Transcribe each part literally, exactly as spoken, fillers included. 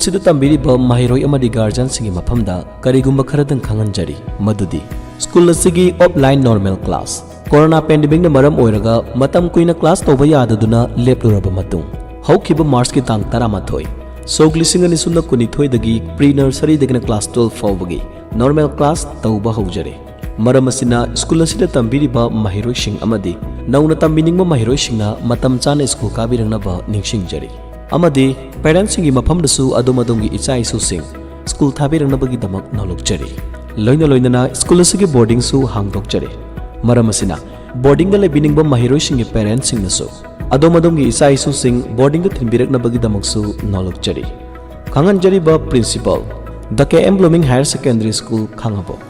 ꯁꯤꯗ ꯇꯝꯕꯤꯔꯤꯕ ꯃꯍꯩꯔꯣꯏ ꯑꯃꯗꯤ ꯒꯥꯔꯖꯤꯌꯟꯁꯤꯡꯒꯤ ꯃꯐꯝꯗ ꯀꯔꯤꯒꯨꯝꯕ ꯈꯔꯗꯪ ꯈꯪꯍꯟꯖꯔꯤ, ꯃꯗꯨꯗꯤ ꯁ꯭ꯀꯨꯜ ꯑꯁꯤꯒꯤ ꯑꯣꯐꯂꯥꯏꯟ ꯅꯣꯔꯃꯦꯜ ꯀ꯭ꯂꯥꯁ, ꯀꯣꯔꯣꯅꯥ ꯄꯦꯟꯗꯦꯃꯤꯛꯅ ꯃꯔꯝ ꯑꯣꯏꯔꯒ ꯃꯇꯝ ꯀꯨꯏꯅ ꯀ꯭ꯂꯥꯁ ꯇꯧꯕ ꯌꯥꯗꯗꯨꯅ ꯂꯦꯞꯂꯨꯔꯕ ꯃꯇꯨꯡ, ꯍꯧꯈꯤꯕ ꯃꯥꯔꯆꯀꯤ ꯇꯥꯡ ꯇꯔꯥꯃꯥꯊꯣꯏ, ꯁꯣꯛ ꯂꯤꯁꯤꯡ ꯑꯅꯤ ꯁꯨꯞꯅ ꯀꯨꯟꯅꯤꯊꯣꯏꯗꯒꯤ ꯄ꯭ꯔꯤ ꯅꯔꯁꯔꯤꯗꯒꯤꯅ ꯀ꯭ꯂꯥꯁ ꯇꯨꯋꯦꯜꯐ ꯐꯥꯎꯕꯒꯤ ꯅꯣꯔꯃꯦꯜ ꯀ꯭ꯂꯥꯁ ꯇꯧꯕ ꯍꯧꯖꯔꯦ꯫ ꯃꯔꯝ ꯑꯁꯤꯅ ꯁ꯭ꯀꯨꯜ ꯑꯁꯤꯗ ꯇꯝꯕꯤꯔꯤꯕ ꯃꯍꯩꯔꯣꯏꯁꯤꯡ ꯑꯃꯗꯤ ꯅꯧꯅ ꯇꯝꯕꯤꯅꯤꯡꯕ ꯃꯍꯩꯔꯣꯏꯁꯤꯡꯅ ꯃꯇꯝ ꯆꯥꯅ ꯁ꯭ꯀꯨꯜ ꯀꯥꯕꯤꯔꯛꯅꯕ ꯅꯤꯡꯁꯤꯡꯖꯔꯤ꯫ ꯑꯃꯗꯤ ꯄꯦꯔꯦꯟꯠꯁꯤꯡꯒꯤ ꯃꯐꯝꯗꯁꯨ ꯑꯗꯣꯝ ꯑꯗꯣꯝꯒꯤ ꯏꯆꯥ ꯏꯁꯨꯁꯤꯡ ꯁ꯭ꯀꯨꯜ ꯊꯥꯕꯤꯔꯛꯅꯕꯒꯤꯗꯃꯛ ꯅꯧꯂꯣꯛꯆꯔꯤ꯫ ꯂꯣꯏꯅ ꯂꯣꯏꯅꯅ ꯁ꯭ꯀꯨꯜ ꯑꯁꯤꯒꯤ ꯕꯣꯔꯗꯤꯡꯁꯨ ꯍꯥꯡꯗꯣꯛꯆꯔꯤ꯫ ꯃꯔꯝ ꯑꯁꯤꯅ ꯕꯣꯔꯗꯤꯡꯗ ꯂꯩꯕꯤꯅꯤꯡꯕ ꯃꯍꯩꯔꯣꯏꯁꯤꯡꯒꯤ ꯄꯦꯔꯦꯟꯠꯁꯤꯡꯅꯁꯨ ꯑꯗꯣꯝ ꯑꯗꯣꯝꯒꯤ ꯏꯆꯥ ꯏꯁꯨꯁꯤꯡ ꯕꯣꯔꯗꯤꯡꯗ ꯊꯤꯟꯕꯤꯔꯛꯅꯕꯒꯤꯗꯃꯛꯁꯨ ꯅꯧꯂꯣꯛꯆꯔꯤ꯫ ꯈꯪꯍꯟꯖꯔꯤꯕ principal, the K M blooming higher secondary school, Khangabok.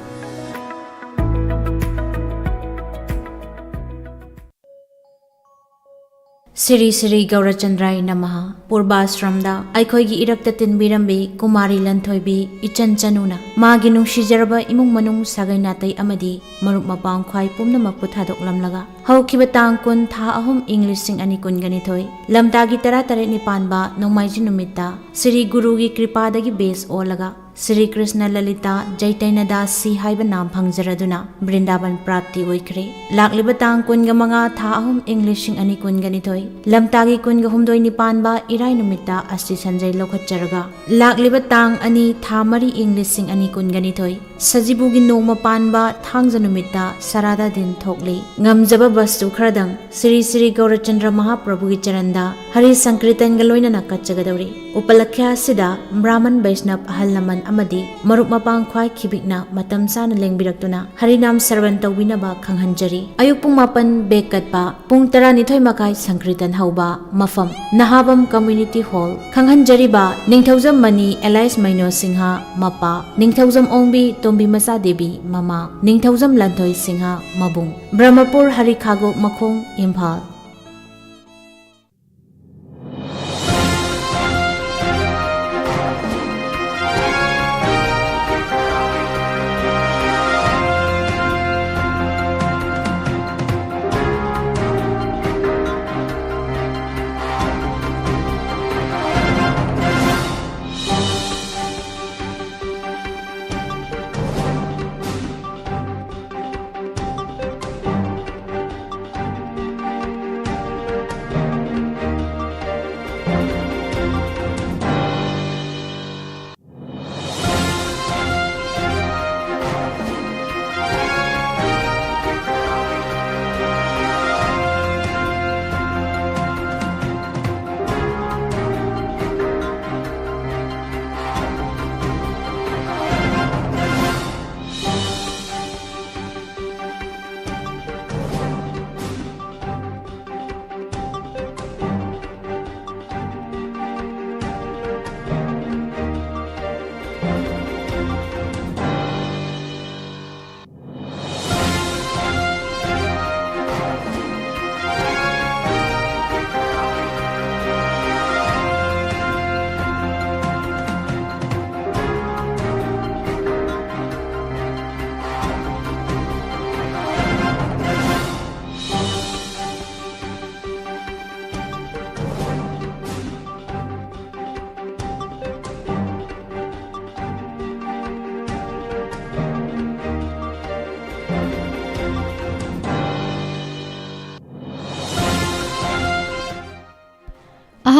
Shri Shri ꯒꯧꯔꯆꯟꯗ꯭ꯔꯥꯏ ꯅꯃꯍ꯫ ꯄꯨꯔꯕꯥꯁ꯭ꯔꯝꯗ ꯑꯩꯈꯣꯏꯒꯤ ꯏꯔꯛꯇ ꯇꯤꯟꯕꯤꯔꯝꯕꯤ ꯀꯨꯃꯥꯔꯤ ꯂꯟꯊꯣꯏꯕꯤ ꯏꯆꯟ ꯆꯅꯨꯅ ꯃꯥꯒꯤ ꯅꯨꯡꯁꯤꯖꯔꯕ ꯏꯃꯨꯡ ꯃꯅꯨꯡ, ꯁꯥꯒꯩ ꯅꯥꯇꯩ ꯑꯃꯗꯤ ꯃꯔꯨꯞ ꯃꯄꯥꯡ ꯈ꯭ꯋꯥꯏ ꯄꯨꯝꯅꯃꯛꯄꯨ ꯊꯥꯗꯣꯛꯂꯝꯂꯒ, ꯍꯧꯈꯤꯕ ꯇꯥꯡ ꯀꯨꯟ, ꯊꯥ ꯑꯍꯨꯝ, ꯏꯪ ꯂꯤꯁꯤꯡ ꯑꯅꯤ ꯀꯨꯟꯒ ꯅꯤꯊꯣꯏ, ꯂꯝꯇꯥꯒꯤ ꯇꯔꯥ ꯇꯔꯦꯠꯅꯤ ꯄꯥꯟꯕ ꯅꯣꯡꯃꯥꯏꯖꯤꯡ ꯅꯨꯃꯤꯠꯇ ꯁ꯭ꯔꯤ ꯒꯨꯔꯨꯒꯤ ꯀ꯭ꯔꯤꯄꯥꯗꯒꯤ ꯕꯦꯁ ꯑꯣꯜꯂꯒ ꯁ꯭ꯔꯤ ꯀ꯭ꯔꯤꯁꯅ ꯂꯂꯤꯇꯥ ꯆꯩꯇꯟꯌ ꯗꯥꯁ ꯁꯤ ꯍꯥꯏꯕ ꯅꯥꯝ ꯐꯪꯖꯔꯗꯨꯅ ꯕ꯭ꯔꯤꯟꯗꯥꯕꯟ ꯄ꯭ꯔꯥꯞꯇꯤ ꯑꯣꯏꯈ꯭ꯔꯦ꯫ ꯂꯥꯛꯂꯤꯕ ꯇꯥꯡ ꯀꯨꯟꯒ ꯃꯉꯥ, ꯊꯥ ꯑꯍꯨꯝ, ꯏꯪ ꯂꯤꯁꯤꯡ ꯑꯅꯤ ꯀꯨꯟꯒ ꯅꯤꯊꯣꯏ, ꯂꯝꯇꯥꯒꯤ ꯀꯨꯟꯒ ꯍꯨꯝꯗꯣꯏꯅꯤ ꯄꯥꯟꯕ ꯏꯔꯥꯏ ꯅꯨꯃꯤꯠꯇ ꯑꯁꯇꯤ ꯁꯟꯖꯩ ꯂꯧꯈꯠꯆꯔꯒ, ꯂꯥꯛꯂꯤꯕ ꯇꯥꯡ ꯑꯅꯤ, ꯊꯥ ꯃꯔꯤ, ꯏꯪ ꯂꯤꯁꯤꯡ ꯑꯅꯤ ꯀꯨꯟꯒ ꯅꯤꯊꯣꯏ, ꯁꯖꯤꯕꯨꯒꯤ ꯅꯣꯡꯃ ꯄꯥꯟꯕ ꯊꯥꯡꯖ ꯅꯨꯃꯤꯠꯇ ꯁꯔꯥꯗꯥ ꯗꯤꯟ ꯊꯣꯛꯂꯤ꯫ ꯉꯝꯖꯕ ꯕꯁꯇꯨ ꯈꯔꯗꯪ ꯁ꯭ꯔꯤ ꯁ꯭ꯔꯤ ꯒꯧꯔꯆꯟꯗ꯭ꯔ ꯃꯍꯥꯄ꯭ꯔꯚꯨꯒꯤ ꯆꯔꯟꯗ ꯍꯔꯤ ꯁꯪꯀ꯭ꯔꯤꯇꯟꯒ ꯂꯣꯏꯅꯅ ꯀꯠꯆꯒꯗꯧꯔꯤ꯫ ꯎꯄꯂꯛꯈ꯭ꯌꯥ ꯑꯁꯤꯗ ꯕ꯭ꯔꯥꯍꯃꯟ ꯕꯩꯁꯅꯕ ꯑꯍꯜ ꯂꯃꯟ ꯑꯃꯗꯤ ꯃꯔꯨꯞ ꯃꯄꯥꯡ ꯈ꯭ꯋꯥꯏ ꯈꯤꯕꯤꯛꯅ ꯃꯇꯝ ꯆꯥꯅ ꯂꯦꯡꯕꯤꯔꯛꯇꯨꯅ ꯍꯔꯤꯅꯥꯝ ꯁ꯭ꯔꯕꯟ ꯇꯧꯕꯤꯅꯕ ꯈꯪꯍꯟꯖꯔꯤ꯫ ꯑꯌꯨꯛ ꯄꯨꯡ ꯃꯥꯄꯟ ꯕꯦꯛ ꯀꯠꯄ, ꯄꯨꯡ ꯇꯔꯥꯅꯤꯊꯣꯏ ꯃꯈꯥꯏ ꯁꯪꯀ꯭ꯔꯤꯇꯟ ꯍꯧꯕ꯫ ꯃꯐꯝ, ꯅꯍꯥꯕꯝ ꯀꯝꯃ꯭ꯌꯨꯅꯤꯇꯤ ꯍꯣꯜ꯫ ꯈꯪꯍꯟꯖꯔꯤꯕ, ꯅꯤꯡꯊꯧꯖꯝ ꯃꯅꯤ ꯑꯦꯂꯥꯏꯁ ꯃꯩꯅꯣ ꯁꯤꯡꯍ, ꯃꯄꯥ, ꯅꯤꯡꯊꯧꯖꯝ ꯑꯣꯡꯕꯤ ꯇꯣꯝꯕꯤ ꯃꯆꯥ ꯗꯦꯕꯤ, ꯃꯃꯥ, ꯅꯤꯡꯊꯧꯖꯝ ꯂꯟꯊꯣꯏ ꯁꯤꯡꯍ, ꯃꯕꯨꯡ꯫ ꯕ꯭ꯔꯍꯃꯄꯨꯔ ꯍꯔꯤꯈꯥꯒꯣꯛ ꯃꯈꯣꯡ, ꯏꯝꯐꯥꯜ꯫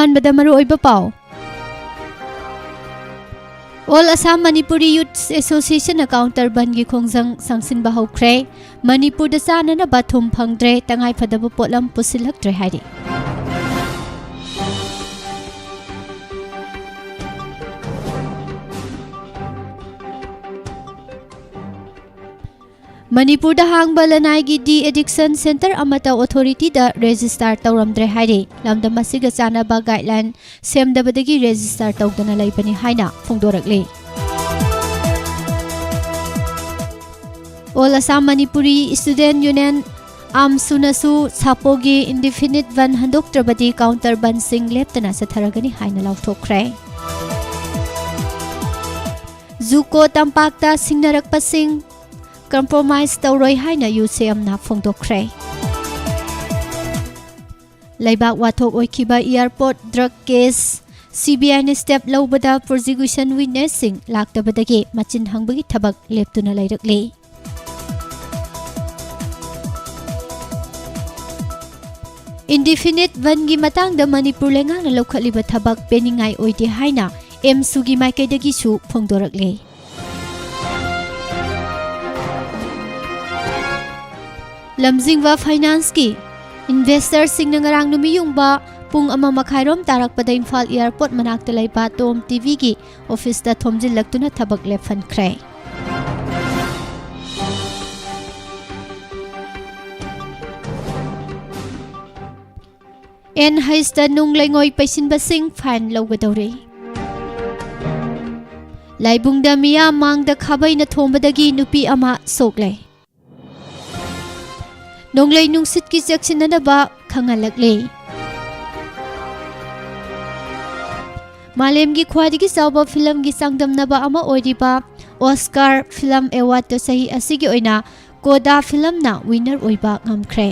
ꯑꯍꯥꯟꯕꯗ ꯃꯔꯨꯑꯣꯏꯕ ꯄꯥꯎ꯫ All Assam Manipuri Youth Association ꯅ counter ꯕꯟꯒꯤ ꯈꯣꯡꯖꯪ ꯁꯥꯡꯁꯤꯟꯕ ꯍꯧꯈ꯭ꯔꯦ꯫ ꯃꯅꯤꯄꯨꯔꯗ ꯆꯥꯅꯅꯕ ꯊꯨꯝ ꯐꯪꯗ꯭ꯔꯦ, ꯇꯉꯥꯏꯐꯗꯕ ꯄꯣꯠꯂꯝ ꯄꯨꯁꯤꯜꯂꯛꯇ꯭ꯔꯦ ꯍꯥꯏꯔꯤ꯫ ꯃꯅꯤꯄꯨꯔꯗ ꯍꯥꯡꯕ ꯂꯅꯥꯏꯒꯤ de-addiction centre ꯑꯃꯠꯇ authority ꯗ register ꯇꯧꯔꯝꯗ꯭ꯔꯦ ꯍꯥꯏꯔꯤ꯫ ꯂꯝꯗꯝ ꯑꯁꯤꯒ ꯆꯥꯟꯅꯕ guideline ꯁꯦꯝꯗꯕꯗꯒꯤ register ꯇꯧꯗꯅ ꯂꯩꯕꯅꯤ ꯍꯥꯏꯅ ꯐꯣꯡꯗꯣꯔꯛꯂꯤ꯫ All Assam Manipuri Student Union, AAMSU ꯅꯁꯨ ꯁꯥꯄꯣꯒꯤ indefinite ꯕꯟ ꯍꯟꯗꯣꯛꯇ꯭ꯔꯕꯗꯤ counter ꯕꯟꯁꯤꯡ ꯂꯦꯞꯇꯅ ꯆꯠꯊꯔꯒꯅꯤ ꯍꯥꯏꯅ ꯂꯥꯎꯊꯣꯛꯈ꯭ꯔꯦ꯫ JUCO ꯇꯝꯄꯥꯛꯇ ꯁꯤꯡꯅꯔꯛꯄꯁꯤꯡ compromise ꯇꯧꯔꯣꯏ ꯍꯥꯏꯅ UCM ꯅ ꯐꯣꯡꯗꯣꯛꯈ꯭ꯔꯦ꯫ ꯂꯩꯕꯥꯛ ꯋꯥꯊꯣꯛ ꯑꯣꯏꯈꯤꯕ airport drug case, CBI ꯅ step ꯂꯧꯕꯗ prosecution witness ꯁꯤꯡ ꯂꯥꯛꯇꯕꯗꯒꯤ ꯃꯆꯤꯟ ꯍꯪꯕꯒꯤ ꯊꯕꯛ ꯂꯦꯞꯇꯨꯅ ꯂꯩꯔꯛꯂꯤ꯫ Indefinite ꯕꯟꯒꯤ ꯃꯇꯥꯡꯗ ꯃꯅꯤꯄꯨꯔ ꯂꯩꯉꯥꯛꯅ ꯂꯧꯈꯠꯂꯤꯕ ꯊꯕꯛ ꯄꯦꯟꯅꯤꯡꯉꯥꯏ ꯑꯣꯏꯗꯦ ꯍꯥꯏꯅ AAMSU ꯒꯤ ꯃꯥꯏꯀꯩꯗꯒꯤꯁꯨ ꯐꯣꯡꯗꯣꯔꯛꯂꯤ꯫ ꯂꯝꯖꯤꯡꯕ finance ꯀꯤ investor ꯁꯤꯡꯅ ꯉꯔꯥꯡ ꯅꯨꯃꯤꯠꯌꯨꯡꯕ ꯄꯨꯡ ꯑꯃ ꯃꯈꯥꯏꯔꯣꯝ ꯇꯥꯔꯛꯄꯗ ꯏꯝꯐꯥꯜ airport ꯃꯅꯥꯛꯇ ꯂꯩꯕ TOM TV ꯒꯤ office ꯇ ꯊꯣꯝꯖꯤꯜꯂꯛꯇꯨꯅ ꯊꯕꯛ ꯂꯦꯞꯍꯟꯈ꯭ꯔꯦ꯫ NH ꯇ ꯅꯨꯡ ꯂꯩꯉꯣꯏ ꯄꯩꯁꯤꯟꯕꯁꯤꯡ fine ꯂꯧꯒꯗꯧꯔꯤ꯫ ꯂꯥꯏꯕꯨꯡꯗ ꯃꯤꯌꯥꯝ ꯃꯥꯡꯗ ꯈꯥꯕꯩꯅ ꯊꯣꯝꯕꯗꯒꯤ ꯅꯨꯄꯤ ꯑꯃ ꯁꯣꯛꯂꯦ꯫ ꯅꯣꯡꯂꯩ ꯅꯨꯡꯁꯤꯠꯀꯤ ꯆꯦꯛꯁꯤꯟꯅꯅꯕ ꯈꯪꯍꯜꯂꯛꯂꯤ꯫ ꯃꯥꯂꯦꯝꯒꯤ ꯈ꯭ꯋꯥꯏꯗꯒꯤ ꯆꯥꯎꯕ ꯐꯤꯂꯝꯒꯤ ꯆꯥꯡꯗꯝꯅꯕ ꯑꯃ ꯑꯣꯏꯔꯤꯕ Oscar Film Award ꯇ ꯆꯍꯤ ꯑꯁꯤꯒꯤ ꯑꯣꯏꯅ ꯀꯣꯗꯥ ꯐꯤꯂꯝꯅ winner ꯑꯣꯏꯕ ꯉꯝꯈ꯭ꯔꯦ꯫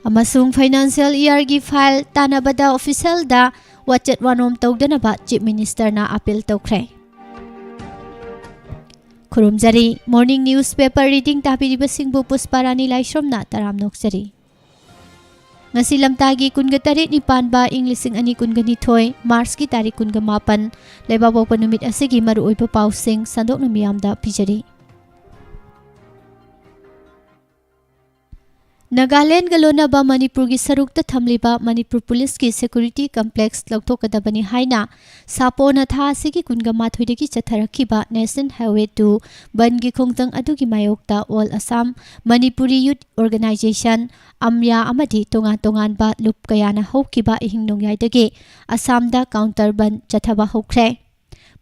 ꯑꯃꯁꯨꯡ financial year ꯒꯤ file ꯇꯥꯟꯅꯕꯗ official ꯗ ꯋꯥꯆꯦꯠ ꯋꯥꯅꯣꯝ ꯇꯧꯗꯅꯕ Chief Minister ꯅ appeal ꯇꯧꯈ꯭ꯔꯦ꯫ ꯈꯨꯔꯨꯝꯖꯔꯤ꯫ Morning newspaper reading ꯇꯥꯕꯤꯔꯤꯕꯁꯤꯡꯕꯨ ꯄꯨꯁꯄꯥꯔꯥꯅꯤ ꯂꯥꯏꯁ꯭ꯔꯝꯅ ꯇꯔꯥꯝꯅ ꯑꯣꯛꯆꯔꯤ꯫ ꯉꯁꯤ ꯂꯝꯇꯥꯒꯤ ꯀꯨꯟꯒ ꯇꯔꯦꯠꯅꯤ ꯄꯥꯟꯕ ꯏꯪ ꯂꯤꯁꯤꯡ ꯑꯅꯤ ꯀꯨꯟꯒ ꯅꯤꯊꯣꯏ, ꯃꯥꯔꯆꯀꯤ ꯇꯥꯔꯤꯛ ꯀꯨꯟꯒ ꯃꯥꯄꯟ, ꯂꯩꯕꯥꯛꯄꯣꯛꯄ ꯅꯨꯃꯤꯠ ꯑꯁꯤꯒꯤ ꯃꯔꯨꯑꯣꯏꯕ ꯄꯥꯎꯁꯤꯡ ꯁꯟꯗꯣꯛꯅ ꯃꯤꯌꯥꯝꯗ ꯄꯤꯖꯔꯤ꯫ ꯅꯥꯒꯥꯂꯦꯟꯒ ꯂꯣꯟꯅꯕ ꯃꯅꯤꯄꯨꯔꯒꯤ ꯁꯔꯨꯛꯇ ꯊꯝꯂꯤꯕ ꯃꯅꯤꯄꯨꯔ ꯄꯨꯂꯤꯁꯀꯤ ꯁꯦꯀ꯭ꯌꯨꯔꯤꯇꯤ ꯀꯝꯄ꯭ꯂꯦꯛꯁ ꯂꯧꯊꯣꯛꯀꯗꯕꯅꯤ ꯍꯥꯏꯅ ꯁꯥꯄꯣꯅ ꯊꯥ ꯑꯁꯤꯒꯤ ꯀꯨꯟꯒ ꯃꯥꯊꯣꯏꯗꯒꯤ ꯆꯠꯊꯔꯛꯈꯤꯕ ꯅꯦꯁꯅꯦꯜ ꯍꯥꯏꯋꯦ ꯇꯨ ꯕꯟꯒꯤ ꯈꯣꯡꯖꯪ ꯑꯗꯨꯒꯤ ꯃꯥꯌꯣꯛꯇ ꯑꯣꯜ ꯑꯁꯥꯝ ꯃꯅꯤꯄꯨꯔꯤ ꯌꯨꯠ ꯑꯣꯔꯒꯅꯥꯏꯖꯦꯁꯟ, ꯑꯝꯌꯥ, ꯑꯃꯗꯤ ꯇꯣꯉꯥꯟ ꯇꯣꯉꯥꯟꯕ ꯂꯨꯞ ꯀꯌꯥꯅ ꯍꯧꯈꯤꯕ ꯑꯍꯤꯡ ꯅꯣꯡꯌꯥꯏꯗꯒꯤ ꯑꯁꯥꯝꯗ ꯀꯥꯎꯟꯇꯔ ꯕꯟ ꯆꯠꯊꯕ ꯍꯧꯈ꯭ꯔꯦ꯫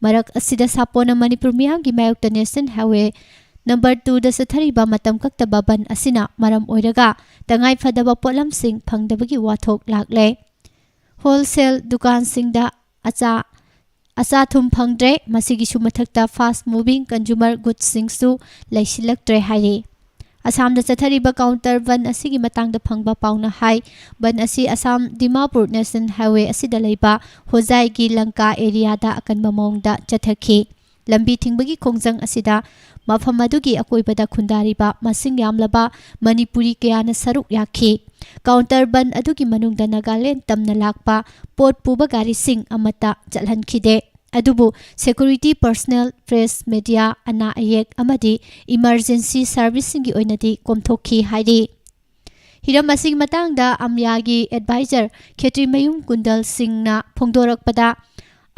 ꯃꯔꯛ ꯑꯁꯤꯗ ꯁꯥꯄꯣꯅ ꯃꯅꯤꯄꯨꯔ ꯃꯤꯌꯥꯝꯒꯤ ꯃꯥꯌꯣꯛꯇ ꯅꯦꯁꯅꯦꯜ ꯍꯥꯏꯋꯦ ꯅꯝꯕꯔ ꯇꯨꯗ ꯆꯠꯊꯔꯤꯕ ꯃꯇꯝ ꯀꯛꯇꯕ ꯕꯟ ꯑꯁꯤꯅ ꯃꯔꯝ ꯑꯣꯏꯔꯒ ꯇꯉꯥꯏ ꯐꯗꯕ ꯄꯣꯠꯂꯝꯁꯤꯡ ꯐꯪꯗꯕꯒꯤ ꯋꯥꯊꯣꯛ ꯂꯥꯛꯂꯦ꯫ ꯍꯣꯜꯁꯦꯜ ꯗꯨꯀꯥꯟꯁꯤꯡꯗ ꯑꯆꯥ ꯑꯆꯥ ꯑꯊꯨꯝ ꯐꯪꯗ꯭ꯔꯦ꯫ ꯃꯁꯤꯒꯤꯁꯨ ꯃꯊꯛꯇ ꯐꯥꯁ ꯃꯨꯚꯤꯡ ꯀꯟꯖꯨꯃꯔ ꯒꯨꯗꯁꯤꯡꯁꯨ ꯂꯩꯁꯤꯜꯂꯛꯇ꯭ꯔꯦ ꯍꯥꯏꯔꯤ꯫ ꯑꯁꯥꯝꯗ ꯆꯠꯊꯔꯤꯕ ꯀꯥꯎꯟꯇꯔ ꯕꯟ ꯑꯁꯤꯒꯤ ꯃꯇꯥꯡꯗ ꯐꯪꯕ ꯄꯥꯎꯅ ꯍꯥꯏ, ꯕꯟ ꯑꯁꯤ ꯑꯁꯥꯝ ꯗꯤꯃꯥꯄꯨꯔ ꯅꯦꯁꯅꯦꯜ ꯍꯥꯏꯋꯦ ꯑꯁꯤꯗ ꯂꯩꯕ ꯍꯣꯖꯥꯏꯒꯤ ꯂꯪꯀꯥ ꯑꯦꯔꯤꯌꯥꯗ ꯑꯀꯟꯕ ꯃꯑꯣꯡꯗ ꯆꯠꯊꯈꯤ꯫ ꯂꯝꯕꯤ ꯊꯤꯡꯕꯒꯤ ꯈꯣꯡꯖꯪ ꯑꯁꯤꯗ ꯃꯐꯝ ꯑꯗꯨꯒꯤ ꯑꯀꯣꯏꯕꯗ ꯈꯨꯟꯗꯥꯔꯤꯕ ꯃꯁꯤꯡ ꯌꯥꯝꯂꯕ ꯃꯅꯤꯄꯨꯔꯤ ꯀꯌꯥꯅ ꯁꯔꯨꯛ ꯌꯥꯈꯤ꯫ ꯀꯥꯎꯟꯇꯔ ꯕꯟ ꯑꯗꯨꯒꯤ ꯃꯅꯨꯡꯗ ꯅꯥꯒꯥꯂꯦꯟ ꯇꯝꯅ ꯂꯥꯛꯄ ꯄꯣꯠ ꯄꯨꯕ ꯒꯥꯔꯤꯁꯤꯡ ꯑꯃꯠꯇ ꯆꯠꯍꯟꯈꯤꯗꯦ꯫ ꯑꯗꯨꯕꯨ ꯁꯦꯀ꯭ꯌꯨꯔꯤꯇꯤ ꯄꯔꯁꯅꯦꯜ, ꯄ꯭ꯔꯦꯁ ꯃꯦꯗꯤꯌꯥ, ꯑꯅꯥ ꯑꯌꯦꯛ ꯑꯃꯗꯤ ꯏꯃꯔꯖꯦꯟꯁꯤ ꯁꯔꯚꯤꯁꯁꯤꯡꯒꯤ ꯑꯣꯏꯅꯗꯤ ꯀꯣꯝꯊꯣꯛꯈꯤ ꯍꯥꯏꯔꯤ꯫ ꯍꯤꯔꯝ ꯑꯁꯤꯒꯤ ꯃꯇꯥꯡꯗ ꯑꯝꯌꯥꯒꯤ ꯑꯦꯗꯚꯥꯏꯖꯔ ꯈꯦꯇ꯭ꯔꯤꯃꯌꯨꯝ ꯀꯨꯟꯗꯜ ꯁꯤꯡꯅ ꯐꯣꯡꯗꯣꯔꯛꯄꯗ,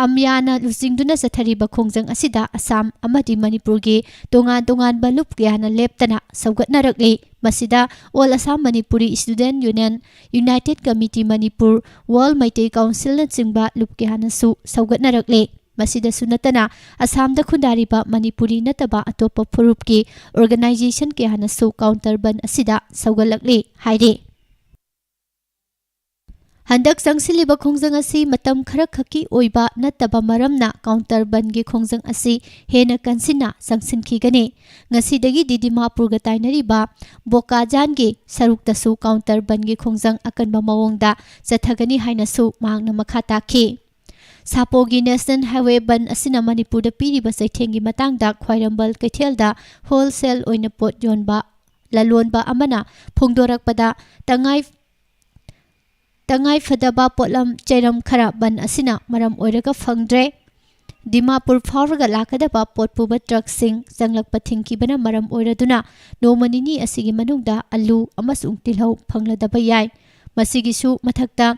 ꯑꯝꯌꯥꯅ ꯂꯨꯆꯤꯡꯗꯨꯅ ꯆꯠꯊꯔꯤꯕ ꯈꯣꯡꯖꯪ ꯑꯁꯤꯗ ꯑꯁꯥꯝ ꯑꯃꯗꯤ ꯃꯅꯤꯄꯨꯔꯒꯤ ꯇꯣꯉꯥꯟ ꯇꯣꯉꯥꯟꯕ ꯂꯨꯞ ꯀꯌꯥꯅ ꯂꯦꯞꯇꯅ ꯁꯧꯒꯠꯅꯔꯛꯂꯤ꯫ ꯃꯁꯤꯗ all Assam Manipuri student union, united committee Manipur, world Meitei ꯀꯥꯎꯟꯁꯤꯜꯅꯆꯤꯡꯕ ꯂꯨꯞ ꯀꯌꯥꯅꯁꯨ ꯁꯧꯒꯠꯅꯔꯛꯂꯤ꯫ ꯃꯁꯤꯗꯁꯨ ꯅꯠꯇꯅ ꯑꯁꯥꯝꯗ ꯈꯨꯟꯗꯥꯔꯤꯕ ꯃꯅꯤꯄꯨꯔꯤ ꯅꯠꯇꯕ ꯑꯇꯣꯞꯄ ꯐꯨꯔꯨꯞꯀꯤ ꯑꯣꯔꯒꯅꯥꯏꯖꯦꯁꯟ ꯀꯌꯥꯅꯁꯨ ꯀꯥꯎꯟꯇꯔ ꯕꯟ ꯑꯁꯤꯗ ꯁꯧꯒꯠꯂꯛꯂꯤ ꯍꯥꯏꯔꯤ꯫ ꯍꯟꯗꯛ ꯆꯪꯁꯤꯜꯂꯤꯕ ꯈꯣꯡꯖꯪ ꯑꯁꯤ ꯃꯇꯝ ꯈꯔꯈꯛꯀꯤ ꯑꯣꯏꯕ ꯅꯠꯇꯕ ꯃꯔꯝꯅ ꯀꯥꯎꯟꯇꯔ ꯕꯟꯒꯤ ꯈꯣꯡꯖꯪ ꯑꯁꯤ ꯍꯦꯟꯅ ꯀꯟꯁꯤꯟꯅ ꯆꯪꯁꯤꯟꯈꯤꯒꯅꯤ꯫ ꯉꯁꯤꯗꯒꯤꯗꯤ ꯗꯤꯃꯥꯄꯨꯔꯒ ꯇꯥꯏꯅꯔꯤꯕ ꯕꯣꯀꯥꯖꯥꯟꯒꯤ ꯁꯔꯨꯛꯇꯁꯨ ꯀꯥꯎꯟꯇꯔ ꯕꯟꯒꯤ ꯈꯣꯡꯖꯪ ꯑꯀꯟꯕ ꯃꯑꯣꯡꯗ ꯆꯠꯊꯒꯅꯤ ꯍꯥꯏꯅꯁꯨ ꯃꯍꯥꯛꯅ ꯃꯈꯥ ꯇꯥꯈꯤ꯫ ꯁꯥꯄꯣꯒꯤ ꯅꯦꯁꯅꯦꯜ ꯍꯥꯏꯋꯦ ꯕꯟ ꯑꯁꯤꯅ ꯃꯅꯤꯄꯨꯔꯗ ꯄꯤꯔꯤꯕ ꯆꯩꯊꯦꯡꯒꯤ ꯃꯇꯥꯡꯗ ꯈ꯭ꯋꯥꯏꯔꯝꯕꯟ ꯀꯩꯊꯦꯜꯗ ꯍꯣꯜꯁꯦꯜ ꯑꯣꯏꯅ ꯄꯣꯠ ꯌꯣꯟꯕ ꯂꯂꯣꯟꯕ ꯑꯃꯅ ꯐꯣꯡꯗꯣꯔꯛꯄꯗ, ꯇꯉꯥꯏ ꯇꯉꯥꯏ ꯐꯗꯕ ꯄꯣꯠꯂꯝ ꯆꯩꯔꯝ ꯈꯔ ꯕꯟ ꯑꯁꯤꯅ ꯃꯔꯝ ꯑꯣꯏꯔꯒ ꯐꯪꯗ꯭ꯔꯦ꯫ ꯗꯤꯃꯥꯄꯨꯔ ꯐꯥꯎꯔꯒ ꯂꯥꯛꯀꯗꯕ ꯄꯣꯠ ꯄꯨꯕ ꯇ꯭ꯔꯛꯁꯤꯡ ꯆꯪꯂꯛꯄ ꯊꯤꯡꯈꯤꯕꯅ ꯃꯔꯝ ꯑꯣꯏꯔꯗꯨꯅ ꯅꯣꯡꯃ ꯅꯤꯅꯤ ꯑꯁꯤꯒꯤ ꯃꯅꯨꯡꯗ ꯑꯂꯨ ꯑꯃꯁꯨꯡ ꯇꯤꯜꯍꯧ ꯐꯪꯂꯗꯕ ꯌꯥꯏ꯫ ꯃꯁꯤꯒꯤꯁꯨ ꯃꯊꯛꯇ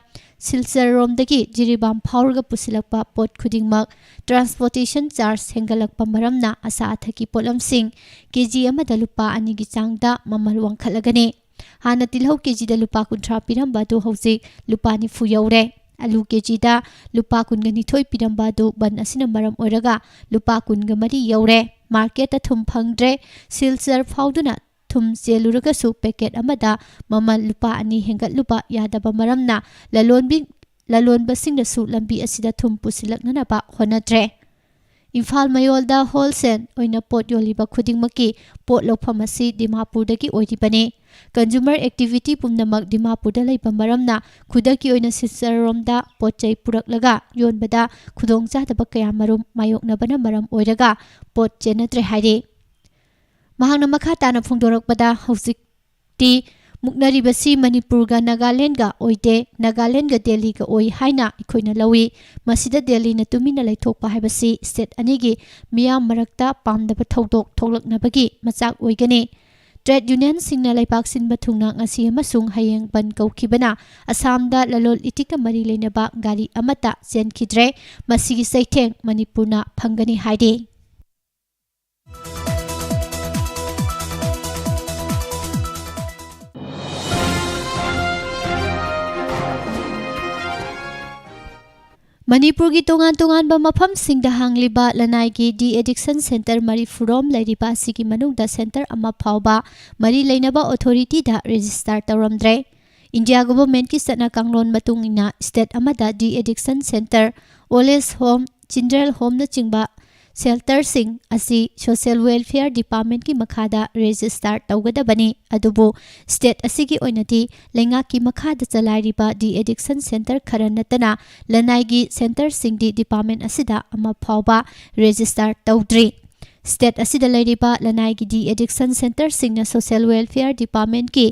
ꯁꯤꯜꯆꯔꯔꯣꯝꯗꯒꯤ ꯖꯤꯔꯤꯕꯥꯝ ꯐꯥꯎꯔꯒ ꯄꯨꯁꯤꯜꯂꯛꯄ ꯄꯣꯠ ꯈꯨꯗꯤꯡꯃꯛ ꯇ꯭ꯔꯥꯟꯁꯄꯣꯔꯇꯦꯁꯟ ꯆꯥꯔꯖ ꯍꯦꯟꯒꯠꯂꯛꯄ ꯃꯔꯝꯅ ꯑꯆꯥ ꯑꯊꯛꯀꯤ ꯄꯣꯠꯂꯝꯁꯤꯡ ꯀꯦ ꯖꯤ ꯑꯃꯗ ꯂꯨꯄꯥ ꯑꯅꯤꯒꯤ ꯆꯥꯡꯗ ꯃꯃꯜ ꯋꯥꯡꯈꯠꯂꯒꯅꯤ꯫ ꯍꯥꯟꯅ ꯇꯤꯜꯍꯧ ꯀꯦ ꯖꯤꯗ ꯂꯨꯄꯥ ꯀꯨꯟꯊ꯭ꯔꯥ ꯄꯤꯔꯝꯕ ꯑꯗꯨ ꯍꯧꯖꯤꯛ ꯂꯨꯄꯥ ꯅꯤꯐꯨ ꯌꯧꯔꯦ꯫ ꯑꯂꯨ ꯀꯦ ꯖꯤꯗ ꯂꯨꯄꯥ ꯀꯨꯟꯒ ꯅꯤꯊꯣꯏ ꯄꯤꯔꯝꯕ ꯑꯗꯨ ꯕꯟ ꯑꯁꯤꯅ ꯃꯔꯝ ꯑꯣꯏꯔꯒ ꯂꯨꯄꯥ ꯀꯨꯟꯒ ꯃꯔꯤ ꯌꯧꯔꯦ꯫ ꯃꯥꯔꯀꯦꯠꯇ ꯊꯨꯝ ꯐꯪꯗ꯭ꯔꯦ꯫ ꯁꯤꯜꯆꯔ ꯐꯥꯎꯗꯨꯅ ꯊꯨꯝ ꯆꯦꯜꯂꯨꯔꯒꯁꯨ ꯄꯦꯀꯦꯠ ꯑꯃꯗ ꯃꯃꯜ ꯂꯨꯄꯥ ꯑꯅꯤ ꯍꯦꯟꯒꯠꯂꯨꯕ ꯌꯥꯗꯕ ꯃꯔꯝꯅ ꯂꯂꯣꯟꯕꯤ-, ꯂꯂꯣꯟꯕꯁꯤꯡꯅꯁꯨ ꯂꯝꯕꯤ ꯑꯁꯤꯗ ꯊꯨꯝ ꯄꯨꯁꯤꯜꯂꯛꯅꯅꯕ ꯍꯣꯠꯅꯗ꯭ꯔꯦ꯫ ꯏꯝꯐꯥꯜ ꯃꯌꯣꯜꯗ ꯍꯣꯜꯁꯦꯜ ꯑꯣꯏꯅ ꯄꯣꯠ ꯌꯣꯜꯂꯤꯕ ꯈꯨꯗꯤꯡꯃꯛꯀꯤ ꯄꯣꯠ ꯂꯧꯐꯝ ꯑꯁꯤ ꯗꯤꯃꯥꯄꯨꯔꯗꯒꯤ ꯑꯣꯏꯔꯤꯕꯅꯤ꯫ ꯀꯟꯖꯨꯃꯔ ꯑꯦꯛꯇꯤꯚꯤꯇꯤ ꯄꯨꯝꯅꯃꯛ ꯗꯤꯃꯥꯄꯨꯔꯗ ꯂꯩꯕ ꯃꯔꯝꯅ ꯈꯨꯗꯛꯀꯤ ꯑꯣꯏꯅ ꯁꯤꯜꯆꯔꯔꯣꯝꯗ ꯄꯣꯠ ꯆꯩ ꯄꯨꯔꯛꯂꯒ ꯌꯣꯟꯕꯗ ꯈꯨꯗꯣꯡꯆꯥꯗꯕ ꯀꯌꯥꯃꯔꯨꯝ ꯃꯥꯌꯣꯛꯅꯕꯅ ꯃꯔꯝ ꯑꯣꯏꯔꯒ ꯄꯣꯠ ꯆꯦꯟꯅꯗ꯭ꯔꯦ ꯍꯥꯏꯔꯤ꯫ ꯃꯍꯥꯛꯅ ꯃꯈꯥ ꯇꯥꯅ ꯐꯣꯡꯗꯣꯔꯛꯄꯗ, ꯍꯧꯖꯤꯛꯇꯤ ꯃꯨꯛꯅꯔꯤꯕꯁꯤ ꯃꯅꯤꯄꯨꯔꯒ ꯅꯥꯒꯥꯂꯦꯟꯗꯒ ꯑꯣꯏꯗꯦ, ꯅꯥꯒꯥꯂꯦꯟꯗꯒ ꯗꯦꯜꯂꯤꯒ ꯑꯣꯏ ꯍꯥꯏꯅ ꯑꯩꯈꯣꯏꯅ ꯂꯧꯏ꯫ ꯃꯁꯤꯗ ꯗꯦꯜꯂꯤꯅ ꯇꯨꯃꯤꯟꯅ ꯂꯩꯊꯣꯛꯄ ꯍꯥꯏꯕꯁꯤ ꯁ꯭ꯇꯦꯠ ꯑꯅꯤꯒꯤ ꯃꯤꯌꯥꯝ ꯃꯔꯛꯇ ꯄꯥꯝꯗꯕ ꯊꯧꯗꯣꯛ ꯊꯣꯛꯂꯛꯅꯕꯒꯤ ꯃꯆꯥꯛ ꯑꯣꯏꯒꯅꯤ꯫ ꯇ꯭ꯔꯦꯗ ꯌꯨꯅꯤꯌꯟꯁꯤꯡꯅ ꯂꯩꯕꯥꯛ ꯁꯤꯟꯕ ꯊꯨꯡꯅ ꯉꯁꯤ ꯑꯃꯁꯨꯡ ꯍꯌꯦꯡ ꯕꯟꯗ ꯀꯧꯈꯤꯕꯅ ꯑꯁꯥꯝꯗ ꯂꯂꯣꯟ ꯏꯇꯤꯛꯀ ꯃꯔꯤ ꯂꯩꯅꯕ ꯒꯥꯔꯤ ꯑꯃꯠꯇ ꯆꯦꯟꯈꯤꯗ꯭ꯔꯦ꯫ ꯃꯁꯤꯒꯤ ꯆꯩꯊꯦꯡ ꯃꯅꯤꯄꯨꯔꯅ ꯐꯪꯒꯅꯤ ꯍꯥꯏꯔꯤ꯫ ꯃꯅꯤꯄꯨꯔꯒꯤ ꯇꯣꯉꯥꯟ ꯇꯣꯉꯥꯟꯕ ꯃꯐꯝꯁꯤꯡꯗ ꯍꯥꯡꯂꯤꯕ ꯂꯅꯥꯏꯒꯤ ꯗꯤ ꯑꯦꯗꯤꯛꯁꯟ ꯁꯦꯟꯇꯔ ꯃꯔꯤꯐꯨꯔꯣꯝ ꯂꯩꯔꯤꯕ ꯑꯁꯤꯒꯤ ꯃꯅꯨꯡꯗ ꯁꯦꯟꯇꯔ ꯑꯃ ꯐꯥꯎꯕ ꯃꯔꯤ ꯂꯩꯅꯕ ꯑꯣꯊꯣꯔꯤꯇꯤꯗ ꯔꯦꯖꯤꯁꯇꯥꯔ ꯇꯧꯔꯝꯗ꯭ꯔꯦ꯫ ꯏꯟꯗꯤꯌꯥ ꯒꯣꯚꯔꯟꯃꯦꯟꯠꯀꯤ ꯆꯠꯅ ꯀꯥꯡꯂꯣꯟ ꯃꯇꯨꯡ ꯏꯟꯅ ꯁ꯭ꯇꯦꯠ ꯑꯃꯗ the addiction centre, all age home, children ꯍꯣꯝꯅꯆꯤꯡꯕ ꯁꯦꯜꯇꯔꯁꯤꯡ ꯑꯁꯤ ꯁꯣꯁꯤꯌꯦꯜ ꯋꯦꯜꯐꯤꯌꯔ ꯗꯤꯄꯥꯔꯠꯃꯦꯟꯠꯀꯤ ꯃꯈꯥꯗ ꯔꯦꯖꯤꯁꯇꯥꯔ ꯇꯧꯒꯗꯕꯅꯤ꯫ ꯑꯗꯨꯕꯨ ꯁ꯭ꯇꯦꯠ ꯑꯁꯤꯒꯤ ꯑꯣꯏꯅꯗꯤ ꯂꯩꯉꯥꯛꯀꯤ ꯃꯈꯥꯗ ꯆꯂꯥꯏꯔꯤꯕ ꯗꯤ ꯑꯦꯗꯤꯛꯁꯟ ꯁꯦꯟꯇꯔ ꯈꯔ ꯅꯠꯇꯅ ꯂꯅꯥꯏꯒꯤ ꯁꯦꯟꯇꯔꯁꯤꯡꯗꯤ ꯗꯤꯄꯥꯔꯠꯃꯦꯟꯠ ꯑꯁꯤꯗ ꯑꯃ ꯐꯥꯎꯕ ꯔꯦꯖꯤꯁꯇꯥꯔ ꯇꯧꯗ꯭ꯔꯤ꯫ ꯁ꯭ꯇꯦꯠ ꯑꯁꯤꯗ ꯂꯩꯔꯤꯕ ꯂꯅꯥꯏꯒꯤ ꯗꯤ ꯑꯦꯗꯤꯛꯁꯟ ꯁꯦꯟꯇꯔꯁꯤꯡꯅ ꯁꯣꯁꯤꯌꯦꯜ ꯋꯦꯜꯐꯤꯌꯔ ꯗꯤꯄꯥꯔꯠꯃꯦꯟꯠꯀꯤ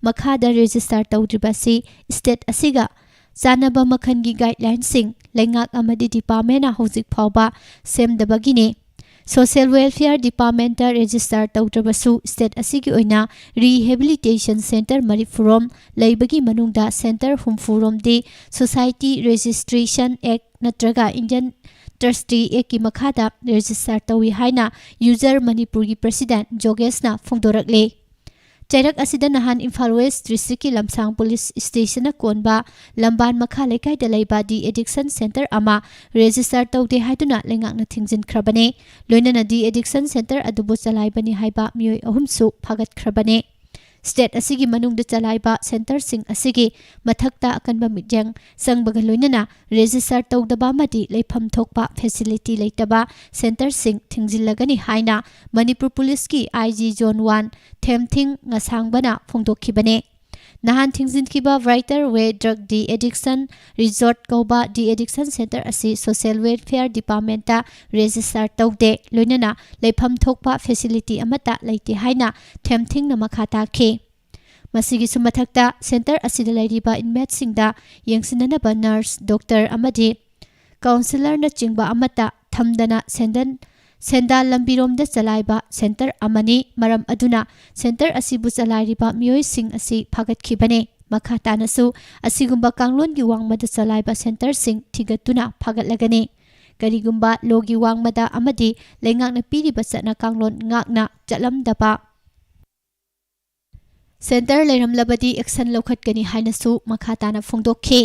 ꯃꯈꯥꯗ ꯔꯦꯖꯤꯁꯇꯥꯔ ꯇꯧꯗ꯭ꯔꯤꯕ ꯑꯁꯤ ꯁ꯭ꯇꯦꯠ ꯑꯁꯤꯒ ꯆꯥꯟꯅꯕ ꯃꯈꯜꯒꯤ ꯒꯥꯏꯗꯂꯥꯏꯟꯁꯤꯡ ꯂꯩꯉꯥꯛ ꯑꯃꯗꯤ ꯗꯤꯄꯥꯔꯠꯃꯦꯟꯅ ꯍꯧꯖꯤꯛ ꯐꯥꯎꯕ ꯁꯦꯝꯗꯕꯒꯤꯅꯤ꯫ ꯁꯣꯁꯤꯌꯦꯜ ꯋꯦꯜꯐꯤꯌꯔ ꯗꯤꯄꯥꯔꯠꯃꯦꯟꯇ ꯔꯦꯖꯤꯁꯇꯥꯔ ꯇꯧꯗ꯭ꯔꯕꯁꯨ ꯁ꯭ꯇꯦꯠ ꯑꯁꯤꯒꯤ ꯑꯣꯏꯅ ꯔꯤꯍꯦꯕꯤꯂꯤꯇꯦꯁꯟ ꯁꯦꯟꯇꯔ ꯃꯔꯤꯐꯨꯔꯣꯝ ꯂꯩꯕꯒꯤ ꯃꯅꯨꯡꯗ ꯁꯦꯟꯇꯔ ꯍꯨꯝꯐꯨꯔꯣꯝꯗꯤ ꯁꯣꯁꯥꯏꯇꯤ ꯔꯦꯖꯤꯁꯇ꯭ꯔꯦꯁꯟ ꯑꯦꯛ ꯅꯠꯇ꯭ꯔꯒ ꯏꯟꯗꯤꯌꯟ ꯇ꯭ꯔꯁꯇꯤ ꯑꯦꯛꯀꯤ ꯃꯈꯥꯗ ꯔꯦꯖꯤꯁꯇꯥꯔ ꯇꯧꯏ ꯍꯥꯏꯅ ꯌꯨꯖꯔ ꯃꯅꯤꯄꯨꯔꯒꯤ ꯄ꯭ꯔꯁꯤꯗꯦꯟꯠ ꯖꯣꯒꯦꯁꯅ ꯐꯣꯡꯗꯣꯔꯛꯂꯤ꯫ ꯆꯩꯔꯛ ꯑꯁꯤꯗ ꯅꯍꯥꯟ ꯏꯝꯐꯥꯜ ꯋꯦꯁ ꯗꯤꯁꯇ꯭ꯔꯤꯛꯀꯤ ꯂꯝꯁꯥꯡ ꯄꯨꯂꯤꯁ ꯁ꯭ꯇꯦꯁꯟꯅ ꯀꯣꯟꯕ ꯂꯝꯕꯥꯟ ꯃꯈꯥ ꯂꯩꯀꯥꯏꯗ ꯂꯩꯕ ꯗꯤ ꯑꯦꯗꯤꯛꯁꯟ ꯁꯦꯟꯇꯔ ꯑꯃ ꯔꯦꯖꯤꯁꯇꯥꯔ ꯇꯧꯗꯦ ꯍꯥꯏꯗꯨꯅ ꯂꯩꯉꯥꯛꯅ ꯊꯤꯡꯖꯤꯟꯈ꯭ꯔꯕꯅꯤ꯫ ꯂꯣꯏꯅꯅ ꯗꯤ ꯑꯦꯗꯤꯛꯁꯟ ꯁꯦꯟꯇꯔ ꯑꯗꯨꯕꯨ ꯆꯂꯥꯏꯕꯅꯤ ꯍꯥꯏꯕ ꯃꯤꯑꯣꯏ ꯑꯍꯨꯝꯁꯨ ꯐꯥꯒꯠꯈ꯭ꯔꯕꯅꯤ꯫ ꯁ꯭ꯇꯦꯠ ꯑꯁꯤꯒꯤ ꯃꯅꯨꯡꯗ ꯆꯂꯥꯏꯕ ꯁꯦꯟꯇꯔꯁꯤꯡ ꯑꯁꯤꯒꯤ ꯃꯊꯛꯇ ꯑꯀꯟꯕ ꯃꯤꯠꯌꯦꯡ ꯆꯪꯕꯒ ꯂꯣꯏꯅꯅ ꯔꯦꯖꯤꯁꯇꯥꯔ ꯇꯧꯗꯕ ꯑꯃꯗꯤ ꯂꯩꯐꯝ ꯊꯣꯛꯄ ꯐꯦꯁꯤꯂꯤꯇꯤ ꯂꯩꯇꯕ ꯁꯦꯟꯇꯔꯁꯤꯡ ꯊꯤꯡꯖꯤꯜꯂꯒꯅꯤ ꯍꯥꯏꯅ ꯃꯅꯤꯄꯨꯔ ꯄꯨꯂꯤꯁꯀꯤ ꯑꯥꯏ ꯖꯤ ꯖꯣꯟ ꯋꯥꯟ ꯊꯦꯝꯊꯤꯡ ꯉꯁꯥꯡꯕꯅ ꯐꯣꯡꯗꯣꯛꯈꯤꯕꯅꯦ꯫ ꯅꯍꯥꯟ ꯊꯤꯡꯖꯤꯟꯈꯤꯕ ꯕ꯭ꯔꯥꯏꯇꯔ ꯋꯦ ꯗ꯭ꯔꯒ ꯗꯤ ꯑꯦꯗꯤꯛꯁꯟ ꯔꯤꯖꯣꯔꯠ ꯀꯧꯕ ꯗꯤ ꯑꯦꯗꯤꯛꯁꯟ ꯁꯦꯟꯇꯔ ꯑꯁꯤ ꯁꯣꯁꯤꯌꯦꯜ ꯋꯦꯜꯐꯤꯌꯔ ꯗꯤꯄꯥꯔꯠꯃꯦꯟꯇ ꯔꯦꯖꯤꯁꯇꯥꯔ ꯇꯧꯗꯦ, ꯂꯣꯏꯅꯅ ꯂꯩꯐꯝ ꯊꯣꯛꯄ ꯐꯦꯁꯤꯂꯤꯇꯤ ꯑꯃꯠꯇ ꯂꯩꯇꯦ ꯍꯥꯏꯅ ꯊꯦꯝꯊꯤꯡꯅ ꯃꯈꯥ ꯇꯥꯈꯤ꯫ ꯃꯁꯤꯒꯤꯁꯨ ꯃꯊꯛꯇ, ꯁꯦꯟꯇꯔ ꯑꯁꯤꯗ ꯂꯩꯔꯤꯕ ꯏꯟꯃꯦꯠꯁꯤꯡꯗ ꯌꯦꯡꯁꯤꯟꯅꯅꯕ ꯅꯔꯁ, ꯗꯣꯛꯇꯔ ꯑꯃꯗꯤ ꯀꯥꯎꯟꯁꯤꯂꯔꯅꯆꯤꯡꯕ ꯑꯃꯠꯇ ꯊꯝꯗꯅ ꯁꯦꯟꯗꯟ, ꯁꯦꯟꯗꯥꯟ ꯂꯝꯕꯤꯔꯣꯝꯗ ꯆꯂꯥꯏꯕ ꯁꯦꯟꯇꯔ ꯑꯃꯅꯤ꯫ ꯃꯔꯝ ꯑꯗꯨꯅ ꯁꯦꯟꯇꯔ ꯑꯁꯤꯕꯨ ꯆꯂꯥꯏꯔꯤꯕ ꯃꯤꯑꯣꯏꯁꯤꯡ ꯑꯁꯤ ꯐꯥꯒꯠꯈꯤꯕꯅꯤ꯫ ꯃꯈꯥ ꯇꯥꯅꯁꯨ ꯑꯁꯤꯒꯨꯝꯕ ꯀꯥꯡꯂꯣꯟꯒꯤ ꯋꯥꯡꯃꯗ ꯆꯂꯥꯏꯕ ꯁꯦꯟꯇꯔꯁꯤꯡ ꯊꯤꯒꯠꯇꯨꯅ ꯐꯥꯒꯠꯂꯒꯅꯤ꯫ ꯀꯔꯤꯒꯨꯝꯕ ꯂꯣꯒꯤ ꯋꯥꯡꯃꯗ ꯑꯃꯗꯤ ꯂꯩꯉꯥꯛꯅ ꯄꯤꯔꯤꯕ ꯆꯠꯅ ꯀꯥꯡꯂꯣꯟ ꯉꯥꯛꯅ ꯆꯠꯂꯝꯗꯕ ꯁꯦꯟꯇꯔ ꯂꯩꯔꯝꯂꯕꯗꯤ ꯑꯦꯛꯁꯟ ꯂꯧꯈꯠꯀꯅꯤ ꯍꯥꯏꯅꯁꯨ ꯃꯈꯥ ꯇꯥꯅ ꯐꯣꯡꯗꯣꯛꯈꯤ꯫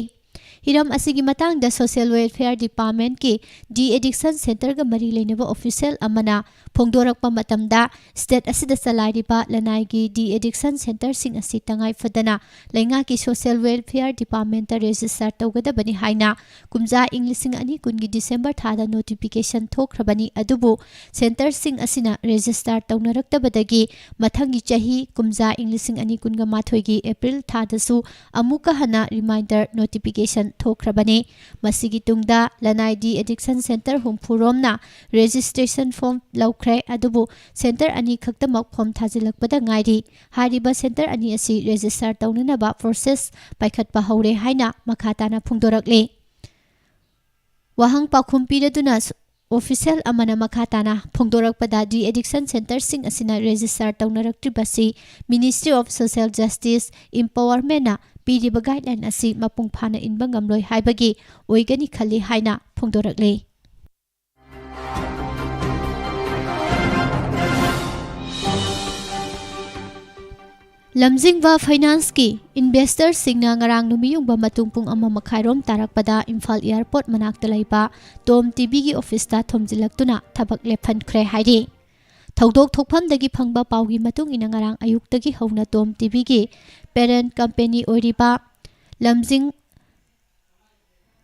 ꯍꯤꯔꯝ ꯑꯁꯤꯒꯤ ꯃꯇꯥꯡꯗ ꯁꯣꯁꯤꯌꯦꯜ ꯋꯦꯜꯐꯤꯌꯔ ꯗꯤꯄꯥꯔꯠꯃꯦꯟꯠꯀꯤ ꯗꯤ ꯑꯦꯗꯤꯛꯁꯟ ꯁꯦꯟꯇꯔꯒ ꯃꯔꯤ ꯂꯩꯅꯕ ꯑꯣꯐꯤꯁꯤꯌꯦꯜ ꯑꯃꯅ ꯐꯣꯡꯗꯣꯔꯛꯄ ꯃꯇꯝꯗ, ꯁ꯭ꯇꯦꯠ ꯑꯁꯤꯗ ꯆꯂꯥꯏꯔꯤꯕ ꯂꯅꯥꯏꯒꯤ ꯗꯤ ꯑꯦꯗꯤꯛꯁꯟ ꯁꯦꯟꯇꯔꯁꯤꯡ ꯑꯁꯤ ꯇꯉꯥꯏ ꯐꯗꯅ ꯂꯩꯉꯥꯛꯀꯤ ꯁꯣꯁꯤꯌꯦꯜ ꯋꯦꯜꯐꯤꯌꯔ ꯗꯤꯄꯥꯔꯠꯃꯦꯟꯠꯇ ꯔꯦꯖꯤꯁꯇꯥꯔ ꯇꯧꯒꯗꯕꯅꯤ ꯍꯥꯏꯅ ꯀꯨꯝꯖꯥ ꯏꯪ ꯂꯤꯁꯤꯡ ꯑꯅꯤ ꯀꯨꯟꯒꯤ ꯗꯤꯁꯦꯝꯕꯔ ꯊꯥꯗ ꯅꯣꯇꯤꯐꯤꯀꯦꯁꯟ ꯊꯣꯛꯈ꯭ꯔꯕꯅꯤ꯫ ꯑꯗꯨꯕꯨ ꯁꯦꯟꯇꯔꯁꯤꯡ ꯑꯁꯤꯅ ꯔꯦꯖꯤꯁꯇꯥꯔ ꯇꯧꯅꯔꯛꯇꯕꯗꯒꯤ ꯃꯊꯪꯒꯤ ꯆꯍꯤ, ꯀꯨꯝꯖꯥ ꯏꯪ ꯂꯤꯁꯤꯡ ꯑꯅꯤ ꯀꯨꯟꯒ ꯃꯥꯊꯣꯏꯒꯤ ꯑꯦꯄ꯭ꯔꯤꯜ ꯊꯥꯗꯁꯨ ꯑꯃꯨꯛꯀ ꯍꯟꯅ ꯔꯤꯃꯥꯏꯟꯗꯔ ꯅꯣꯇꯤꯐꯤꯀꯦꯁꯟ ꯊꯣꯛꯈ꯭ꯔꯕꯅꯤ꯫ ꯃꯁꯤꯒꯤ ꯇꯨꯡꯗ ꯂꯅꯥꯏ ꯗꯤ ꯑꯦꯗꯤꯛꯁꯟ ꯁꯦꯟꯇꯔ ꯍꯨꯝꯐꯨ ꯔꯣꯝꯅ ꯔꯦꯖꯤꯁꯇ꯭ꯔꯦꯁꯟ ꯐꯣꯔꯝ ꯂꯧꯈ꯭ꯔꯦ, ꯑꯗꯨꯕꯨ ꯁꯦꯟꯇꯔ ꯑꯅꯤ ꯈꯛꯇꯃꯛ ꯐꯣꯔꯝ ꯊꯥꯖꯤꯜꯂꯛꯄꯗ ꯉꯥꯏꯔꯤ꯫ ꯍꯥꯏꯔꯤꯕ ꯁꯦꯟꯇꯔ ꯑꯅꯤ ꯑꯁꯤ ꯔꯦꯖꯤꯁꯇꯥꯔ ꯇꯧꯅꯅꯕ ꯄ꯭ꯔꯣꯁꯦꯁ ꯄꯥꯏꯈꯠꯄ ꯍꯧꯔꯦ ꯍꯥꯏꯅ ꯃꯈꯥ ꯇꯥꯅ ꯐꯣꯡꯗꯣꯔꯛꯂꯤ꯫ ꯋꯥꯍꯪ ꯄꯥꯎꯈꯨꯝ ꯄꯤꯔꯗꯨꯅ ꯁ-, ꯑꯣꯐꯤꯁꯤꯌꯦꯜ ꯑꯃꯅ ꯃꯈꯥ ꯇꯥꯅ ꯐꯣꯡꯗꯣꯔꯛꯄꯗ, ꯗꯤ ꯑꯦꯗꯤꯛꯁꯟ ꯁꯦꯟꯇꯔꯁꯤꯡ ꯑꯁꯤꯅ ꯔꯦꯖꯤꯁꯇꯥꯔ ꯇꯧꯅꯔꯛꯇ꯭ꯔꯤꯕꯁꯤ Ministry of Social Justice Empowerment-ꯅ ꯄꯤꯔꯤꯕ ꯒꯥꯏꯗꯂꯥꯏꯟ ꯑꯁꯤ ꯃꯄꯨꯡ ꯐꯥꯅ ꯏꯟꯕ ꯉꯝꯂꯣꯏ ꯍꯥꯏꯕꯒꯤ ꯑꯣꯏꯒꯅꯤ ꯈꯜꯂꯤ ꯍꯥꯏꯅ ꯐꯣꯡꯗꯣꯔꯛꯂꯤ꯫ ꯂꯝꯖꯤꯡꯕ ꯐꯥꯏꯅꯥꯟꯁꯀꯤ ꯏꯟꯚꯦꯁꯇꯔꯁꯤꯡꯅ ꯉꯔꯥꯡ ꯅꯨꯃꯤꯠꯌꯨꯡꯕ ꯃꯇꯨꯡ ꯄꯨꯡ ꯑꯃ ꯃꯈꯥꯏꯔꯣꯝ ꯇꯥꯔꯛꯄꯗ ꯏꯝꯐꯥꯜ ꯑꯦꯌꯔꯄꯣꯔꯠ ꯃꯅꯥꯛꯇ ꯂꯩꯕ ꯇꯣꯝ ꯇꯤꯚꯤꯒꯤ ꯑꯣꯐꯤꯁꯇ ꯊꯣꯝꯖꯤꯜꯂꯛꯇꯨꯅ ꯊꯕꯛ ꯂꯦꯞꯍꯟꯈ꯭ꯔꯦ ꯍꯥꯏꯔꯤ꯫ ꯊꯧꯗꯣꯛ ꯊꯣꯛꯐꯝꯗꯒꯤ ꯐꯪꯕ ꯄꯥꯎꯒꯤ ꯃꯇꯨꯡ ꯏꯟꯅ, ꯉꯔꯥꯡ ꯑꯌꯨꯛꯇꯒꯤ ꯍꯧꯅ ꯇꯣꯝ ꯇꯤꯚꯤꯒꯤ ꯄꯦꯔꯦꯟꯠ ꯀꯝꯄꯦꯅꯤ ꯑꯣꯏꯔꯤꯕ ꯂꯝꯖꯤꯡ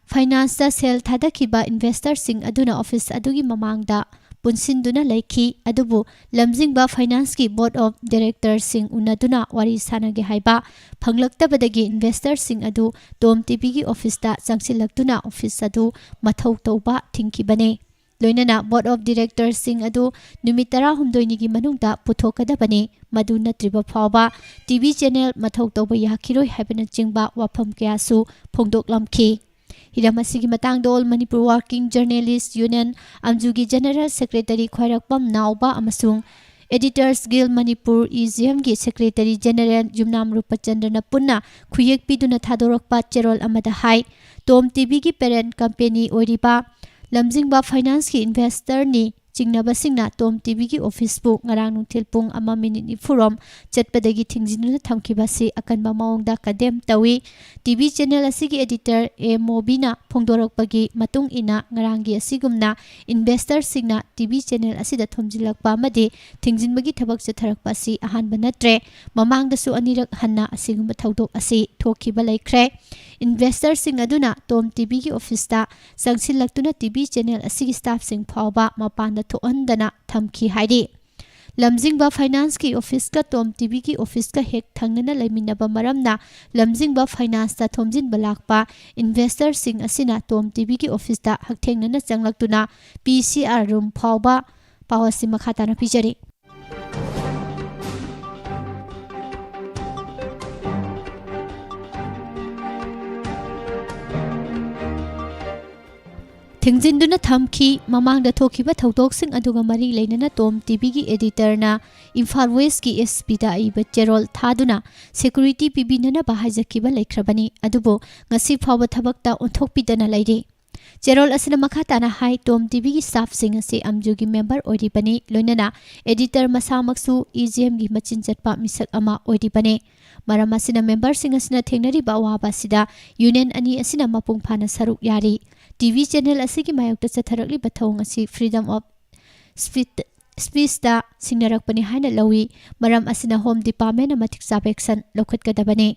ꯐꯥꯏꯅꯥꯟꯁꯇ ꯁꯦꯜ ꯊꯥꯗꯈꯤꯕ ꯏꯟꯚꯦꯁꯇꯔꯁꯤꯡ ꯑꯗꯨꯅ ꯑꯣꯐꯤꯁ ꯑꯗꯨꯒꯤ ꯃꯃꯥꯡꯗ ꯄꯨꯟꯁꯤꯟꯗꯨꯅ ꯂꯩꯈꯤ꯫ ꯑꯗꯨꯕꯨ ꯂꯝꯖꯤꯡꯕ ꯐꯥꯏꯅꯥꯟꯁꯀꯤ ꯕꯣꯔꯗ ꯑꯣꯐ ꯗꯥꯏꯔꯦꯛꯇꯔꯁꯤꯡ ꯎꯅꯗꯨꯅ ꯋꯥꯔꯤ ꯁꯥꯅꯒꯦ ꯍꯥꯏꯕ ꯐꯪꯂꯛꯇꯕꯗꯒꯤ ꯏꯟꯚꯦꯁꯇꯔꯁꯤꯡ ꯑꯗꯨ ꯇꯣꯝ ꯇꯤꯚꯤꯒꯤ ꯑꯣꯐꯤꯁꯇ ꯆꯪꯁꯤꯜꯂꯛꯇꯨꯅ ꯑꯣꯐꯤꯁ ꯑꯗꯨ ꯃꯊꯧ ꯇꯧꯕ ꯊꯤꯡꯈꯤꯕꯅꯤ꯫ ꯂꯣꯏꯅꯅ ꯕꯣꯔꯗ ꯑꯣꯐ ꯗꯥꯏꯔꯦꯛꯇꯔꯁꯤꯡ ꯑꯗꯨ ꯅꯨꯃꯤꯠ ꯇꯔꯥꯍꯨꯝꯗꯣꯏꯅꯤꯒꯤ ꯃꯅꯨꯡꯗ ꯄꯨꯊꯣꯛꯀꯗꯕꯅꯤ꯫ ꯃꯗꯨ ꯅꯠꯇ꯭ꯔꯤꯕ ꯐꯥꯎꯕ ꯇꯤꯚꯤ ꯆꯦꯅꯦꯜ ꯃꯊꯧ ꯇꯧꯕ ꯌꯥꯈꯤꯔꯣꯏ ꯍꯥꯏꯕꯅꯆꯤꯡꯕ ꯋꯥꯐꯝ ꯀꯌꯥꯁꯨ ꯐꯣꯡꯗꯣꯛꯂꯝꯈꯤ꯫ ꯍꯤꯔꯝ ꯑꯁꯤꯒꯤ ꯃꯇꯥꯡꯗ All Manipur Working Journalist Union, ꯑꯝꯖꯨꯒꯤ ꯖꯦꯅꯦꯔꯦꯜ ꯁꯦꯀ꯭ꯔꯦꯇꯔꯤ ꯈ꯭ꯋꯥꯏꯔꯥꯛꯄꯝ ꯅꯥꯎꯕ ꯑꯃꯁꯨꯡ Editors Guild Manipur, E G ꯑꯦꯝꯒꯤ ꯁꯦꯀ꯭ꯔꯦꯇꯔꯤ ꯖꯦꯅꯦꯔꯦꯜ ꯌꯨꯝꯅꯥꯝ ꯔꯨꯄꯆꯟꯗ꯭ꯔꯅ ꯄꯨꯟꯅ ꯈꯨꯌꯦꯛ ꯄꯤꯗꯨꯅ ꯊꯥꯗꯣꯔꯛꯄ ꯆꯦꯔꯣꯜ ꯑꯃꯗ ꯍꯥꯏ, ꯇꯣꯝ ꯇꯤꯚꯤꯒꯤ ꯄꯦꯔꯦꯟꯠ ꯀꯝꯄꯦꯅꯤ ꯑꯣꯏꯔꯤꯕ ꯂꯝꯖꯤꯡꯕ ꯐꯥꯏꯅꯥꯟꯁꯀꯤ ꯏꯟꯚꯦꯁꯇꯔꯅꯤ ꯆꯤꯡꯅꯕꯁꯤꯡꯅ ꯇꯣꯝ ꯇꯤꯚꯤꯒꯤ ꯑꯣꯐꯤꯁꯄꯨ ꯉꯔꯥꯡ ꯅꯨꯡꯊꯤꯜ ꯄꯨꯡ ꯑꯃ ꯃꯤꯅꯤꯠ ꯅꯤꯐꯨ ꯔꯣꯝ ꯆꯠꯄꯗꯒꯤ ꯊꯤꯡꯖꯤꯟꯗꯨꯅ ꯊꯝꯈꯤꯕ ꯑꯁꯤ ꯑꯀꯟꯕ ꯃꯑꯣꯡꯗ ꯀꯟꯗꯦꯝ ꯇꯧꯏ꯫ ꯇꯤꯚꯤ ꯆꯦꯅꯦꯜ ꯑꯁꯤꯒꯤ ꯑꯦꯗꯤꯇꯔ ꯑꯦ ꯃꯣꯕꯤꯅ ꯐꯣꯡꯗꯣꯔꯛꯄꯒꯤ ꯃꯇꯨꯡ ꯏꯟꯅ, ꯉꯔꯥꯡꯒꯤ ꯑꯁꯤꯒꯨꯝꯅ ꯏꯟꯚꯦꯁꯇꯔꯁꯤꯡꯅ ꯇꯤꯚꯤ ꯆꯦꯅꯦꯜ ꯑꯁꯤꯗ ꯊꯣꯝꯖꯤꯜꯂꯛꯄ ꯑꯃꯗꯤ ꯊꯤꯡꯖꯤꯟꯕꯒꯤ ꯊꯕꯛ ꯆꯠꯊꯔꯛꯄ ꯑꯁꯤ ꯑꯍꯥꯟꯕ ꯅꯠꯇ꯭ꯔꯦ꯫ ꯃꯃꯥꯡꯗꯁꯨ ꯑꯅꯤꯔꯛ ꯍꯟꯅ ꯑꯁꯤꯒꯨꯝꯕ ꯊꯧꯗꯣꯛ ꯑꯁꯤ ꯊꯣꯛꯈꯤꯕ ꯂꯩꯈ꯭ꯔꯦ꯫ ꯏꯟꯚꯦꯁꯇꯔꯁꯤꯡ ꯑꯗꯨꯅ ꯇꯣꯝ ꯇꯤꯚꯤꯒꯤ ꯑꯣꯐꯤꯁꯇ ꯆꯪꯁꯤꯜꯂꯛꯇꯨꯅ ꯇꯤꯚꯤ ꯆꯦꯅꯦꯜ ꯑꯁꯤꯒꯤ ꯁ꯭ꯇꯥꯐꯁꯤꯡ ꯐꯥꯎꯕ ꯃꯄꯥꯟꯗ ꯊꯣꯛꯍꯟꯗꯅ ꯊꯝꯈꯤ ꯍꯥꯏꯔꯤ꯫ ꯂꯝꯖꯤꯡꯕ ꯐꯥꯏꯅꯥꯟꯁꯀꯤ ꯑꯣꯐꯤꯁꯀ ꯇꯣꯝ ꯇꯤꯚꯤꯒꯤ ꯑꯣꯐꯤꯁꯀ ꯍꯦꯛ ꯊꯪꯅꯅ ꯂꯩꯃꯤꯟꯅꯕ ꯃꯔꯝꯅ ꯂꯝꯖꯤꯡꯕ ꯐꯥꯏꯅꯥꯟꯁꯇ ꯊꯣꯝꯖꯤꯟꯕ ꯂꯥꯛꯄ ꯏꯟꯚꯦꯁꯇꯔꯁꯤꯡ ꯑꯁꯤꯅ ꯇꯣꯝ ꯇꯤꯚꯤꯒꯤ ꯑꯣꯐꯤꯁꯇ ꯍꯛꯊꯦꯡꯅꯅ ꯆꯪꯂꯛꯇꯨꯅ ꯄꯤ ꯁꯤ ꯑꯥꯔ ꯔꯨꯝ ꯐꯥꯎꯕ ꯄꯥꯎ ꯑꯁꯤ ꯃꯈꯥ ꯇꯥꯅ ꯄꯤꯖꯔꯤ꯫ ꯊꯤꯡꯖꯤꯟꯗꯨꯅ ꯊꯝꯈꯤ꯫ ꯃꯃꯥꯡꯗ ꯊꯣꯛꯈꯤꯕ ꯊꯧꯗꯣꯛꯁꯤꯡ ꯑꯗꯨꯒ ꯃꯔꯤ ꯂꯩꯅꯅ ꯇꯣꯝ ꯇꯤꯚꯤꯒꯤ ꯑꯦꯗꯤꯇꯔꯅ ꯏꯝꯐꯥꯜ ꯋꯦꯁꯀꯤ ꯑꯦꯁ ꯄꯤꯗ ꯑꯏꯕ ꯆꯦꯔꯣꯜ ꯊꯥꯗꯨꯅ ꯁꯦꯀ꯭ꯌꯨꯔꯤꯇꯤ ꯄꯤꯕꯤꯅꯅꯕ ꯍꯥꯏꯖꯈꯤꯕ ꯂꯩꯈ꯭ꯔꯕꯅꯤ, ꯑꯗꯨꯕꯨ ꯉꯁꯤ ꯐꯥꯎꯕ ꯊꯕꯛꯇ ꯑꯣꯟꯊꯣꯛꯄꯤꯗꯅ ꯂꯩꯔꯤ꯫ ꯆꯦꯔꯣꯜ ꯑꯁꯤꯅ ꯃꯈꯥ ꯇꯥꯅ ꯍꯥꯏ, ꯇꯣꯝ ꯇꯤꯚꯤꯒꯤ ꯁ꯭ꯇꯥꯐꯁꯤꯡ ꯑꯁꯤ ꯑꯝꯖꯨꯒꯤ ꯃꯦꯝꯕꯔ ꯑꯣꯏꯔꯤꯕꯅꯤ, ꯂꯣꯏꯅꯅ ꯑꯦꯗꯤꯇꯔ ꯃꯁꯥꯃꯛꯁꯨ ꯏ ꯖꯤ ꯑꯦꯝꯒꯤ ꯃꯆꯤꯟ ꯆꯠꯄ ꯃꯤꯁꯛ ꯑꯃ ꯑꯣꯏꯔꯤꯕꯅꯤ꯫ ꯃꯔꯝ ꯑꯁꯤꯅ ꯃꯦꯝꯕꯔꯁꯤꯡ ꯑꯁꯤꯅ ꯊꯦꯡꯅꯔꯤꯕ ꯑꯋꯥꯕ ꯑꯁꯤꯗ ꯌꯨꯅꯤꯌꯟ ꯑꯅꯤ ꯑꯁꯤꯅ ꯃꯄꯨꯡ ꯐꯥꯅ ꯁꯔꯨꯛ ꯌꯥꯔꯤ꯫ ꯇꯤꯚꯤ ꯆꯦꯅꯦꯜ ꯑꯁꯤꯒꯤ ꯃꯥꯌꯣꯛꯇ ꯆꯠꯊꯔꯛꯂꯤꯕ ꯊꯧꯑꯣꯡ ꯑꯁꯤ freedom of speech, speechꯇ ꯁꯤꯡꯅꯔꯛꯄꯅꯤ ꯍꯥꯏꯅ ꯂꯧꯏ꯫ ꯃꯔꯝ ꯑꯁꯤꯅ ꯍꯣꯝ ꯗꯤꯄꯥꯔꯠꯃꯦꯟꯅ ꯃꯇꯤꯛ ꯆꯥꯕ ꯑꯦꯛꯁꯟ ꯂꯧꯈꯠꯀꯗꯕꯅꯤ꯫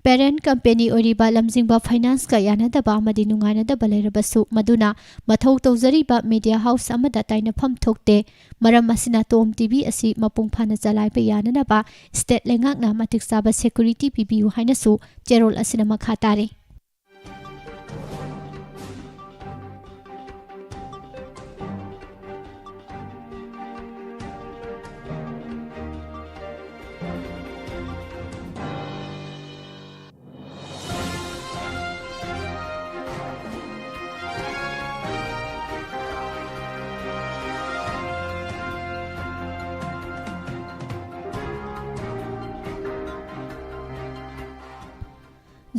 ꯄꯦꯔꯦꯟꯠ ꯀꯝꯄꯦꯅꯤ ꯑꯣꯏꯔꯤꯕ ꯂꯝꯖꯤꯡꯕ ꯐꯥꯏꯅꯥꯟꯁꯀ ꯌꯥꯅꯗꯕ ꯑꯃꯗꯤ ꯅꯨꯡꯉꯥꯏꯅꯗꯕ ꯂꯩꯔꯕꯁꯨ, ꯃꯗꯨꯅ ꯃꯊꯧ ꯇꯧꯖꯔꯤꯕ ꯃꯤꯗꯤꯌꯥ ꯍꯥꯎꯁ ꯑꯃꯗ ꯇꯥꯏꯅꯐꯝ ꯊꯣꯛꯇꯦ꯫ ꯃꯔꯝ ꯑꯁꯤꯅ ꯇꯣꯝ ꯇꯤꯚꯤ ꯑꯁꯤ ꯃꯄꯨꯡ ꯐꯥꯅ ꯆꯂꯥꯏꯕ ꯌꯥꯅꯅꯕ ꯁ꯭ꯇꯦꯠ ꯂꯩꯉꯥꯛꯅ ꯃꯇꯤꯛ ꯆꯥꯕ ꯁꯦꯀ꯭ꯌꯨꯔꯤꯇꯤ ꯄꯤꯕꯤꯌꯨ ꯍꯥꯏꯅꯁꯨ ꯆꯦꯔꯣꯜ ꯑꯁꯤꯅ ꯃꯈꯥ ꯇꯥꯔꯤ꯫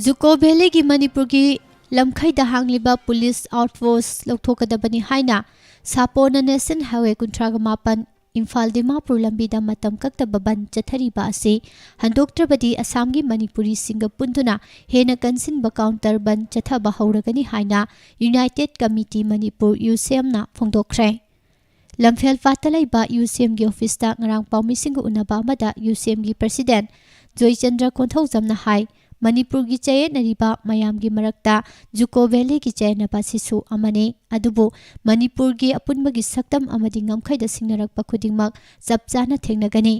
ꯖꯨꯀꯣ ꯚꯦꯂꯤꯒꯤ ꯃꯅꯤꯄꯨꯔꯒꯤ ꯂꯝꯈꯩꯗ ꯍꯥꯡꯂꯤꯕ ꯄꯨꯂꯤꯁ ꯑꯥꯎꯠꯄꯣꯁ ꯂꯧꯊꯣꯛꯀꯗꯕꯅꯤ ꯍꯥꯏꯅ ꯁꯥꯄꯣꯅ ꯅꯦꯁꯅꯦꯜ ꯍꯥꯏꯋꯦ ꯀꯨꯟꯊ꯭ꯔꯥꯒ ꯃꯥꯄꯟ ꯏꯝꯐꯥꯜ ꯗꯤꯃꯥꯄꯨꯔ ꯂꯝꯕꯤꯗ ꯃꯇꯝ ꯀꯛꯇꯕ ꯕꯟ ꯆꯠꯊꯔꯤꯕ ꯑꯁꯤ ꯍꯟꯗꯣꯛꯇ꯭ꯔꯕꯗꯤ ꯑꯁꯥꯝꯒꯤ ꯃꯅꯤꯄꯨꯔꯤꯁꯤꯡꯒ ꯄꯨꯟꯗꯨꯅ ꯍꯦꯟꯅ ꯀꯟꯁꯤꯟꯕ ꯀꯥꯎꯟꯇꯔ ꯕꯟ ꯆꯠꯊꯕ ꯍꯧꯔꯒꯅꯤ ꯍꯥꯏꯅ ꯌꯨꯅꯥꯏꯇꯦꯗ ꯀꯃꯤꯇꯤ ꯃꯅꯤꯄꯨꯔ, ꯌꯨ ꯁꯤ ꯑꯦꯝꯅ ꯐꯣꯡꯗꯣꯛꯈ꯭ꯔꯦ꯫ ꯂꯝꯐꯦꯜ ꯄꯥꯠꯇ ꯂꯩꯕ ꯌꯨ ꯁꯤ ꯑꯦꯝꯒꯤ ꯑꯣꯐꯤꯁꯇ ꯉꯔꯥꯡ ꯄꯥꯎꯃꯤꯁꯤꯡꯒ ꯎꯅꯕ ꯑꯃꯗ ꯌꯨ ꯁꯤ ꯑꯦꯝꯒꯤ ꯄ꯭ꯔꯁꯤꯗꯦꯟꯠ ꯖꯣꯏꯆꯟꯗ꯭ꯔ ꯀꯣꯟꯊꯧꯖꯝꯅ ꯍꯥꯏ, ꯃꯅꯤꯄꯨꯔꯒꯤ ꯆꯌꯦꯠꯅꯔꯤꯕ ꯃꯌꯥꯝꯒꯤ ꯃꯔꯛꯇ ꯖꯨꯀꯣ ꯚꯦꯂꯤꯒꯤ ꯆꯌꯦꯠꯅꯕ ꯑꯁꯤꯁꯨ ꯑꯃꯅꯤ꯫ ꯑꯗꯨꯕꯨ ꯃꯅꯤꯄꯨꯔꯒꯤ ꯑꯄꯨꯟꯕꯒꯤ ꯁꯛꯇꯝ ꯑꯃꯗꯤ ꯉꯝꯈꯩꯗ ꯁꯤꯡꯅꯔꯛꯄ ꯈꯨꯗꯤꯡꯃꯛ ꯆꯞ ꯆꯥꯅ ꯊꯦꯡꯅꯒꯅꯤ꯫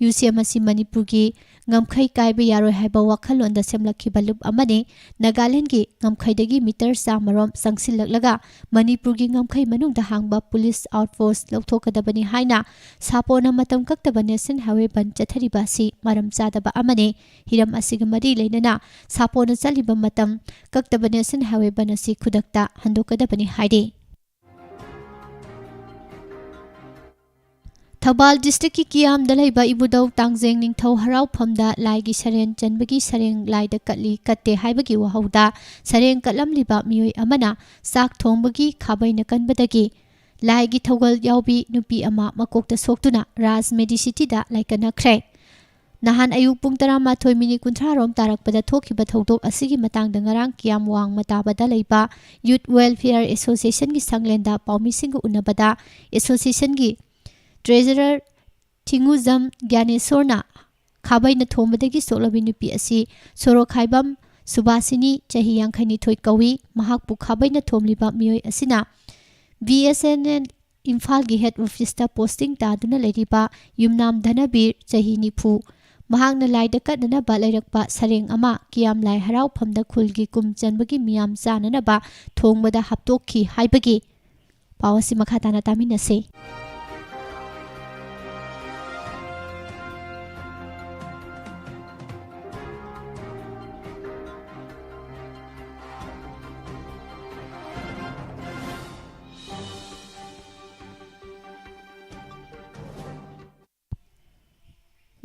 ꯌꯨꯁꯦꯝ ꯑꯁꯤ ꯃꯅꯤꯄꯨꯔꯒꯤ ꯉꯝꯈꯩ ꯀꯥꯏꯕ ꯌꯥꯔꯣꯏ ꯍꯥꯏꯕ ꯋꯥꯈꯜꯂꯣꯟꯗ ꯁꯦꯝꯂꯛꯈꯤꯕ ꯂꯨꯞ ꯑꯃꯅꯤ꯫ ꯅꯥꯒꯥꯂꯦꯟꯗꯒꯤ ꯉꯝꯈꯩꯗꯒꯤ ꯃꯤꯇꯔ ꯆꯥꯃꯔꯣꯝ ꯆꯪꯁꯤꯜꯂꯛꯂꯒ ꯃꯅꯤꯄꯨꯔꯒꯤ ꯉꯝꯈꯩ ꯃꯅꯨꯡꯗ ꯍꯥꯡꯕ ꯄꯨꯂꯤꯁ ꯑꯥꯎꯠꯄꯣꯁ ꯂꯧꯊꯣꯛꯀꯗꯕꯅꯤ ꯍꯥꯏꯅ ꯁꯥꯄꯣꯟꯅ ꯃꯇꯝ ꯀꯛꯇꯕ ꯅꯦꯁꯅꯦꯜ ꯍꯥꯏꯋꯦ ꯕꯟ ꯆꯠꯊꯔꯤꯕ ꯑꯁꯤ ꯃꯔꯝ ꯆꯥꯗꯕ ꯑꯃꯅꯤ꯫ ꯍꯤꯔꯝ ꯑꯁꯤꯒ ꯃꯔꯤ ꯂꯩꯅꯅ ꯁꯥꯄꯣꯟꯅ ꯆꯠꯂꯤꯕ ꯃꯇꯝ ꯀꯛꯇꯕ ꯅꯦꯁꯅꯦꯜ ꯍꯥꯏꯋꯦ ꯕꯟ ꯑꯁꯤ ꯈꯨꯗꯛꯇ ꯍꯟꯗꯣꯛꯀꯗꯕꯅꯤ ꯍꯥꯏꯔꯤ꯫ ꯊꯧꯕꯥꯜ ꯗꯤꯁꯇ꯭ꯔꯤꯛꯀꯤ ꯀꯤꯌꯥꯝꯗ ꯂꯩꯕ ꯏꯕꯨꯙꯧ ꯇꯥꯡꯖꯦꯡ ꯅꯤꯡꯊꯧ ꯍꯔꯥꯎꯐꯝꯗ ꯂꯥꯏꯒꯤ ꯁꯔꯦꯡ ꯆꯟꯕꯒꯤ ꯁꯔꯦꯡ ꯂꯥꯏꯗ ꯀꯠꯂꯤ ꯀꯠꯇꯦ ꯍꯥꯏꯕꯒꯤ ꯋꯥꯍꯧꯗ ꯁꯔꯦꯡ ꯀꯠꯂꯝꯂꯤꯕ ꯃꯤꯑꯣꯏ ꯑꯃꯅ ꯆꯥꯛ ꯊꯣꯡꯕꯒꯤ ꯈꯥꯕꯩꯅ ꯀꯟꯕꯗꯒꯤ ꯂꯥꯏꯒꯤ ꯊꯧꯒꯜ ꯌꯥꯎꯕꯤ ꯅꯨꯄꯤ ꯑꯃ ꯃꯀꯣꯛꯇ ꯁꯣꯛꯇꯨꯅ ꯔꯥꯖ ꯃꯦꯗꯤꯁꯤꯇꯤꯗ ꯂꯥꯏꯀꯠꯅꯈ꯭ꯔꯦ꯫ ꯅꯍꯥꯟ ꯑꯌꯨꯛ ꯄꯨꯡ ꯇꯔꯥꯃꯥꯊꯣꯏ ꯃꯤꯅꯤꯠ ꯀꯨꯟꯊ꯭ꯔꯥ ꯔꯣꯝ ꯇꯥꯔꯛꯄꯗ ꯊꯣꯛꯈꯤꯕ ꯊꯧꯗꯣꯛ ꯑꯁꯤꯒꯤ ꯃꯇꯥꯡꯗ ꯉꯔꯥꯡ ꯀꯤꯌꯥꯝ ꯋꯥꯡꯃ ꯇꯥꯕꯗ ꯂꯩꯕ ꯌꯨꯠ ꯋꯦꯜꯐꯤꯌꯔ ꯑꯦꯁꯣꯁꯤꯌꯦꯁꯟꯒꯤ ꯁꯪꯂꯦꯟꯗ ꯄꯥꯎꯃꯤꯁꯤꯡꯒ ꯎꯅꯕꯗ ꯑꯦꯁꯣꯁꯤꯌꯦꯁꯟꯒꯤ ꯇ꯭ꯔꯦꯖꯔꯔ ꯊꯤꯡꯉꯨꯖꯝ ꯒ꯭ꯌꯥꯅꯦꯁꯣꯔꯅ ꯈꯥꯕꯩꯅ ꯊꯣꯝꯕꯗꯒꯤ ꯁꯣꯛꯂꯕꯤ ꯅꯨꯄꯤ ꯑꯁꯤ ꯁꯣꯔꯣꯛꯈꯥꯏꯕꯝ ꯁꯨꯕꯥꯁꯤꯅꯤ, ꯆꯍꯤ ꯌꯥꯡꯈꯩꯅꯤꯊꯣꯏ ꯀꯧꯏ꯫ ꯃꯍꯥꯛꯄꯨ ꯈꯥꯕꯩꯅ ꯊꯣꯝꯂꯤꯕ ꯃꯤꯑꯣꯏ ꯑꯁꯤꯅ ꯕꯤ ꯑꯦꯁ ꯑꯦꯟ ꯑꯦꯜ ꯏꯝꯐꯥꯜꯒꯤ ꯍꯦꯗ ꯑꯣꯐꯤꯁꯇ ꯄꯣꯁꯇꯤꯡ ꯇꯥꯗꯨꯅ ꯂꯩꯔꯤꯕ ꯌꯨꯝꯅꯥꯝ ꯙꯅꯕꯤꯔ, ꯆꯍꯤ ꯅꯤꯐꯨ꯫ ꯃꯍꯥꯛꯅ ꯂꯥꯏꯗ ꯀꯠꯅꯅꯕ ꯂꯩꯔꯛꯄ ꯁꯔꯦꯡ ꯑꯃ ꯀꯤꯌꯥꯝ ꯂꯥꯏ ꯍꯔꯥꯎꯐꯝꯗ ꯈꯨꯜꯒꯤ ꯀꯨꯝ ꯆꯟꯕꯒꯤ ꯃꯤꯌꯥꯝ ꯆꯥꯅꯅꯕ ꯊꯣꯡꯕꯗ ꯍꯥꯞꯇꯣꯛꯈꯤ ꯍꯥꯏꯕꯒꯤ ꯄꯥꯎ ꯑꯁꯤ ꯃꯈꯥ ꯇꯥꯅ ꯇꯥꯃꯤꯟꯅꯁꯤ꯫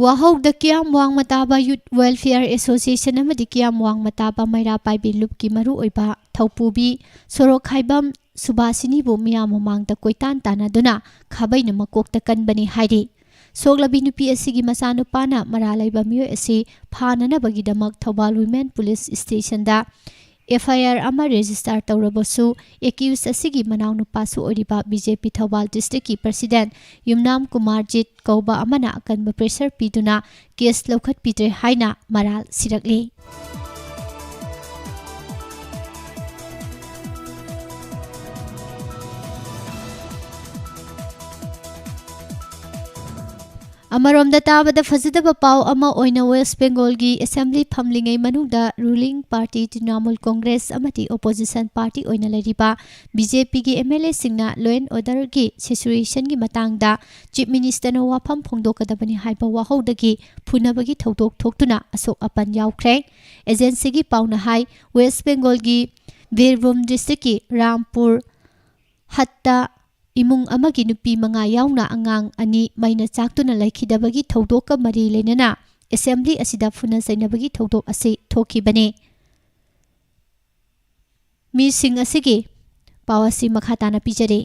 ꯋꯥꯍꯧꯗ ꯀꯤꯌꯥꯝ ꯋꯥꯡꯃ ꯇꯥꯕ ꯌꯨꯠ ꯋꯦꯜꯐꯤꯌꯔ ꯑꯦꯁꯣꯁꯤꯌꯦꯁꯟ ꯑꯃꯗꯤ ꯀꯤꯌꯥꯝ ꯋꯥꯡꯃ ꯇꯥꯕ ꯃꯩꯔꯥ ꯄꯥꯏꯕꯤ ꯂꯨꯞꯀꯤ ꯃꯔꯨꯑꯣꯏꯕ ꯊꯧꯄꯨꯕꯤ ꯁꯣꯔꯣꯛꯈꯥꯏꯕꯝ ꯁꯨꯕꯥꯁꯤꯅꯤꯕꯨ ꯃꯤꯌꯥꯝ ꯃꯃꯥꯡꯗ ꯀꯣꯏꯇꯥꯟ ꯇꯥꯟꯅꯗꯨꯅ ꯈꯥꯕꯩꯅ ꯃꯀꯣꯛꯇ ꯀꯟꯕꯅꯤ ꯍꯥꯏꯔꯤ꯫ ꯁꯣꯛꯂꯕꯤ ꯅꯨꯄꯤ ꯑꯁꯤꯒꯤ ꯃꯆꯥꯅꯨꯄꯥꯅ ꯃꯔꯥ ꯂꯩꯕ ꯃꯤꯑꯣꯏ ꯑꯁꯤ ꯐꯥꯅꯅꯕꯒꯤꯗꯃꯛ ꯊꯧꯕꯥꯜ ꯋꯨꯃꯦꯟ ꯄꯨꯂꯤꯁ ꯁ꯭ꯇꯦꯁꯟꯗ ꯑꯦꯐ ꯑꯥꯏ ꯑꯥꯔ ꯑꯃ ꯔꯦꯖꯤꯁꯇꯥꯔ ꯇꯧꯔꯕꯁꯨ, ꯑꯦꯀ꯭ꯌꯨꯁ ꯑꯁꯤꯒꯤ ꯃꯅꯥꯎꯅꯨꯄꯥꯁꯨ ꯑꯣꯏꯔꯤꯕ ꯕꯤ ꯖꯦ ꯄꯤ ꯊꯧꯕꯥꯜ ꯗꯤꯁꯇ꯭ꯔꯤꯛꯀꯤ ꯄ꯭ꯔꯁꯤꯗꯦꯟꯠ ꯌꯨꯝꯅꯥꯝ ꯀꯨꯃꯥꯔꯖꯤꯠ ꯀꯧꯕ ꯑꯃꯅ ꯑꯀꯟꯕ ꯄ꯭ꯔꯦꯁꯔ ꯄꯤꯗꯨꯅ ꯀꯦꯁ ꯂꯧꯈꯠꯄꯤꯗ꯭ꯔꯦ ꯍꯥꯏꯅ ꯃꯔꯥꯜ ꯁꯤꯔꯛꯂꯤ꯫ ꯑꯃꯔꯣꯝꯗ ꯇꯥꯕꯗ ꯐꯖꯗꯕ ꯄꯥꯎ ꯑꯃ ꯑꯣꯏꯅ ꯋꯦꯁ꯭ꯠ ꯕꯦꯡꯒꯣꯜꯒꯤ ꯑꯦꯁꯦꯝꯕ꯭ꯂꯤ ꯐꯝꯂꯤꯉꯩ ꯃꯅꯨꯡꯗ ꯔꯨꯂꯤꯡ ꯄꯥꯔꯇꯤ ꯇ꯭ꯔꯤꯅꯥꯃꯨꯜ ꯀꯣꯡꯒ꯭ꯔꯦꯁ ꯑꯃꯗꯤ ꯑꯣꯄꯣꯖꯤꯁꯟ ꯄꯥꯔꯇꯤ ꯑꯣꯏꯅ ꯂꯩꯔꯤꯕ ꯕꯤ ꯖꯦ ꯄꯤꯒꯤ ꯑꯦꯝ ꯑꯦꯜ ꯑꯦꯁꯤꯡꯅ ꯂꯣ ꯑꯦꯟ ꯑꯣꯔꯗꯔꯒꯤ ꯁꯤꯆꯨꯋꯦꯁꯟꯒꯤ ꯃꯇꯥꯡꯗ ꯆꯤꯐ ꯃꯤꯅꯤꯁꯇꯔꯅ ꯋꯥꯐꯝ ꯐꯣꯡꯗꯣꯛꯀꯗꯕꯅꯤ ꯍꯥꯏꯕ ꯋꯥꯍꯧꯗꯒꯤ ꯐꯨꯅꯕꯒꯤ ꯊꯧꯗꯣꯛ ꯊꯣꯛꯇꯨꯅ ꯑꯁꯣꯛ ꯑꯄꯟ ꯌꯥꯎꯈ꯭ꯔꯦ꯫ ꯑꯦꯖꯦꯟꯁꯤꯒꯤ ꯄꯥꯎꯅ ꯍꯥꯏ, ꯋꯦꯁ꯭ꯠ ꯕꯦꯡꯒꯣꯜꯒꯤ ꯕꯤꯔꯚꯨꯝ ꯗꯤꯁꯇ꯭ꯔꯤꯛꯀꯤ ꯔꯥꯝꯄꯨꯔ ꯍꯠꯇ ꯏꯃꯨꯡ ꯑꯃꯒꯤ ꯅꯨꯄꯤ ꯃꯉꯥ ꯌꯥꯎꯅ ꯑꯉꯥꯡ ꯑꯅꯤ ꯃꯩꯅ ꯆꯥꯛꯇꯨꯅ ꯂꯩꯈꯤꯗꯕꯒꯤ ꯊꯧꯗꯣꯛꯀ ꯃꯔꯤ ꯂꯩꯅꯅ ꯑꯦꯁꯦꯝꯕ꯭ꯂꯤ ꯑꯁꯤꯗ ꯐꯨꯅ ꯆꯩꯅꯕꯒꯤ ꯊꯧꯗꯣꯛ ꯑꯁꯤ ꯊꯣꯛꯈꯤꯕꯅꯤ꯫ ꯃꯤꯁꯤꯡ ꯑꯁꯤꯒꯤ ꯄꯥꯎ ꯑꯁꯤ ꯃꯈꯥ ꯇꯥꯅ ꯄꯤꯖꯔꯤ꯫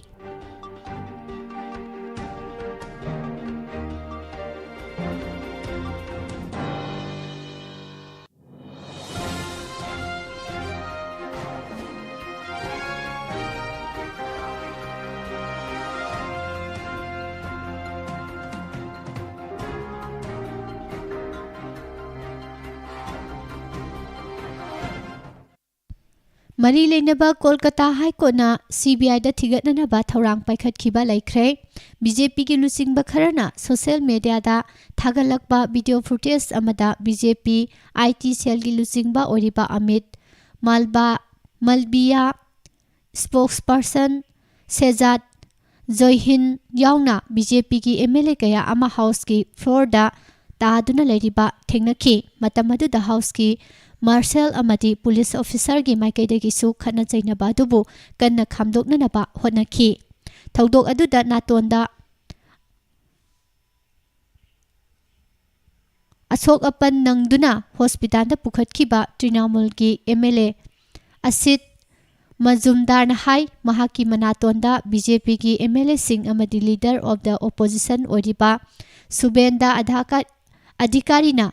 ꯃꯔꯤ ꯂꯩꯅꯕ ꯀꯣꯜꯀꯇꯥ ꯍꯥꯏ ꯀꯣꯔꯠꯅ ꯁꯤ ꯕꯤ ꯑꯥꯏꯗ ꯊꯤꯒꯠꯅꯅꯕ ꯊꯧꯔꯥꯡ ꯄꯥꯏꯈꯠꯈꯤꯕ ꯂꯩꯈ꯭ꯔꯦ꯫ ꯕꯤ ꯖꯦ ꯄꯤꯒꯤ ꯂꯨꯆꯤꯡꯕ ꯈꯔꯅ ꯁꯣꯁꯤꯌꯦꯜ ꯃꯦꯗꯤꯌꯥꯗ ꯊꯥꯒꯠꯂꯛꯄ ꯚꯤꯗꯤꯑꯣ ꯐꯨꯇꯦꯖ ꯑꯃꯗ B J P I T ꯁꯦꯜꯒꯤ ꯂꯨꯆꯤꯡꯕ ꯑꯣꯏꯔꯤꯕ ꯑꯃꯤꯠ ꯃꯥꯜꯕꯥ, ꯃꯥꯜꯕꯤꯌꯥ, ꯁ꯭ꯄꯣꯛꯁꯄꯔꯁꯟ ꯁꯦꯖꯥꯗ ꯖꯣꯏꯍꯤꯟ ꯌꯥꯎꯅ ꯕꯤ ꯖꯦ ꯄꯤꯒꯤ ꯑꯦꯝ ꯑꯦꯜ ꯑꯦ ꯀꯌꯥ ꯑꯃ ꯍꯥꯎꯁꯀꯤ ꯐ꯭ꯂꯣꯔꯗ ꯇꯥꯗꯨꯅ ꯂꯩꯔꯤꯕ ꯊꯦꯡꯅꯈꯤ꯫ ꯃꯇꯝ ꯑꯗꯨꯗ ꯍꯥꯎꯁꯀꯤ ꯃꯥꯔꯁꯦꯜ ꯑꯃꯗꯤ ꯄꯨꯂꯤꯁ ꯑꯣꯐꯤꯁꯔꯒꯤ ꯃꯥꯏꯀꯩꯗꯒꯤꯁꯨ ꯈꯠꯅ ꯆꯩꯅꯕ ꯑꯗꯨꯕꯨ ꯀꯟꯅ ꯈꯥꯝꯗꯣꯛꯅꯅꯕ ꯍꯣꯠꯅꯈꯤ꯫ ꯊꯧꯗꯣꯛ ꯑꯗꯨꯗ ꯅꯥꯇꯣꯟꯗ ꯑꯁꯣꯛ ꯑꯄꯟ ꯅꯪꯗꯨꯅ ꯍꯣꯁꯄꯤꯇꯥꯜꯗ ꯄꯨꯈꯠꯈꯤꯕ ꯇ꯭ꯔꯤꯅꯥꯃꯨꯜꯒꯤ ꯑꯦꯝ ꯑꯦꯜ ꯑꯦ ꯑꯁꯤꯠ ꯃꯖꯨꯝꯗꯥꯔꯅ ꯍꯥꯏ, ꯃꯍꯥꯛꯀꯤ ꯃꯅꯥꯇꯣꯟꯗ ꯕꯤ ꯖꯦ ꯄꯤꯒꯤ ꯑꯦꯝ ꯑꯦꯜ ꯑꯦꯁꯤꯡ ꯑꯃꯗꯤ leader of the opposition ꯑꯣꯏꯔꯤꯕ ꯁꯨꯕꯦꯟꯗ ꯑꯙꯥꯀꯥ-, ꯑꯙꯤꯀꯥꯔꯤꯅ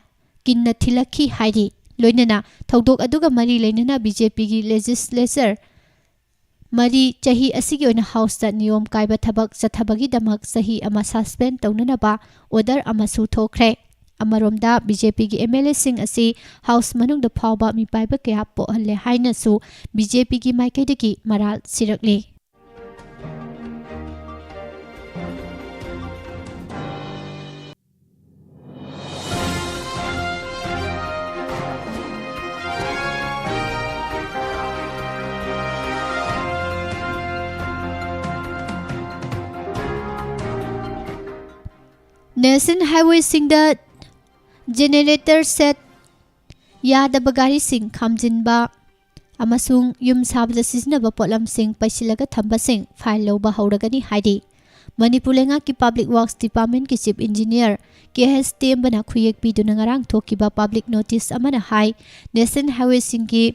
ꯀꯤꯟꯅ ꯊꯤꯜꯂꯛꯈꯤ ꯍꯥꯏꯔꯤ꯫ ꯂꯣꯏꯅꯅ ꯊꯧꯗꯣꯛ ꯑꯗꯨꯒ ꯃꯔꯤ ꯂꯩꯅꯅ ꯕꯤ ꯖꯦ ꯄꯤꯒꯤ ꯂꯦꯖꯤꯁꯂꯦꯆꯔ ꯃꯔꯤ ꯆꯍꯤ ꯑꯁꯤꯒꯤ ꯑꯣꯏꯅ ꯍꯥꯎꯁꯇ ꯅꯤꯌꯣꯝ ꯀꯥꯏꯕ ꯊꯕꯛ ꯆꯠꯊꯕꯒꯤꯗꯃꯛ ꯆꯍꯤ ꯑꯃ ꯁꯁꯄꯦꯟ ꯇꯧꯅꯅꯕ ꯑꯣꯔꯗꯔ ꯑꯃꯁꯨ ꯊꯣꯛꯈ꯭ꯔꯦ꯫ ꯑꯃꯔꯣꯝꯗ, ꯕꯤ ꯖꯦ ꯄꯤꯒꯤ ꯑꯦꯝ ꯑꯦꯜ ꯑꯦꯁꯤꯡ ꯑꯁꯤ ꯍꯥꯎꯁ ꯃꯅꯨꯡꯗ ꯐꯥꯎꯕ ꯃꯤꯄꯥꯏꯕ ꯀꯌꯥ ꯄꯣꯛꯍꯜꯂꯦ ꯍꯥꯏꯅꯁꯨ ꯕꯤ ꯖꯦ ꯄꯤꯒꯤ ꯃꯥꯏꯀꯩꯗꯒꯤ ꯃꯔꯥꯜ ꯁꯤꯔꯛꯂꯤ꯫ ꯅꯦꯁꯅꯦꯜ ꯍꯥꯏꯋꯦꯁꯤꯡꯗ ꯖꯦꯅꯦꯔꯦꯇꯔ ꯁꯦꯠ ꯌꯥꯗꯕ ꯒꯥꯔꯤꯁꯤꯡ ꯈꯥꯝꯖꯤꯟꯕ ꯑꯃꯁꯨꯡ ꯌꯨꯝ ꯁꯥꯕꯗ ꯁꯤꯖꯤꯟꯅꯕ ꯄꯣꯠꯂꯝꯁꯤꯡ ꯄꯩꯁꯤꯜꯂꯒ ꯊꯝꯕꯁꯤꯡ ꯐꯥꯏꯟ ꯂꯧꯕ ꯍꯧꯔꯒꯅꯤ ꯍꯥꯏꯔꯤ꯫ ꯃꯅꯤꯄꯨꯔ ꯂꯩꯉꯥꯛꯀꯤ ꯄꯕ꯭ꯂꯤꯛ ꯋꯥꯔꯛꯁ ꯗꯤꯄꯥꯔꯠꯃꯦꯟꯠꯀꯤ ꯆꯤꯐ ꯏꯟꯖꯤꯅꯤꯌꯔ ꯀꯦ ꯑꯦꯁ ꯇꯦꯝꯕꯅ ꯈꯨꯌꯦꯛ ꯄꯤꯗꯨꯅ ꯉꯔꯥꯡ ꯊꯣꯛꯈꯤꯕ ꯄꯕ꯭ꯂꯤꯛ ꯅꯣꯇꯤꯁ ꯑꯃꯅ ꯍꯥꯏ, ꯅꯦꯁꯅꯦꯜ ꯍꯥꯏꯋꯦꯁꯤꯡꯒꯤ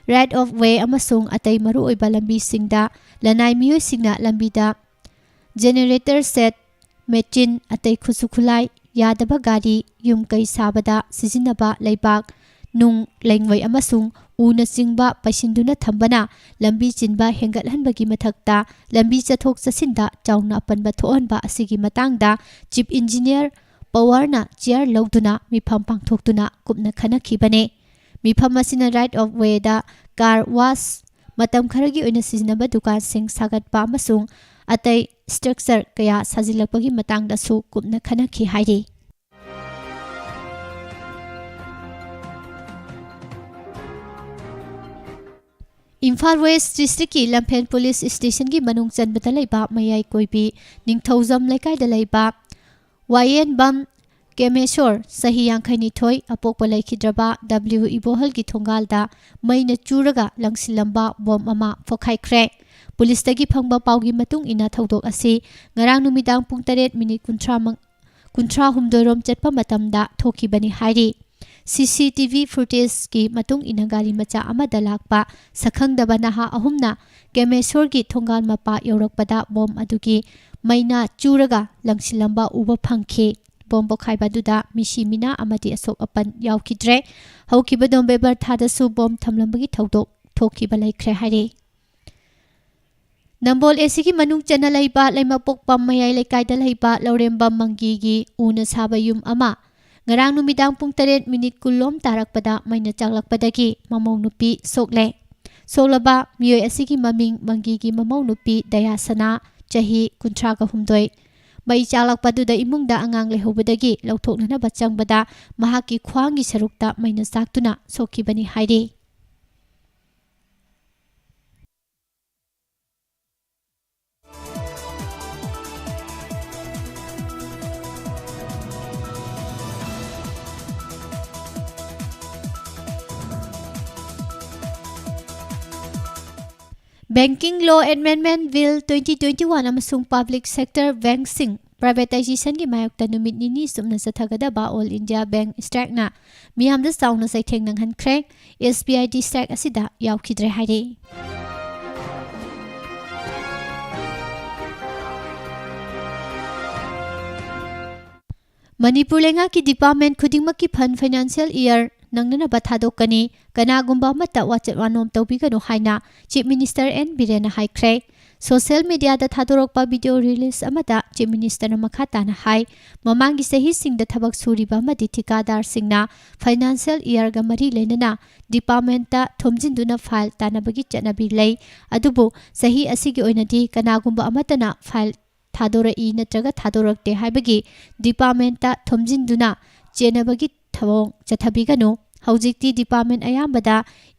ꯔꯥꯏꯠ ꯑꯣꯐ ꯋꯦ ꯑꯃꯁꯨꯡ ꯑꯇꯩ ꯃꯔꯨꯑꯣꯏꯕ ꯂꯝꯕꯤꯁꯤꯡꯗ ꯂꯅꯥꯏ ꯃꯤꯑꯣꯏꯁꯤꯡꯅ ꯂꯝꯕꯤꯗ ꯖꯦꯅꯦꯔꯦꯇꯔ ꯁꯦꯠ, ꯃꯦꯆꯤꯟ, ꯑꯇꯩ ꯈꯨꯠꯁꯨ ꯈꯨꯠꯂꯥꯏ, ꯌꯥꯗꯕ ꯒꯥꯔꯤ, ꯌꯨꯝ ꯀꯩ ꯁꯥꯕꯗ ꯁꯤꯖꯤꯟꯅꯕ ꯂꯩꯕꯥꯛ, ꯅꯨꯡ, ꯂꯩꯉꯣꯏ ꯑꯃꯁꯨꯡ ꯎꯅꯆꯤꯡꯕ ꯄꯩꯁꯤꯟꯗꯨꯅ ꯊꯝꯕꯅ ꯂꯝꯕꯤ ꯆꯤꯟꯕ ꯍꯦꯟꯒꯠꯍꯟꯕꯒꯤ ꯃꯊꯛꯇ ꯂꯝꯕꯤ ꯆꯠꯊꯣꯛ ꯆꯠꯁꯤꯟꯗ ꯆꯥꯎꯅ ꯑꯄꯟꯕ ꯊꯣꯛꯍꯟꯕ ꯑꯁꯤꯒꯤ ꯃꯇꯥꯡꯗ ꯆꯤꯐ ꯏꯟꯖꯤꯅꯤꯌꯔ ꯄꯋꯥꯔꯅ ꯆꯤꯌꯔ ꯂꯧꯗꯨꯅ ꯃꯤꯐꯝ ꯄꯥꯡꯊꯣꯛꯇꯨꯅ ꯀꯨꯞꯅ ꯈꯟꯅꯈꯤꯕꯅꯤ꯫ ꯃꯤꯐꯝ ꯑꯁꯤꯅ ꯔꯥꯏꯠ ꯑꯣꯐ ꯋꯦꯗ ꯀꯥꯔ ꯋꯥꯁ, ꯃꯇꯝ ꯈꯔꯒꯤ ꯑꯣꯏꯅ ꯁꯤꯖꯤꯟꯅꯕ ꯗꯨꯀꯥꯟꯁꯤꯡ ꯁꯥꯒꯠꯄ ꯑꯃꯁꯨꯡ ꯑꯇꯩ ꯁ꯭ꯇ꯭ꯔꯛꯆꯔ ꯀꯌꯥ ꯁꯥꯖꯤꯜꯂꯛꯄꯒꯤ ꯃꯇꯥꯡꯗꯁꯨ ꯀꯨꯞꯅ ꯈꯟꯅꯈꯤ ꯍꯥꯏꯔꯤ꯫ ꯏꯝꯐꯥꯜ ꯋꯦꯁ ꯗꯤꯁꯇ꯭ꯔꯤꯛꯀꯤ ꯂꯝꯐꯦꯜ ꯄꯨꯂꯤꯁ ꯁ꯭ꯇꯦꯁꯟꯒꯤ ꯃꯅꯨꯡ ꯆꯟꯕꯗ ꯂꯩꯕ ꯃꯌꯥꯏ ꯀꯣꯏꯕꯤ ꯅꯤꯡꯊꯧꯖꯝ ꯂꯩꯀꯥꯏꯗ ꯂꯩꯕ ꯋꯥꯌꯦꯟꯕꯝ ꯀꯦꯃꯦꯁꯣꯔ, ꯆꯍꯤ ꯌꯥꯡꯈꯩꯅꯤꯊꯣꯏ, ꯑꯄꯣꯛꯄ ꯂꯩꯈꯤꯗ꯭ꯔꯕ ꯗꯕ꯭ꯂꯤꯎ ꯏꯕꯣꯍꯜꯒꯤ ꯊꯣꯡꯒꯥꯜꯗ ꯃꯩꯅ ꯆꯨꯔꯒ ꯂꯪꯁꯤꯜꯂꯝꯕ ꯕꯣꯝ ꯑꯃ ꯄꯣꯈꯥꯏꯈ꯭ꯔꯦ꯫ ꯄꯨꯂꯤꯁꯇꯒꯤ ꯐꯪꯕ ꯄꯥꯎꯒꯤ ꯃꯇꯨꯡ ꯏꯟꯅ ꯊꯧꯗꯣꯛ ꯑꯁꯤ ꯉꯔꯥꯡ ꯅꯨꯃꯤꯗꯥꯡ ꯄꯨꯡ ꯇꯔꯦꯠ ꯃꯤꯅꯤꯠ ꯀꯨꯟꯊ꯭ꯔꯥ ꯃꯪ-, ꯀꯨꯟꯊ꯭ꯔꯥ ꯍꯨꯝꯗꯣꯏ ꯔꯣꯝ ꯆꯠꯄ ꯃꯇꯝꯗ ꯊꯣꯛꯈꯤꯕꯅꯤ ꯍꯥꯏꯔꯤ꯫ ꯁꯤ ꯁꯤ ꯇꯤ ꯚꯤ ꯐꯨꯇꯦꯖꯀꯤ ꯃꯇꯨꯡ ꯏꯟꯅ ꯒꯥꯔꯤ ꯃꯆꯥ ꯑꯃꯗ ꯂꯥꯛꯄ ꯁꯛꯈꯪꯗꯕ ꯅꯍꯥ ꯑꯍꯨꯝꯅ ꯀꯦꯃꯦꯁꯣꯔꯒꯤ ꯊꯣꯡꯒꯥꯜ ꯃꯄꯥ ꯌꯧꯔꯛꯄꯗ ꯕꯣꯝ ꯑꯗꯨꯒꯤ ꯃꯩꯅ ꯆꯨꯔꯒ ꯂꯪꯁꯤꯜꯂꯝꯕ ꯎꯕ ꯐꯪꯈꯤ꯫ ꯕꯣꯝ ꯄꯣꯈꯥꯏꯕ ꯑꯗꯨꯗ ꯃꯤꯁꯤ ꯃꯤꯅꯥ ꯑꯃꯗꯤ ꯑꯁꯣꯛ ꯑꯄꯟ ꯌꯥꯎꯈꯤꯗ꯭ꯔꯦ꯫ ꯍꯧꯈꯤꯕ ꯅꯣꯕꯦꯝꯕꯔ ꯊꯥꯗꯁꯨ ꯕꯣꯝ ꯊꯝꯂꯝꯕꯒꯤ ꯊꯧꯗꯣꯛ ꯊꯣꯛꯈꯤꯕ ꯂꯩꯈ꯭ꯔꯦ ꯍꯥꯏꯔꯤ꯫ ꯅꯝꯕꯣꯜ ꯑꯦꯁꯤꯒꯤ ꯃꯅꯨꯡ ꯆꯟꯅ ꯂꯩꯕ ꯂꯩꯃꯄꯣꯛꯄꯝ ꯃꯌꯥꯏ ꯂꯩꯀꯥꯏꯗ ꯂꯩꯕ ꯂꯧꯔꯦꯝꯕꯝ ꯃꯪꯒꯤꯒꯤ ꯎꯅ ꯁꯥꯕ ꯌꯨꯝ ꯑꯃ ꯉꯔꯥꯡ ꯅꯨꯃꯤꯗꯥꯡ ꯄꯨꯡ ꯇꯔꯦꯠ ꯃꯤꯅꯤꯠ ꯀꯨꯟ ꯂꯣꯝ ꯇꯥꯔꯛꯄꯗ ꯃꯩꯅ ꯆꯥꯛꯂꯛꯄꯗꯒꯤ ꯃꯃꯧ ꯅꯨꯄꯤ ꯁꯣꯛꯂꯦ꯫ ꯁꯣꯛꯂꯕ ꯃꯤꯑꯣꯏ ꯑꯁꯤꯒꯤ ꯃꯃꯤꯡ ꯃꯪꯒꯤꯒꯤ ꯃꯃꯧ ꯅꯨꯄꯤ ꯗꯌꯥꯁꯅꯥ, ꯆꯍꯤ ꯀꯨꯟꯊ꯭ꯔꯥꯒ ꯍꯨꯝꯗꯣꯏ꯫ ꯃꯩ ꯆꯥꯛꯂꯛꯄꯗꯨꯗ ꯏꯃꯨꯡꯗ ꯑꯉꯥꯡ ꯂꯩꯍꯧꯕꯗꯒꯤ ꯂꯧꯊꯣꯛꯅꯅꯕ ꯆꯪꯕꯗ ꯃꯍꯥꯛꯀꯤ ꯈ꯭ꯋꯥꯡꯒꯤ ꯁꯔꯨꯛꯇ ꯃꯩꯅ ꯆꯥꯛꯇꯨꯅ ꯁꯣꯛꯈꯤꯕꯅꯤ ꯍꯥꯏꯔꯤ꯫ Banking Law Amendment Bill twenty twenty-one ꯑꯃꯁꯨꯡ Public Sector Banksꯤꯡ Privatizationꯒꯤ ꯃꯥꯌꯣꯛꯇ ꯅꯨꯃꯤꯠ ꯅꯤꯅꯤ ꯆꯨꯞꯅ ꯆꯠꯊꯒꯗꯕ All India Bank Strikeꯅ ꯃꯤꯌꯥꯝꯗ ꯆꯥꯎꯅ ꯆꯩꯊꯦꯡ ꯅꯪꯍꯟꯈ꯭ꯔꯦ꯫ SBI Strike ꯑꯁꯤꯗ ꯌꯥꯎꯈꯤꯗ꯭ꯔꯦ ꯍꯥꯏꯔꯤ꯫ ꯃꯅꯤꯄꯨꯔ ꯂꯩꯉꯥꯛꯀꯤ department ꯈꯨꯗꯤꯡꯃꯛꯀꯤ fund financial year ꯅꯪꯅꯅꯕ ꯊꯥꯗꯣꯛꯀꯅꯤ꯫ ꯀꯅꯥꯒꯨꯝꯕ ꯑꯃꯠꯇ ꯋꯥꯆꯠ ꯋꯥꯅꯣꯝ ꯇꯧꯕꯤꯒꯅꯨ ꯍꯥꯏꯅ Chief Minister ꯑꯦꯟ ꯕꯤꯔꯦꯟꯅ ꯍꯥꯏꯈ꯭ꯔꯦ꯫ Social mediaꯗ ꯊꯥꯗꯣꯔꯛꯄ video release ꯑꯃꯗ Chief Ministerꯅ ꯃꯈꯥ ꯇꯥꯅ ꯍꯥꯏ, ꯃꯃꯥꯡꯒꯤ ꯆꯍꯤꯁꯤꯡꯗ ꯊꯕꯛ ꯁꯨꯔꯤꯕ ꯑꯃꯗꯤ ꯊꯤꯀꯥꯗꯥꯔꯁꯤꯡꯅ financial yearꯒ ꯃꯔꯤ ꯂꯩꯅꯅ departmentꯇ ꯊꯣꯝꯖꯤꯟꯗꯨꯅ file ꯇꯥꯟꯅꯕꯒꯤ ꯆꯠꯅꯕꯤ ꯂꯩ꯫ ꯑꯗꯨꯕꯨ ꯆꯍꯤ ꯑꯁꯤꯒꯤ ꯑꯣꯏꯅꯗꯤ ꯀꯅꯥꯒꯨꯝꯕ ꯑꯃꯠꯇꯅ file ꯊꯥꯗꯣꯔꯛꯏ ꯅꯠꯇ꯭ꯔꯒ ꯊꯥꯗꯣꯔꯛꯇꯦ ꯍꯥꯏꯕꯒꯤ departmentꯇ ꯊꯣꯝꯖꯤꯟꯗꯨꯅ ꯆꯦꯟꯅꯕꯒꯤ ꯊꯧꯑꯣꯡ ꯆꯠꯊꯕꯤꯒꯅꯨ꯫ ꯍꯧꯖꯤꯛꯇꯤ department ꯑꯌꯥꯝꯕꯗ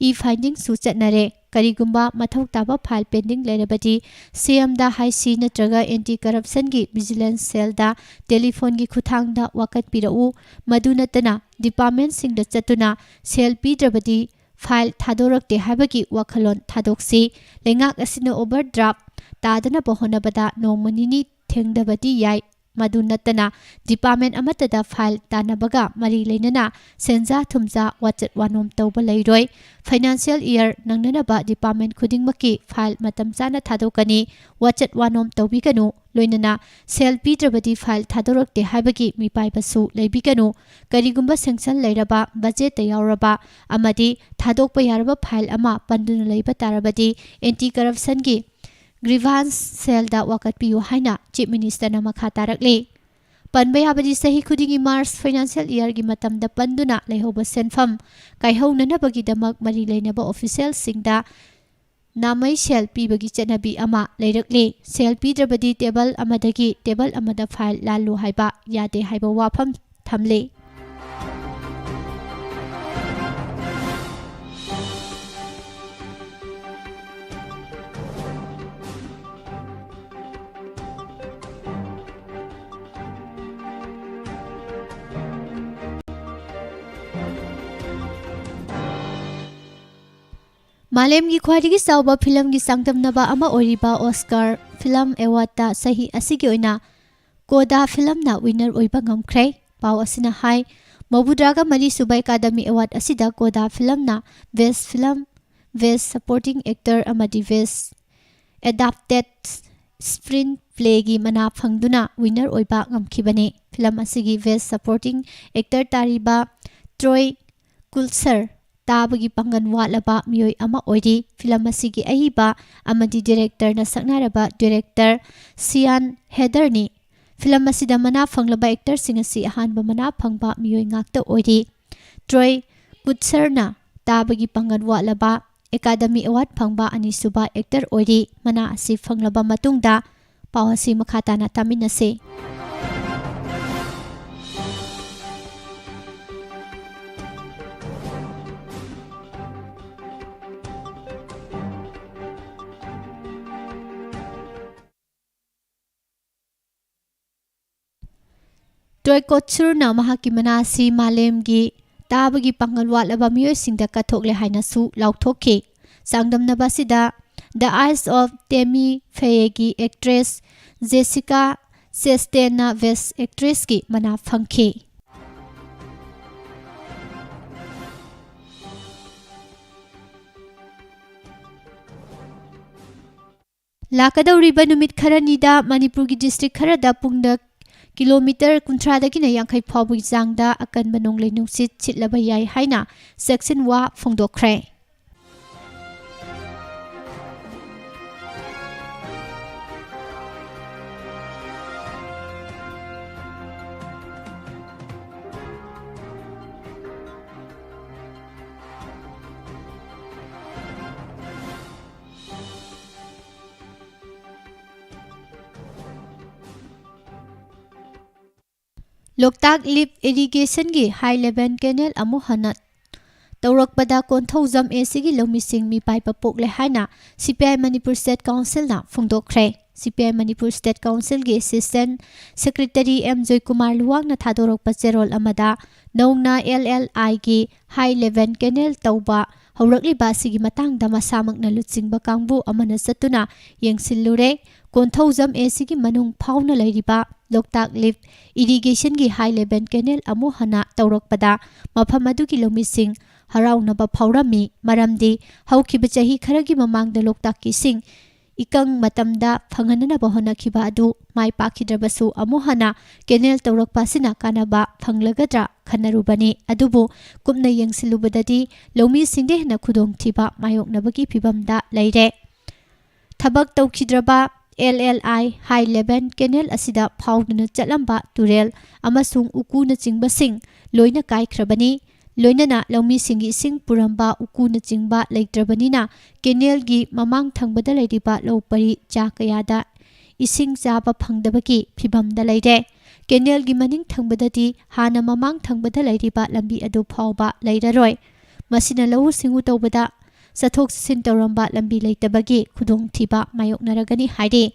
e-findingꯁꯨ ꯆꯠꯅꯔꯦ꯫ ꯀꯔꯤꯒꯨꯝꯕ ꯃꯊꯧ ꯇꯥꯕ file pending ꯂꯩꯔꯕꯗꯤ CMꯗ ꯍꯥꯏꯁꯤ ꯅꯠꯇ꯭ꯔꯒ Anti Corruptionꯒꯤ Vigilance Cellꯗ telephoneꯒꯤ ꯈꯨꯠꯊꯥꯡꯗ ꯋꯥꯀꯠꯄꯤꯔꯛꯎ꯫ ꯃꯗꯨ ꯅꯠꯇꯅ departmentꯁꯤꯡꯗ ꯆꯠꯇꯨꯅ ꯁꯦꯜ ꯄꯤꯗ꯭ꯔꯕꯗꯤ file ꯊꯥꯗꯣꯔꯛꯇꯦ ꯍꯥꯏꯕꯒꯤ ꯋꯥꯈꯜꯂꯣꯟ ꯊꯥꯗꯣꯛꯁꯤ꯫ ꯂꯩꯉꯥꯛ ꯑꯁꯤꯅ overdraft ꯇꯥꯗꯅꯕ ꯍꯣꯠꯅꯕꯗ ꯅꯣꯡꯃ ꯅꯤꯅꯤ ꯊꯦꯡꯊꯕꯗꯤ ꯌꯥꯏ꯫ ꯃꯗꯨ ꯅꯠꯇꯅ department ꯑꯃꯠꯇꯗ file ꯇꯥꯟꯅꯕꯒ ꯃꯔꯤ ꯂꯩꯅꯅ ꯁꯦꯟꯖꯥ ꯊꯨꯝꯖꯥ ꯋꯥꯆꯠ ꯋꯥꯅꯣꯝ ꯇꯧꯕ ꯂꯩꯔꯣꯏ꯫ Financial year ꯅꯪꯅꯅꯕ department ꯈꯨꯗꯤꯡꯃꯛꯀꯤ file ꯃꯇꯝ ꯆꯥꯅ ꯊꯥꯗꯣꯛꯀꯅꯤ꯫ ꯋꯥꯆꯠ ꯋꯥꯅꯣꯝ ꯇꯧꯕꯤꯒꯅꯨ꯫ ꯂꯣꯏꯅꯅ ꯁꯦꯜ ꯄꯤꯗ꯭ꯔꯕꯗꯤ file ꯊꯥꯗꯣꯔꯛꯇꯦ ꯍꯥꯏꯕꯒꯤ ꯃꯤꯄꯥꯏꯕꯁꯨ ꯂꯩꯕꯤꯒꯅꯨ꯫ ꯀꯔꯤꯒꯨꯝꯕ sanction ꯂꯩꯔꯕ, budget ꯇ ꯌꯥꯎꯔꯕ ꯑꯃꯗꯤ ꯊꯥꯗꯣꯛꯄ ꯌꯥꯔꯕ file ꯑꯃ ꯄꯟꯗꯨꯅ ꯂꯩꯕ ꯇꯥꯔꯕꯗꯤ anti corruption ꯒꯤ grievance cell ꯗ ꯋꯥꯀꯠꯄꯤꯌꯨ ꯍꯥꯏꯅ Chief Minister ꯅ ꯃꯈꯥ ꯇꯥꯔꯛꯂꯤ꯫ ꯄꯟꯕ ꯌꯥꯕꯗꯤ ꯆꯍꯤ ꯈꯨꯗꯤꯡꯒꯤ March financial year ꯒꯤ ꯃꯇꯝꯗ ꯄꯟꯗꯨꯅ ꯂꯩꯍꯧꯕ ꯁꯦꯟꯐꯝ ꯀꯥꯏꯍꯧꯅꯅꯕꯒꯤꯗꯃꯛ ꯃꯔꯤ ꯂꯩꯅꯕ official ꯁꯤꯡꯗ ꯅꯥꯃꯩ ꯁꯦꯜ ꯄꯤꯕꯒꯤ ꯆꯠꯅꯕꯤ ꯑꯃ ꯂꯩꯔꯛꯂꯤ꯫ ꯁꯦꯜ ꯄꯤꯗ꯭ꯔꯕꯗꯤ table ꯑꯃꯗꯒꯤ table ꯑꯃꯗ file ꯂꯥꯜꯂꯨ ꯍꯥꯏꯕ ꯌꯥꯗꯦ ꯍꯥꯏꯕ ꯋꯥꯐꯝ ꯊꯝꯂꯤ꯫ ꯃꯥꯂꯦꯝꯒꯤ ꯈ꯭ꯋꯥꯏꯗꯒꯤ ꯆꯥꯎꯕ ꯐꯤꯂꯝꯒꯤ ꯆꯥꯡꯗꯝꯅꯕ ꯑꯃ ꯑꯣꯏꯔꯤꯕ Oscar Film Award ꯇ ꯆꯍꯤ ꯑꯁꯤꯒꯤ ꯑꯣꯏꯅ ꯀꯣꯗꯥ ꯐꯤꯂꯝꯅ winner ꯑꯣꯏꯕ ꯉꯝꯈ꯭ꯔꯦ꯫ ꯄꯥꯎ ꯑꯁꯤꯅ ꯍꯥꯏ, ꯃꯧꯗ꯭ꯔꯥꯒ ꯃꯔꯤ ꯁꯨꯕ Academy Award ꯑꯁꯤꯗ ꯀꯣꯗꯥ ꯐꯤꯂꯝꯅ Best Film, Best Supporting Actor ꯑꯃꯗꯤ Best Adapted Screenplay ꯒꯤ ꯃꯅꯥ ꯐꯪꯗꯨꯅ winner ꯑꯣꯏꯕ ꯉꯝꯈꯤꯕꯅꯤ꯫ ꯐꯤꯂꯝ ꯑꯁꯤꯒꯤ Best Supporting Actor ꯇꯥꯔꯤꯕ ꯇ꯭ꯔꯣꯏ ꯀꯨꯜꯁꯔ ꯇꯥꯕꯒꯤ ꯄꯥꯡꯒꯜ ꯋꯥꯠꯂꯕ ꯃꯤꯑꯣꯏ ꯑꯃ ꯑꯣꯏꯔꯤ꯫ ꯐꯤꯂꯝ ꯑꯁꯤꯒꯤ ꯑꯏꯕ ꯑꯃꯗꯤ director ꯅ ꯁꯛꯅꯥꯏꯔꯕ director ꯁꯤꯌꯥꯟ ꯍꯦꯗꯔꯅꯤ꯫ ꯐꯤꯂꯝ ꯑꯁꯤꯗ ꯃꯅꯥ ꯐꯪꯂꯕ actor ꯁꯤꯡ ꯑꯁꯤ ꯑꯍꯥꯟꯕ ꯃꯅꯥ ꯐꯪꯕ ꯃꯤꯑꯣꯏ ꯉꯥꯛꯇ ꯑꯣꯏꯔꯤ꯫ ꯇ꯭ꯔꯣꯏ ꯀꯨꯠꯁꯔꯅ ꯇꯥꯕꯒꯤ ꯄꯥꯡꯒꯜ ꯋꯥꯠꯂꯕ Academy Award ꯐꯪꯕ ꯑꯅꯤꯁꯨꯕ actor ꯑꯣꯏꯔꯤ꯫ ꯃꯅꯥ ꯑꯁꯤ ꯐꯪꯂꯕ ꯃꯇꯨꯡꯗ ꯄꯥꯎ ꯑꯁꯤ ꯃꯈꯥ ꯇꯥꯅ ꯇꯥꯃꯤꯟꯅꯁꯤ꯫ ꯇ꯭ꯔꯣꯏ ꯀꯣꯠꯁꯨꯔꯅ ꯃꯍꯥꯛꯀꯤ ꯃꯅꯥ ꯑꯁꯤ ꯃꯥꯂꯦꯝꯒꯤ ꯇꯥꯕꯒꯤ ꯄꯥꯡꯒꯜ ꯋꯥꯠꯂꯕ ꯃꯤꯑꯣꯏꯁꯤꯡꯗ ꯀꯠꯊꯣꯛꯂꯦ ꯍꯥꯏꯅꯁꯨ ꯂꯥꯎꯊꯣꯛꯈꯤ꯫ ꯆꯥꯡꯗꯝꯅꯕ ꯑꯁꯤꯗ The Eyes of Tammy Faye ꯒꯤ actress Jessica ꯆꯦꯁꯇꯦꯟꯅ Best Actressꯀꯤ ꯃꯅꯥ ꯐꯪꯈꯤ꯫ ꯂꯥꯛꯀꯗꯧꯔꯤꯕ ꯅꯨꯃꯤꯠ ꯈꯔꯅꯤꯗ ꯃꯅꯤꯄꯨꯔꯒꯤ district ꯈꯔꯗ ꯄꯨꯡꯗ kilometre ꯀꯨꯟꯊ꯭ꯔꯥꯗꯒꯤꯅ ꯌꯥꯡꯈꯩ ꯐꯥꯎꯕꯒꯤ ꯆꯥꯡꯗ ꯑꯀꯟꯕ ꯅꯣꯡꯂꯩ ꯅꯨꯡꯁꯤꯠ ꯁꯤꯠꯂꯕ ꯌꯥꯏ ꯍꯥꯏꯅ ꯆꯦꯛꯁꯤꯟꯋꯥ ꯐꯣꯡꯗꯣꯛꯈ꯭ꯔꯦ꯫ ꯂꯣꯛꯇꯥꯛ lift irrigationꯒꯤ high level canal ꯑꯃꯨꯛ ꯍꯟꯅ ꯇꯧꯔꯛꯄꯗ ꯀꯣꯟꯊꯧꯖꯝ ACꯒꯤ ꯂꯧꯃꯤꯁꯤꯡ ꯃꯤꯄꯥꯏꯕ ꯄꯣꯛꯂꯦ ꯍꯥꯏꯅ CPI Manipur State Councilꯅ ꯐꯣꯡꯗꯣꯛꯈ꯭ꯔꯦ꯫ CPI Manipur State Councilꯒꯤ Assistant Secretary M Joykumar ꯂꯨꯋꯥꯡꯅ ꯊꯥꯗꯣꯔꯛꯄ ꯆꯦꯔꯣꯜ ꯑꯃꯗ ꯅꯧꯅ LLIꯒꯤ high level canal ꯇꯧꯕ ꯍꯧꯔꯛꯂꯤꯕ ꯑꯁꯤꯒꯤ ꯃꯇꯥꯡꯗ ꯃꯁꯥꯃꯛꯅ ꯂꯨꯆꯤꯡꯕ ꯀꯥꯡꯕꯨ ꯑꯃꯅ ꯆꯠꯇꯨꯅ ꯌꯦꯡꯁꯤꯜꯂꯨꯔꯦ꯫ ꯀꯣꯟꯊꯧꯖꯝ ACꯒꯤ ꯃꯅꯨꯡ ꯐꯥꯎꯅ ꯂꯩꯔꯤꯕ ꯂꯣꯛꯇꯥꯛ lift irrigationꯒꯤ high level canal ꯑꯃꯨꯛ ꯍꯟꯅ ꯇꯧꯔꯛꯄꯗ ꯃꯐꯝ ꯑꯗꯨꯒꯤ ꯂꯧꯃꯤꯁꯤꯡ ꯍꯔꯥꯎꯅꯕ ꯐꯥꯎꯔꯝꯃꯤ, ꯃꯔꯝꯗꯤ ꯍꯧꯈꯤꯕ ꯆꯍꯤ ꯈꯔꯒꯤ ꯃꯃꯥꯡꯗ ꯂꯣꯛꯇꯥꯛꯀꯤ ꯏꯁꯤꯡ ꯏꯀꯪ ꯃꯇꯝꯗ ꯐꯪꯍꯟꯅꯅꯕ ꯍꯣꯠꯅꯈꯤꯕ ꯑꯗꯨ ꯃꯥꯏ ꯄꯥꯛꯈꯤꯗ꯭ꯔꯕꯁꯨ ꯑꯃꯨꯛ ꯍꯟꯅ canal ꯇꯧꯔꯛꯄ ꯑꯁꯤꯅ ꯀꯥꯟꯅꯕ ꯐꯪꯂꯒꯗ꯭ꯔꯥ ꯈꯟꯅꯔꯨꯕꯅꯤ꯫ ꯑꯗꯨꯕꯨ ꯀꯨꯞꯅ ꯌꯦꯡꯁꯤꯜꯂꯨꯕꯗꯗꯤ ꯂꯧꯃꯤꯁꯤꯡꯗ ꯍꯦꯟꯅ ꯈꯨꯗꯣꯡꯊꯤꯕ ꯃꯥꯌꯣꯛꯅꯕꯒꯤ ꯐꯤꯚꯝꯗ ꯂꯩꯔꯦ꯫ ꯊꯕꯛ ꯇꯧꯈꯤꯗ꯭ꯔꯕ LLI high level canal ꯑꯁꯤꯗ ꯐꯥꯎꯗꯨꯅ ꯆꯠꯂꯝꯕ ꯇꯨꯔꯦꯜ ꯑꯃꯁꯨꯡ ꯎꯀꯨꯅꯆꯤꯡꯕꯁꯤꯡ ꯂꯣꯏꯅ ꯀꯥꯏꯈ꯭ꯔꯕꯅꯤ꯫ ꯂꯣꯏꯅꯅ ꯂꯧꯃꯤꯁꯤꯡꯒꯤ ꯏꯁꯤꯡ ꯄꯨꯔꯝꯕ ꯎꯀꯨꯅꯆꯤꯡꯕ ꯂꯩꯇ꯭ꯔꯕꯅꯤꯅ canalꯒꯤ ꯃꯃꯥꯡ ꯊꯪꯕꯗ ꯂꯩꯔꯤꯕ ꯂꯧ ꯄꯔꯤ ꯆꯥ ꯀꯌꯥꯗ ꯏꯁꯤꯡ ꯆꯥꯕ ꯐꯪꯗꯕꯒꯤ ꯐꯤꯚꯝꯗ ꯂꯩꯔꯦ꯫ Canalꯒꯤ ꯃꯅꯤꯡ ꯊꯪꯕꯗꯗꯤ ꯍꯥꯟꯅ ꯃꯃꯥꯡ ꯊꯪꯕꯗ ꯂꯩꯔꯤꯕ ꯂꯝꯕꯤ ꯑꯗꯨ ꯐꯥꯎꯕ ꯂꯩꯔꯔꯣꯏ꯫ ꯃꯁꯤꯅ ꯂꯧꯎ ꯁꯤꯡꯎ ꯇꯧꯕꯗ ꯆꯠꯊꯣꯛ ꯆꯠꯁꯤꯟ ꯇꯧꯔꯝꯕ ꯂꯝꯕꯤ ꯂꯩꯇꯕꯒꯤ ꯈꯨꯗꯣꯡꯊꯤꯕ ꯃꯥꯌꯣꯛꯅꯔꯒꯅꯤ ꯍꯥꯏꯔꯤ꯫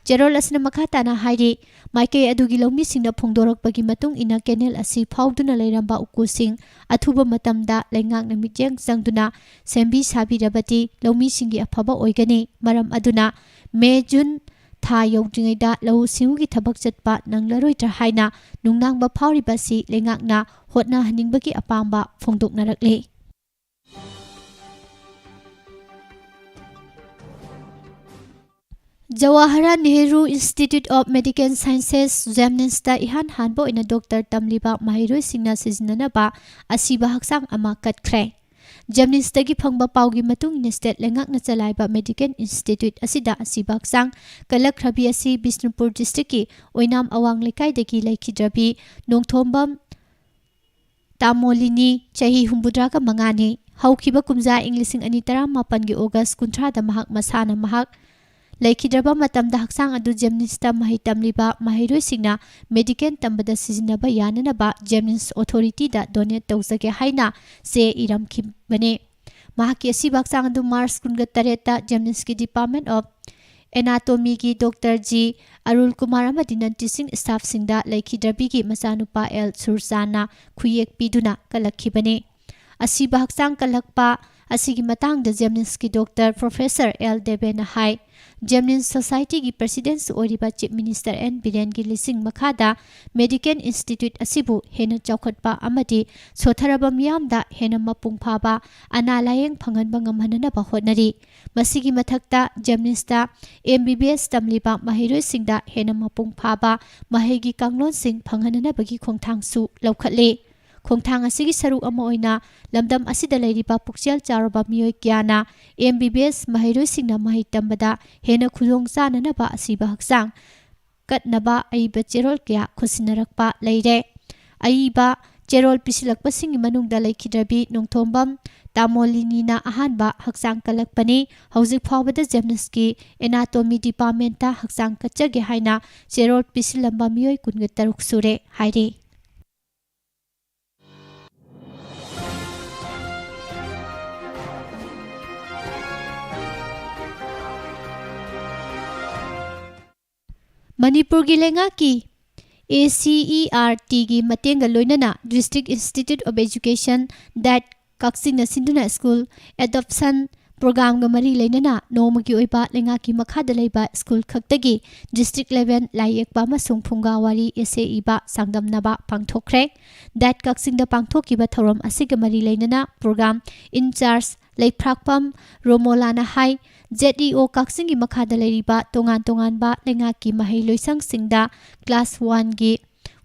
ꯆꯦꯔꯣꯜ ꯑꯁꯤꯅ ꯃꯈꯥ ꯇꯥꯅ ꯍꯥꯏꯔꯤ, ꯃꯥꯏꯀꯩ ꯑꯗꯨꯒꯤ ꯂꯧꯃꯤꯁꯤꯡꯅ ꯐꯣꯡꯗꯣꯔꯛꯄꯒꯤ ꯃꯇꯨꯡ ꯏꯟꯅ canal ꯑꯁꯤ ꯐꯥꯎꯗꯨꯅ ꯂꯩꯔꯝꯕ ꯎꯀꯨꯁꯤꯡ ꯑꯊꯨꯕ ꯃꯇꯝꯗ ꯂꯩꯉꯥꯛꯅ ꯃꯤꯠꯌꯦꯡ ꯆꯪꯗꯨꯅ ꯁꯦꯝꯕꯤ ꯁꯥꯕꯤꯔꯕꯗꯤ ꯂꯧꯃꯤꯁꯤꯡꯒꯤ ꯑꯐꯕ ꯑꯣꯏꯒꯅꯤ꯫ ꯃꯔꯝ ꯑꯗꯨꯅ ꯃꯦ, ꯖꯨꯟ ꯊꯥ ꯌꯧꯗ꯭ꯔꯤꯉꯩꯗ ꯂꯧꯎ ꯁꯤꯡꯎꯒꯤ ꯊꯕꯛ ꯆꯠꯄ ꯅꯪꯂꯔꯣꯏꯗ꯭ꯔꯥ ꯍꯥꯏꯅ ꯅꯨꯡꯅꯥꯡꯕ ꯐꯥꯎꯔꯤꯕ ꯑꯁꯤ ꯂꯩꯉꯥꯛꯅ ꯍꯣꯠꯅꯍꯟꯅꯤꯡꯕꯒꯤ ꯑꯄꯥꯝꯕ ꯐꯣꯡꯗꯣꯛꯅꯔꯛꯂꯤ꯫ Jawaharlal Nehru Institute of Medical Sciences, JAMNIMSꯇ ꯏꯍꯥꯟ ꯍꯥꯟꯕ ꯑꯣꯏꯅ ꯗꯣꯛꯇꯔ ꯇꯝꯂꯤꯕ ꯃꯍꯩꯔꯣꯏꯁꯤꯡꯅ ꯁꯤꯖꯤꯟꯅꯅꯕ ꯑꯁꯤꯕ ꯍꯛꯆꯥꯡ ꯑꯃ ꯀꯠꯈ꯭ꯔꯦ꯫ JAMNIMSꯇꯒꯤ ꯐꯪꯕ ꯄꯥꯎꯒꯤ ꯃꯇꯨꯡ ꯏꯟꯅ, ꯁ꯭ꯇꯦꯠ ꯂꯩꯉꯥꯛꯅ ꯆꯂꯥꯏꯕ ꯃꯦꯗꯤꯀꯦꯜ ꯏꯟꯁꯇꯤꯇ꯭ꯌꯨꯠ ꯑꯁꯤꯗ ꯑꯁꯤꯕ ꯍꯛꯆꯥꯡ ꯀꯜꯂꯛꯈ꯭ꯔꯕꯤ ꯑꯁꯤ ꯕꯤꯁꯅꯨꯄꯨꯔ ꯗꯤꯁꯇ꯭ꯔꯤꯛꯀꯤ ꯑꯣꯏꯅꯥꯝ ꯑꯋꯥꯡ ꯂꯩꯀꯥꯏꯗꯒꯤ ꯂꯩꯈꯤꯗ꯭ꯔꯕꯤ ꯅꯣꯡꯊꯣꯝꯕꯝ ꯇꯥꯃꯣꯂꯤꯅꯤ, ꯆꯍꯤ ꯍꯨꯝꯐꯨꯇꯔꯥꯒ ꯃꯉꯥꯅꯤ꯫ ꯍꯧꯈꯤꯕ ꯀꯨꯝꯖꯥ ꯏꯪ ꯂꯤꯁꯤꯡ ꯑꯅꯤ ꯇꯔꯥꯃꯥꯄꯟꯒꯤ ꯑꯣꯒꯁ ꯀꯨꯟꯊ꯭ꯔꯥꯗ ꯃꯍꯥꯛ ꯃꯁꯥꯅ ꯃꯍꯥꯛ ꯂꯩꯈꯤꯗ꯭ꯔꯕ ꯃꯇꯝꯗ ꯍꯛꯆꯥꯡ ꯑꯗꯨ JAMNIMSꯇ ꯃꯍꯩ ꯇꯝꯂꯤꯕ ꯃꯍꯩꯔꯣꯏꯁꯤꯡꯅ ꯃꯦꯗꯤꯀꯦꯜ ꯇꯝꯕꯗ ꯁꯤꯖꯤꯟꯅꯕ ꯌꯥꯅꯅꯕ JAMNIMS ꯑꯣꯊꯣꯔꯤꯇꯤꯗ ꯗꯣꯅꯦꯠ ꯇꯧꯖꯒꯦ ꯍꯥꯏꯅ ꯆꯦ ꯏꯔꯝꯈꯤꯕꯅꯤ꯫ ꯃꯍꯥꯛꯀꯤ ꯑꯁꯤꯕ ꯍꯛꯆꯥꯡ ꯑꯗꯨ ꯃꯥꯔꯆ ꯀꯨꯟꯒ ꯇꯔꯦꯠꯇ JAMNIMSꯀꯤ ꯗꯤꯄꯥꯔꯠꯃꯦꯟ ꯑꯣꯐ ꯑꯦꯅꯥꯇꯣꯃꯤꯒꯤ ꯗꯣꯛꯇꯔ ꯖꯤ ꯑꯔꯨꯜ ꯀꯨꯃꯥꯔ ꯑꯃꯗꯤ ꯅꯟ ꯇꯤꯆꯤꯡ ꯁ꯭ꯇꯥꯐꯁꯤꯡꯗ ꯂꯩꯈꯤꯗ꯭ꯔꯕꯤꯒꯤ ꯃꯆꯥꯅꯨꯄꯥ ꯑꯦꯜ ꯁꯨꯔꯆꯥꯟꯅ ꯈꯨꯌꯦꯛ ꯄꯤꯗꯨꯅ ꯀꯜꯂꯛꯈꯤꯕꯅꯤ꯫ ꯑꯁꯤꯕ ꯍꯛꯆꯥꯡ ꯀꯜꯂꯛꯄ ꯑꯁꯤꯒꯤ ꯃꯇꯥꯡꯗ JAMNIMSꯀꯤ ꯗꯣꯛꯇꯔ ꯄ꯭ꯔꯣꯐꯦꯁꯔ ꯑꯦꯜ ꯗꯦꯕꯦꯅ ꯍꯥꯏ, JAMNIMS ꯁꯣꯁꯥꯏꯇꯤꯒꯤ ꯄ꯭ꯔꯁꯤꯗꯦꯟꯠꯁꯨ ꯑꯣꯏꯔꯤꯕ ꯆꯤꯐ ꯃꯤꯅꯤꯁꯇꯔ ꯑꯦꯟ ꯕꯤꯔꯦꯟꯒꯤ ꯂꯤꯆꯤꯡ ꯃꯈꯥꯗ ꯃꯦꯗꯤꯀꯦꯜ ꯏꯟꯁꯇꯤꯇ꯭ꯌꯨꯠ ꯑꯁꯤꯕꯨ ꯍꯦꯟꯅ ꯆꯥꯎꯈꯠꯄ ꯑꯃꯗꯤ ꯁꯣꯠꯊꯔꯕ ꯃꯤꯌꯥꯝꯗ ꯍꯦꯟꯅ ꯃꯄꯨꯡ ꯐꯥꯕ ꯑꯅꯥ ꯂꯥꯌꯦꯡ ꯐꯪꯍꯟꯕ ꯉꯝꯍꯟꯅꯕ ꯍꯣꯠꯅꯔꯤ꯫ ꯃꯁꯤꯒꯤ ꯃꯊꯛꯇ, JAMNIMSꯇ MBBS ꯇꯝꯂꯤꯕ ꯃꯍꯩꯔꯣꯏꯁꯤꯡꯗ ꯍꯦꯟꯅ ꯃꯄꯨꯡ ꯐꯥꯕ ꯃꯍꯩꯒꯤ ꯀꯥꯡꯂꯣꯟꯁꯤꯡ ꯐꯪꯍꯟꯅꯅꯕꯒꯤ ꯈꯣꯡꯊꯥꯡꯁꯨ ꯂꯧꯈꯠꯂꯤ꯫ ꯈꯣꯡꯊꯥꯡ ꯑꯁꯤꯒꯤ ꯁꯔꯨꯛ ꯑꯃ ꯑꯣꯏꯅ ꯂꯝꯗꯝ ꯑꯁꯤꯗ ꯂꯩꯔꯤꯕ ꯄꯨꯛꯆꯦꯜ ꯆꯥꯎꯔꯕ ꯃꯤꯑꯣꯏ ꯀꯌꯥꯅ MBBS ꯃꯍꯩꯔꯣꯏꯁꯤꯡꯅ ꯃꯍꯩ ꯇꯝꯕꯗ ꯍꯦꯟꯅ ꯈꯨꯗꯣꯡ ꯆꯥꯅꯅꯕ ꯑꯁꯤꯕ ꯍꯛꯆꯥꯡ ꯀꯠꯅꯕ ꯑꯏꯕ ꯆꯦꯔꯣꯜ ꯀꯌꯥ ꯈꯨꯠꯁꯤꯟꯅꯔꯛꯄ ꯂꯩꯔꯦ꯫ ꯑꯏꯕ ꯆꯦꯔꯣꯜ ꯄꯤꯁꯤꯜꯂꯛꯄꯁꯤꯡꯒꯤ ꯃꯅꯨꯡꯗ ꯂꯩꯈꯤꯗ꯭ꯔꯕꯤ ꯅꯣꯡꯊꯣꯝꯕꯝ ꯇꯥꯃꯣꯂꯤꯅꯤꯅ ꯑꯍꯥꯟꯕ ꯍꯛꯆꯥꯡ ꯀꯜꯂꯛꯄꯅꯤ꯫ ꯍꯧꯖꯤꯛ ꯐꯥꯎꯕꯗ JAMNIMSꯀꯤ ꯑꯦꯅꯥꯇꯣꯃꯤ ꯗꯤꯄꯥꯔꯠꯃꯦꯟꯠꯇ ꯍꯛꯆꯥꯡ ꯀꯠꯆꯒꯦ ꯍꯥꯏꯅ ꯆꯦꯔꯣꯜ ꯄꯤꯁꯤꯜꯂꯝꯕ ꯃꯤꯑꯣꯏ ꯀꯨꯟꯒ ꯇꯔꯨꯛ ꯁꯨꯔꯦ ꯍꯥꯏꯔꯤ꯫ ꯃꯅꯤꯄꯨꯔꯒꯤ ꯂꯩꯉꯥꯛꯀꯤ ACERTꯒꯤ ꯃꯇꯦꯡꯒ ꯂꯣꯏꯅꯅ District Institute of Education, DIET, ꯀꯛꯆꯤꯡꯅ ꯁꯤꯟꯗꯨꯅ ꯁ꯭ꯀꯨꯜ ꯑꯦꯗꯣꯞꯁꯟ ꯄ꯭ꯔꯣꯒ꯭ꯔꯥꯝꯒ ꯃꯔꯤ ꯂꯩꯅꯅ ꯅꯣꯡꯃꯒꯤ ꯑꯣꯏꯕ ꯂꯩꯉꯥꯛꯀꯤ ꯃꯈꯥꯗ ꯂꯩꯕ ꯁ꯭ꯀꯨꯜ ꯈꯛꯇꯒꯤ ꯗꯤꯁꯇ꯭ꯔꯤꯛ ꯂꯦꯚꯦꯜ ꯂꯥꯏ ꯌꯦꯛꯄ ꯑꯃꯁꯨꯡ ꯐꯨꯡꯒꯥ ꯋꯥꯔꯤ essay ꯏꯕ ꯆꯥꯡꯗꯝꯅꯕ ꯄꯥꯡꯊꯣꯛꯈ꯭ꯔꯦ꯫ ꯗꯥꯏꯠ ꯀꯛꯆꯤꯡꯗ ꯄꯥꯡꯊꯣꯛꯈꯤꯕ ꯊꯧꯔꯝ ꯑꯁꯤꯒ ꯃꯔꯤ ꯂꯩꯅꯅ ꯄ꯭ꯔꯣꯒ꯭ꯔꯥꯝ ꯏꯟꯆꯥꯔꯖ ꯂꯩꯐ꯭ꯔꯥꯛꯄꯝ ꯔꯣꯃꯣꯂꯥꯅ ꯍꯥꯏ, ZEO ꯀꯛꯆꯤꯡꯒꯤ ꯃꯈꯥꯗ ꯂꯩꯔꯤꯕ ꯇꯣꯉꯥꯟ ꯇꯣꯉꯥꯟꯕ ꯂꯩꯉꯥꯛꯀꯤ ꯃꯍꯩ ꯂꯣꯏꯁꯪꯁꯤꯡꯗ ꯀ꯭ꯂꯥꯁ ꯋꯥꯟꯒꯤ,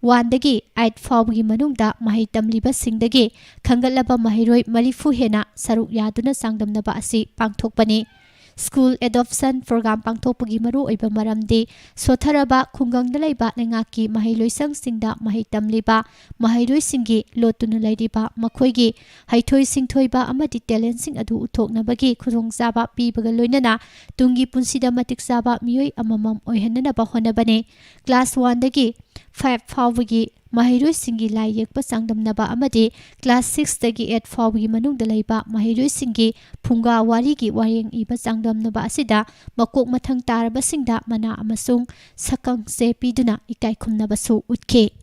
ꯋꯥꯟꯗꯒꯤ ꯑꯩꯠ ꯐꯥꯎꯕꯒꯤ ꯃꯅꯨꯡꯗ ꯃꯍꯩ ꯇꯝꯂꯤꯕꯁꯤꯡꯗꯒꯤ ꯈꯟꯒꯠꯂꯕ ꯃꯍꯩꯔꯣꯏ ꯃꯔꯤꯐꯨ ꯍꯦꯟꯅ ꯁꯔꯨꯛ ꯌꯥꯗꯨꯅ ꯆꯥꯡꯗꯝꯅꯕ ꯑꯁꯤ ꯄꯥꯡꯊꯣꯛꯄꯅꯤ꯫ ꯁ꯭ꯀꯨꯜ ꯑꯦꯗꯣꯞꯁꯟ ꯄ꯭ꯔꯣꯒ꯭ꯔꯥꯝ ꯄꯥꯡꯊꯣꯛꯄꯒꯤ ꯃꯔꯨꯑꯣꯏꯕ ꯃꯔꯝꯗꯤ ꯁꯣꯠꯊꯔꯕ ꯈꯨꯡꯒꯪꯗ ꯂꯩꯕ ꯂꯩꯉꯥꯛꯀꯤ ꯃꯍꯩ ꯂꯣꯏꯁꯪꯁꯤꯡꯗ ꯃꯍꯩ ꯇꯝꯂꯤꯕ ꯃꯍꯩꯔꯣꯏꯁꯤꯡꯒꯤ ꯂꯣꯠꯇꯨꯅ ꯂꯩꯔꯤꯕ ꯃꯈꯣꯏꯒꯤ ꯍꯩꯊꯣꯏ ꯁꯤꯡꯊꯣꯏꯕ ꯑꯃꯗꯤ ꯇꯦꯂꯦꯟꯁꯤꯡ ꯑꯗꯨ ꯎꯠꯊꯣꯛꯅꯕꯒꯤ ꯈꯨꯗꯣꯡꯆꯥꯕ ꯄꯤꯕꯒ ꯂꯣꯏꯅꯅ ꯇꯨꯡꯒꯤ ꯄꯨꯟꯁꯤꯗ ꯃꯇꯤꯛ ꯆꯥꯕ ꯃꯤꯑꯣꯏ ꯑꯃꯃꯝ ꯑꯣꯏꯍꯟꯅꯅꯕ ꯍꯣꯠꯅꯕꯅꯤ꯫ ꯀ꯭ꯂꯥꯁ ꯋꯥꯟꯗꯒꯤ ꯐꯥꯏꯚ ꯐꯥꯎꯕꯒꯤ ꯃꯍꯩꯔꯣꯏꯁꯤꯡꯒꯤ ꯂꯥꯏ ꯌꯦꯛꯄ ꯆꯥꯡꯗꯝꯅꯕ ꯑꯃꯗꯤ ꯀ꯭ꯂꯥꯁ ꯁꯤꯛꯁꯇꯒꯤ ꯑꯩꯠ ꯐꯥꯎꯕꯒꯤ ꯃꯅꯨꯡꯗ ꯂꯩꯕ ꯃꯍꯩꯔꯣꯏꯁꯤꯡꯒꯤ ꯐꯨꯡꯒꯥ ꯋꯥꯔꯤꯒꯤ ꯋꯥꯔꯦꯡ ꯏꯕ ꯆꯥꯡꯗꯝꯅꯕ ꯑꯁꯤꯗ ꯃꯀꯣꯛ ꯃꯊꯪ ꯇꯥꯔꯕꯁꯤꯡꯗ ꯃꯅꯥ ꯑꯃꯁꯨꯡ ꯁꯛꯀꯪꯁꯦ ꯄꯤꯗꯨꯅ ꯏꯀꯥꯏ ꯈꯨꯝꯅꯕꯁꯨ ꯎꯠꯈꯤ꯫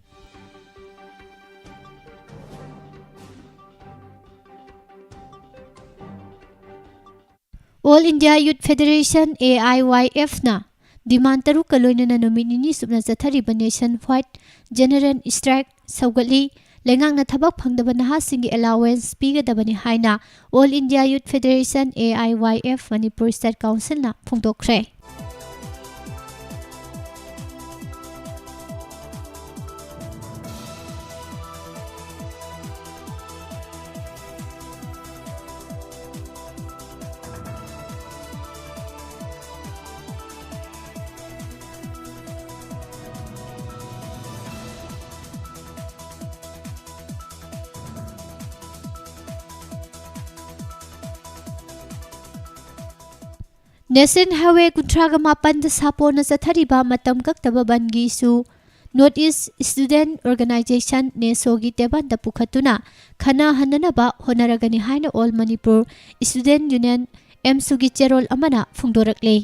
All India Youth Federation, AIYF ꯅ demand ꯇꯔꯨꯛꯀ ꯂꯣꯏꯅꯅ ꯅꯨꯃꯤꯠ ꯅꯤꯅꯤ ꯆꯨꯞꯅ ꯆꯠꯊꯔꯤꯕ nation wide general strike ꯁꯧꯒꯠꯂꯤ꯫ ꯂꯩꯉꯥꯛꯅ ꯊꯕꯛ ꯐꯪꯗꯕ ꯅꯍꯥꯁꯤꯡꯒꯤ allowance ꯄꯤꯒꯗꯕꯅꯤ ꯍꯥꯏꯅ All India Youth Federation, AIYF, Manipur State Council ꯅ ꯐꯣꯡꯗꯣꯛꯈ꯭ꯔꯦ꯫ National Highway ꯀꯨꯟꯊ꯭ꯔꯥꯒ ꯃꯥꯄꯟꯗ ꯁꯥꯄꯣꯟꯅ ꯆꯠꯊꯔꯤꯕ ꯃꯇꯝ ꯀꯛꯇꯕ ꯕꯟꯒꯤ ꯏꯁꯨ North East Student Organization, NESO ꯒꯤ ꯇꯦꯕꯜꯗ ꯄꯨꯈꯠꯇꯨꯅ ꯈꯟꯅꯍꯟꯅꯅꯕ ꯍꯣꯠꯅꯔꯒꯅꯤ ꯍꯥꯏꯅ All Manipur Student Union, ꯑꯦꯝꯁꯨꯒꯤ ꯆꯦꯔꯣꯜ ꯑꯃꯅ ꯐꯣꯡꯗꯣꯔꯛꯂꯦ꯫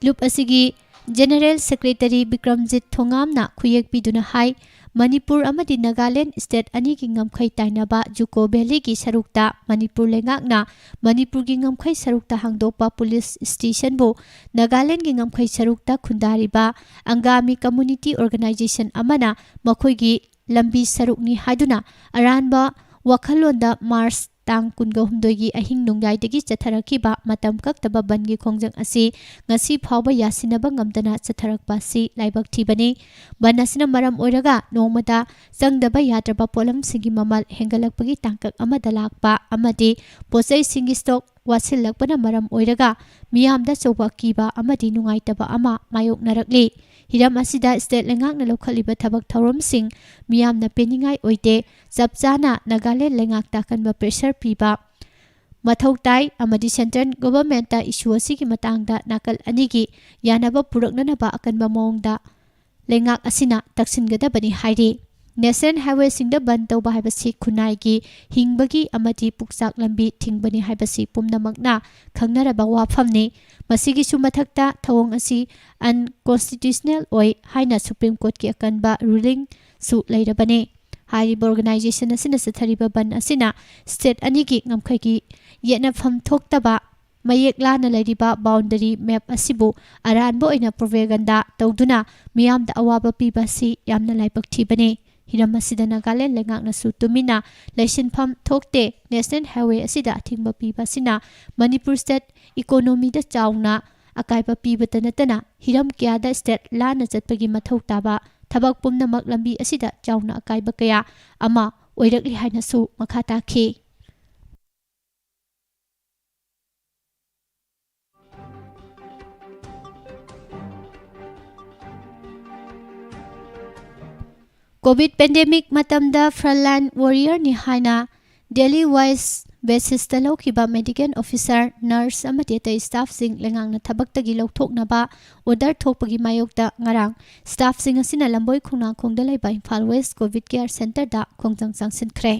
ꯂꯨꯞ ꯑꯁꯤꯒꯤ General Secretary ꯕꯤꯀ꯭ꯔꯝꯖꯤꯠ ꯊꯣꯉꯥꯝꯅ ꯈꯨꯌꯦꯛ ꯄꯤꯗꯨꯅ ꯍꯥꯏ, ꯃꯅꯤꯄꯨꯔ ꯑꯃꯗꯤ ꯅꯥꯒꯥꯂꯦꯟ ꯁ꯭ꯇꯦꯠ ꯑꯅꯤꯒꯤ ꯉꯝꯈꯩ ꯇꯥꯏꯅꯕ ꯖꯨꯀꯣ ꯚꯦꯂꯤꯒꯤ ꯁꯔꯨꯛꯇ ꯃꯅꯤꯄꯨꯔ ꯂꯩꯉꯥꯛꯅ ꯃꯅꯤꯄꯨꯔꯒꯤ ꯉꯝꯈꯩ ꯁꯔꯨꯛꯇ ꯍꯥꯡꯗꯣꯛꯄ ꯄꯨꯂꯤꯁ ꯁ꯭ꯇꯦꯁꯟꯕꯨ ꯅꯥꯒꯥꯂꯦꯟꯒꯤ ꯉꯝꯈꯩ ꯁꯔꯨꯛꯇ ꯈꯨꯟꯗꯥꯔꯤꯕ ꯑꯪꯒꯥꯃꯤ ꯀꯝꯃꯨꯅꯤꯇꯤ ꯑꯣꯔꯒꯅꯥꯏꯖꯦꯁꯟ ꯑꯃꯅ ꯃꯈꯣꯏꯒꯤ ꯂꯝꯕꯤ ꯁꯔꯨꯛꯅꯤ ꯍꯥꯏꯗꯨꯅ ꯑꯔꯥꯟꯕ ꯋꯥꯈꯜꯂꯣꯟꯗ ꯃꯥꯔꯆ ꯇꯥꯡ ꯀꯨꯟꯒ ꯍꯨꯝꯗꯣꯏꯒꯤ ꯑꯍꯤꯡ ꯅꯣꯡꯌꯥꯏꯗꯒꯤ ꯆꯠꯊꯔꯛꯈꯤꯕ ꯃꯇꯝ ꯀꯛꯇꯕ ꯕꯟꯒꯤ ꯈꯣꯡꯖꯪ ꯑꯁꯤ ꯉꯁꯤ ꯐꯥꯎꯕ ꯌꯥꯁꯤꯟꯅꯕ ꯉꯝꯗꯅ ꯆꯠꯊꯔꯛꯄ ꯑꯁꯤ ꯂꯥꯏꯕꯛ ꯊꯤꯕꯅꯤ꯫ ꯕꯟ ꯑꯁꯤꯅ ꯃꯔꯝ ꯑꯣꯏꯔꯒ ꯅꯣꯡꯃꯗ ꯆꯪꯗꯕ ꯌꯥꯗ꯭ꯔꯕ ꯄꯣꯠꯂꯝꯁꯤꯡꯒꯤ ꯃꯃꯜ ꯍꯦꯟꯒꯠꯂꯛꯄꯒꯤ ꯇꯥꯡꯀꯛ ꯑꯃꯗ ꯂꯥꯛꯄ ꯑꯃꯗꯤ ꯄꯣꯠꯆꯩꯁꯤꯡꯒꯤ ꯁ꯭ꯇꯣꯛ ꯋꯥꯠꯁꯤꯜꯂꯛꯄꯅ ꯃꯔꯝ ꯑꯣꯏꯔꯒ ꯃꯤꯌꯥꯝꯗ ꯑꯆꯧꯕ ꯑꯀꯤꯕ ꯑꯃꯗꯤ ꯅꯨꯡꯉꯥꯏꯇꯕ ꯑꯃ ꯃꯥꯌꯣꯛꯅꯔꯛꯂꯤ꯫ ꯍꯤꯔꯝ ꯑꯁꯤꯗ ꯁ꯭ꯇꯦꯠ ꯂꯩꯉꯥꯛꯅ ꯂꯧꯈꯠꯂꯤꯕ ꯊꯕꯛ ꯊꯧꯔꯝꯁꯤꯡ ꯃꯤꯌꯥꯝꯅ ꯄꯦꯟꯅꯤꯡꯉꯥꯏ ꯑꯣꯏꯗꯦ꯫ ꯆꯞ ꯆꯥꯅ ꯅꯥꯒꯥꯂꯦꯟ ꯂꯩꯉꯥꯛꯇ ꯑꯀꯟꯕ ꯄ꯭ꯔꯦꯁꯔ ꯄꯤꯕ ꯃꯊꯧ ꯇꯥꯏ ꯑꯃꯗꯤ ꯁꯦꯟꯇ꯭ꯔꯦꯜ ꯒꯣꯚꯔꯟꯃꯦꯟꯠꯇ ꯏꯁꯨ ꯑꯁꯤꯒꯤ ꯃꯇꯥꯡꯗ ꯅꯥꯀꯜ ꯑꯅꯤꯒꯤ ꯌꯥꯅꯕ ꯄꯨꯔꯛꯅꯅꯕ ꯑꯀꯟꯕ ꯃꯑꯣꯡꯗ ꯂꯩꯉꯥꯛ ꯑꯁꯤꯅ ꯇꯛꯁꯤꯟꯒꯗꯕꯅꯤ ꯍꯥꯏꯔꯤ꯫ ꯅꯦꯁꯅꯦꯜ ꯍꯥꯏꯋꯦꯁꯤꯡꯗ ꯕꯟ ꯇꯧꯕ ꯍꯥꯏꯕꯁꯤ ꯈꯨꯟꯅꯥꯏꯒꯤ ꯍꯤꯡꯕꯒꯤ ꯑꯃꯗꯤ ꯄꯨꯛꯆꯥꯛ ꯂꯝꯕꯤ ꯊꯤꯡꯕꯅꯤ ꯍꯥꯏꯕꯁꯤ ꯄꯨꯝꯅꯃꯛꯅ ꯈꯪꯅꯔꯕ ꯋꯥꯐꯝꯅꯤ꯫ ꯃꯁꯤꯒꯤꯁꯨ ꯃꯊꯛꯇ ꯊꯧꯑꯣꯡ ꯑꯁꯤ ꯑꯟꯀꯣꯟꯁꯇꯤꯇ꯭ꯌꯨꯁꯅꯦꯜ ꯑꯣꯏ ꯍꯥꯏꯅ ꯁꯨꯄ꯭ꯔꯤꯝ ꯀꯣꯔꯠꯀꯤ ꯑꯀꯟꯕ ꯔꯨꯂꯤꯡꯁꯨ ꯂꯩꯔꯕꯅꯤ꯫ ꯍꯥꯏꯔꯤꯕ ꯑꯣꯔꯒꯅꯥꯏꯖꯦꯁꯟ ꯑꯁꯤꯅ ꯆꯠꯊꯔꯤꯕ ꯕꯟ ꯑꯁꯤꯅ ꯁ꯭ꯇꯦꯠ ꯑꯅꯤꯒꯤ ꯉꯝꯈꯩꯒꯤ ꯌꯦꯠꯅꯐꯝ ꯊꯣꯛꯇꯕ ꯃꯌꯦꯛ ꯂꯥꯅ ꯂꯩꯔꯤꯕ ꯕꯥꯎꯟꯗꯔꯤ ꯃꯦꯞ ꯑꯁꯤꯕꯨ ꯑꯔꯥꯟꯕ ꯑꯣꯏꯅ ꯄ꯭ꯔꯣꯄꯦꯒꯟꯗꯥ ꯇꯧꯗꯨꯅ ꯃꯤꯌꯥꯝꯗ ꯑꯋꯥꯕ ꯄꯤꯕ ꯑꯁꯤ ꯌꯥꯝꯅ ꯂꯥꯏꯕꯛ ꯊꯤꯕꯅꯤ꯫ ꯍꯤꯔꯝ ꯑꯁꯤꯗ ꯅꯥꯒꯥꯂꯦꯟ ꯂꯩꯉꯥꯛꯅꯁꯨ ꯇꯨꯃꯤꯟꯅ ꯂꯩꯁꯤꯟꯐꯝ ꯊꯣꯛꯇꯦ꯫ ꯅꯦꯁꯅꯦꯜ ꯍꯥꯏꯋꯦ ꯑꯁꯤꯗ ꯑꯊꯤꯡꯕ ꯄꯤꯕ ꯑꯁꯤꯅ ꯃꯅꯤꯄꯨꯔ ꯁ꯭ꯇꯦꯠ ꯏꯀꯣꯅꯣꯃꯤꯗ ꯆꯥꯎꯅ ꯑꯀꯥꯏꯕ ꯄꯤꯕꯇ ꯅꯠꯇꯅ ꯍꯤꯔꯝ ꯀꯌꯥꯗ ꯁ꯭ꯇꯦꯠ ꯂꯥꯟꯅ ꯆꯠꯄꯒꯤ ꯃꯊꯧ ꯇꯥꯕ ꯊꯕꯛ ꯄꯨꯝꯅꯃꯛ ꯂꯝꯕꯤ ꯑꯁꯤꯗ ꯆꯥꯎꯅ ꯑꯀꯥꯏꯕ ꯀꯌꯥ ꯑꯃ ꯑꯣꯏꯔꯛꯂꯤ ꯍꯥꯏꯅꯁꯨ ꯃꯈꯥ ꯇꯥꯈꯤ꯫ ꯀꯣꯚꯤꯗ ꯄꯦꯟꯗꯦꯃꯤꯛ ꯃꯇꯝꯗ ꯐ꯭ꯔꯟꯂꯥꯏꯟ ꯋꯥꯔꯤꯌꯔꯅꯤ ꯍꯥꯏꯅ ꯗꯦꯂꯤ ꯋꯥꯏꯁ ꯕꯦꯁꯤꯁꯇ ꯂꯧꯈꯤꯕ ꯃꯦꯗꯤꯀꯦꯜ ꯑꯣꯐꯤꯁꯥꯔ, ꯅꯔꯁ ꯑꯃꯗꯤ ꯑꯇꯩ ꯁ꯭ꯇꯥꯐꯁꯤꯡ ꯂꯩꯉꯥꯛꯅ ꯊꯕꯛꯇꯒꯤ ꯂꯧꯊꯣꯛꯅꯕ ꯑꯣꯔꯗꯔ ꯊꯣꯛꯄꯒꯤ ꯃꯥꯌꯣꯛꯇ ꯉꯔꯥꯡ ꯁ꯭ꯇꯥꯐꯁꯤꯡ ꯑꯁꯤꯅ ꯂꯝꯕꯣꯏ ꯈꯣꯡꯅꯥꯡꯈꯣꯡꯗ ꯂꯩꯕ ꯏꯝꯐꯥꯜ ꯋꯦꯁ ꯀꯣꯚꯤꯗ ꯀꯦꯌꯔ ꯁꯦꯟꯇꯔꯗ ꯈꯣꯡꯖꯪ ꯆꯪꯁꯤꯟꯈ꯭ꯔꯦ꯫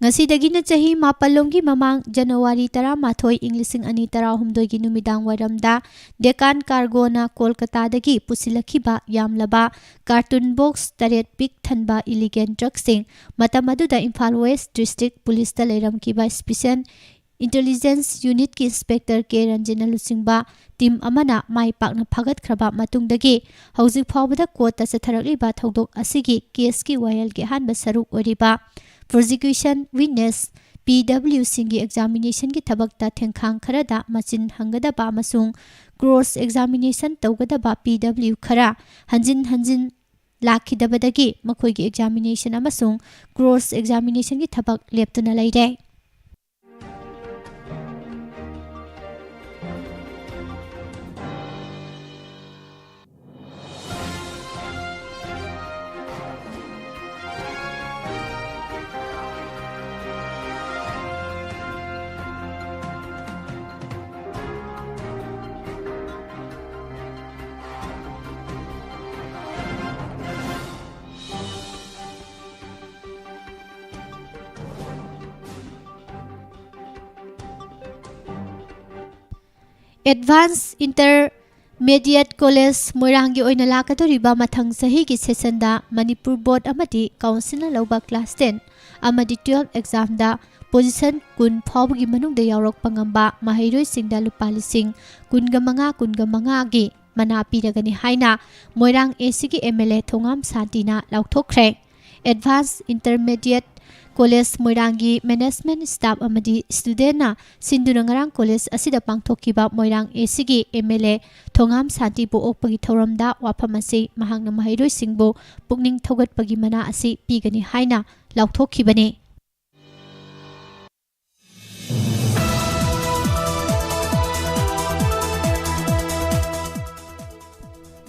ꯉꯁꯤꯗꯒꯤꯅ ꯆꯍꯤ ꯃꯥꯄꯜꯂꯣꯝꯒꯤ ꯃꯃꯥꯡ ꯖꯅꯋꯥꯔꯤ ꯇꯔꯥꯃꯥꯊꯣꯏ, ꯏꯪ ꯂꯤꯁꯤꯡ ꯑꯅꯤ ꯇꯔꯥꯍꯨꯝꯗꯣꯏꯒꯤ ꯅꯨꯃꯤꯗꯥꯡ ꯋꯥꯏꯔꯝꯗ ꯗꯦꯀꯥꯟ ꯀꯥꯔꯒꯣꯅ ꯀꯣꯜꯀꯇꯥꯗꯒꯤ ꯄꯨꯁꯤꯜꯂꯛꯈꯤꯕ ꯌꯥꯝꯂꯕ ꯀꯥꯔꯇꯨꯟ ꯕꯣꯛꯁ ꯇꯔꯦꯠ ꯄꯤꯛ ꯊꯟꯕ ꯏꯂꯤꯒꯦꯟ ꯗ꯭ꯔꯒꯁꯤꯡ ꯃꯇꯝ ꯑꯗꯨꯗ ꯏꯝꯐꯥꯜ ꯋꯦꯁ ꯗꯤꯁꯇ꯭ꯔꯤꯛ ꯄꯨꯂꯤꯁꯇ ꯂꯩꯔꯝꯈꯤꯕ ꯏꯁꯄꯤꯁꯦꯜ ꯏꯟꯇꯦꯂꯤꯖꯦꯟꯁ ꯌꯨꯅꯤꯠꯀꯤ ꯏꯟꯁꯄꯦꯛꯇꯔ ꯀꯦ ꯔꯟꯖꯟꯅ ꯂꯨꯆꯤꯡꯕ ꯇꯤꯝ ꯑꯃꯅ ꯃꯥꯏ ꯄꯥꯛꯅ ꯐꯥꯒꯠꯈ꯭ꯔꯕ ꯃꯇꯨꯡꯗꯒꯤ ꯍꯧꯖꯤꯛ ꯐꯥꯎꯕꯗ ꯀꯣꯔꯠꯇ ꯆꯠꯊꯔꯛꯂꯤꯕ ꯊꯧꯗꯣꯛ ꯑꯁꯤꯒꯤ ꯀꯦꯁꯀꯤ ꯋꯥꯌꯦꯜꯒꯤ ꯑꯍꯥꯟꯕ ꯁꯔꯨꯛ ꯑꯣꯏꯔꯤꯕ ꯄ꯭ꯔꯣꯁꯤꯀ꯭ꯌꯨꯁꯟ ꯋꯤꯠꯅꯦꯁ, ꯄꯤ ꯗꯕ꯭ꯂꯤꯌꯨꯁꯤꯡꯒꯤ ꯑꯦꯛꯖꯥꯃꯤꯅꯦꯁꯟꯒꯤ ꯊꯕꯛꯇ ꯊꯦꯡꯈꯥꯡ ꯈꯔꯗ ꯃꯆꯤꯟ ꯍꯪꯒꯗꯕ ꯑꯃꯁꯨꯡ ꯀ꯭ꯔꯣꯁ ꯑꯦꯛꯖꯥꯃꯤꯅꯦꯁꯟ ꯇꯧꯒꯗꯕ ꯄꯤ ꯗꯕ꯭ꯂꯤꯌꯨ ꯈꯔ ꯍꯟꯖꯤꯟ ꯍꯟꯖꯤꯟ ꯂꯥꯛꯈꯤꯗꯕꯗꯒꯤ ꯃꯈꯣꯏꯒꯤ ꯑꯦꯛꯖꯥꯃꯤꯅꯦꯁꯟ ꯑꯃꯁꯨꯡ ꯀ꯭ꯔꯣꯁ ꯑꯦꯛꯖꯥꯃꯤꯅꯦꯁꯟꯒꯤ ꯊꯕꯛ ꯂꯦꯞꯇꯨꯅ ꯂꯩꯔꯦ꯫ ꯑꯦꯗꯚꯥꯟꯁ ꯏꯟꯇꯔꯃꯦꯗꯤꯌꯦꯠ ꯀꯣꯂꯦꯖ ꯃꯣꯏꯔꯥꯡꯒꯤ ꯑꯣꯏꯅ ꯂꯥꯛꯀꯗꯧꯔꯤꯕ ꯃꯊꯪ ꯆꯍꯤꯒꯤ ꯁꯦꯁꯟꯗ ꯃꯅꯤꯄꯨꯔ ꯕꯣꯔꯗ ꯑꯃꯗꯤ ꯀꯥꯎꯟꯁꯤꯜꯅ ꯂꯧꯕ ꯀ꯭ꯂꯥꯁ ꯇꯦꯟ ꯑꯃꯗꯤ ꯇꯨꯌꯦꯜꯐ ꯑꯦꯛꯖꯥꯝꯗ ꯄꯣꯖꯤꯁꯟ ꯀꯨꯟ ꯐꯥꯎꯕꯒꯤ ꯃꯅꯨꯡꯗ ꯌꯥꯎꯔꯛꯄ ꯉꯝꯕ ꯃꯍꯩꯔꯣꯏꯁꯤꯡꯗ ꯂꯨꯄꯥ ꯂꯤꯁꯤꯡ ꯀꯨꯟꯒ ꯃꯉꯥ, ꯀꯨꯟꯒ ꯃꯉꯥꯒꯤ ꯃꯅꯥ ꯄꯤꯔꯒꯅꯤ ꯍꯥꯏꯅ ꯃꯣꯏꯔꯥꯡ ꯑꯦꯁꯤꯒꯤ ꯑꯦꯝ ꯑꯦꯜ ꯑꯦ ꯊꯣꯉꯥꯝ ꯁꯥꯟꯇꯤꯅ ꯂꯥꯎꯊꯣꯛꯈ꯭ꯔꯦ꯫ ꯑꯦꯗꯚꯥꯟꯁ ꯏꯟꯇꯔꯃꯦꯗꯤꯌꯦꯠ ꯀꯣꯂꯦꯖ ꯃꯣꯏꯔꯥꯡꯒꯤ ꯃꯦꯅꯦꯖꯃꯦꯟꯠ ꯁ꯭ꯇꯥꯐ ꯑꯃꯗꯤ ꯁ꯭ꯇꯨꯗꯦꯟꯠꯅ ꯁꯤꯟꯗꯨꯅ ꯉꯔꯥꯡ ꯀꯣꯂꯦꯖ ꯑꯁꯤꯗ ꯄꯥꯡꯊꯣꯛꯈꯤꯕ ꯃꯣꯏꯔꯥꯡ ꯑꯦꯁꯤꯒꯤ ꯑꯦꯝ ꯑꯦꯜ ꯑꯦ ꯊꯣꯉꯥꯝ ꯁꯥꯟꯇꯤꯕꯨ ꯑꯣꯛꯄꯒꯤ ꯊꯧꯔꯝꯗ ꯋꯥꯐꯝ ꯑꯁꯤ ꯃꯍꯥꯛꯅ ꯃꯍꯩꯔꯣꯏꯁꯤꯡꯕꯨ ꯄꯨꯛꯅꯤꯡ ꯊꯧꯒꯠꯄꯒꯤ ꯃꯅꯥ ꯑꯁꯤ ꯄꯤꯒꯅꯤ ꯍꯥꯏꯅ ꯂꯥꯎꯊꯣꯛꯈꯤꯕꯅꯤ꯫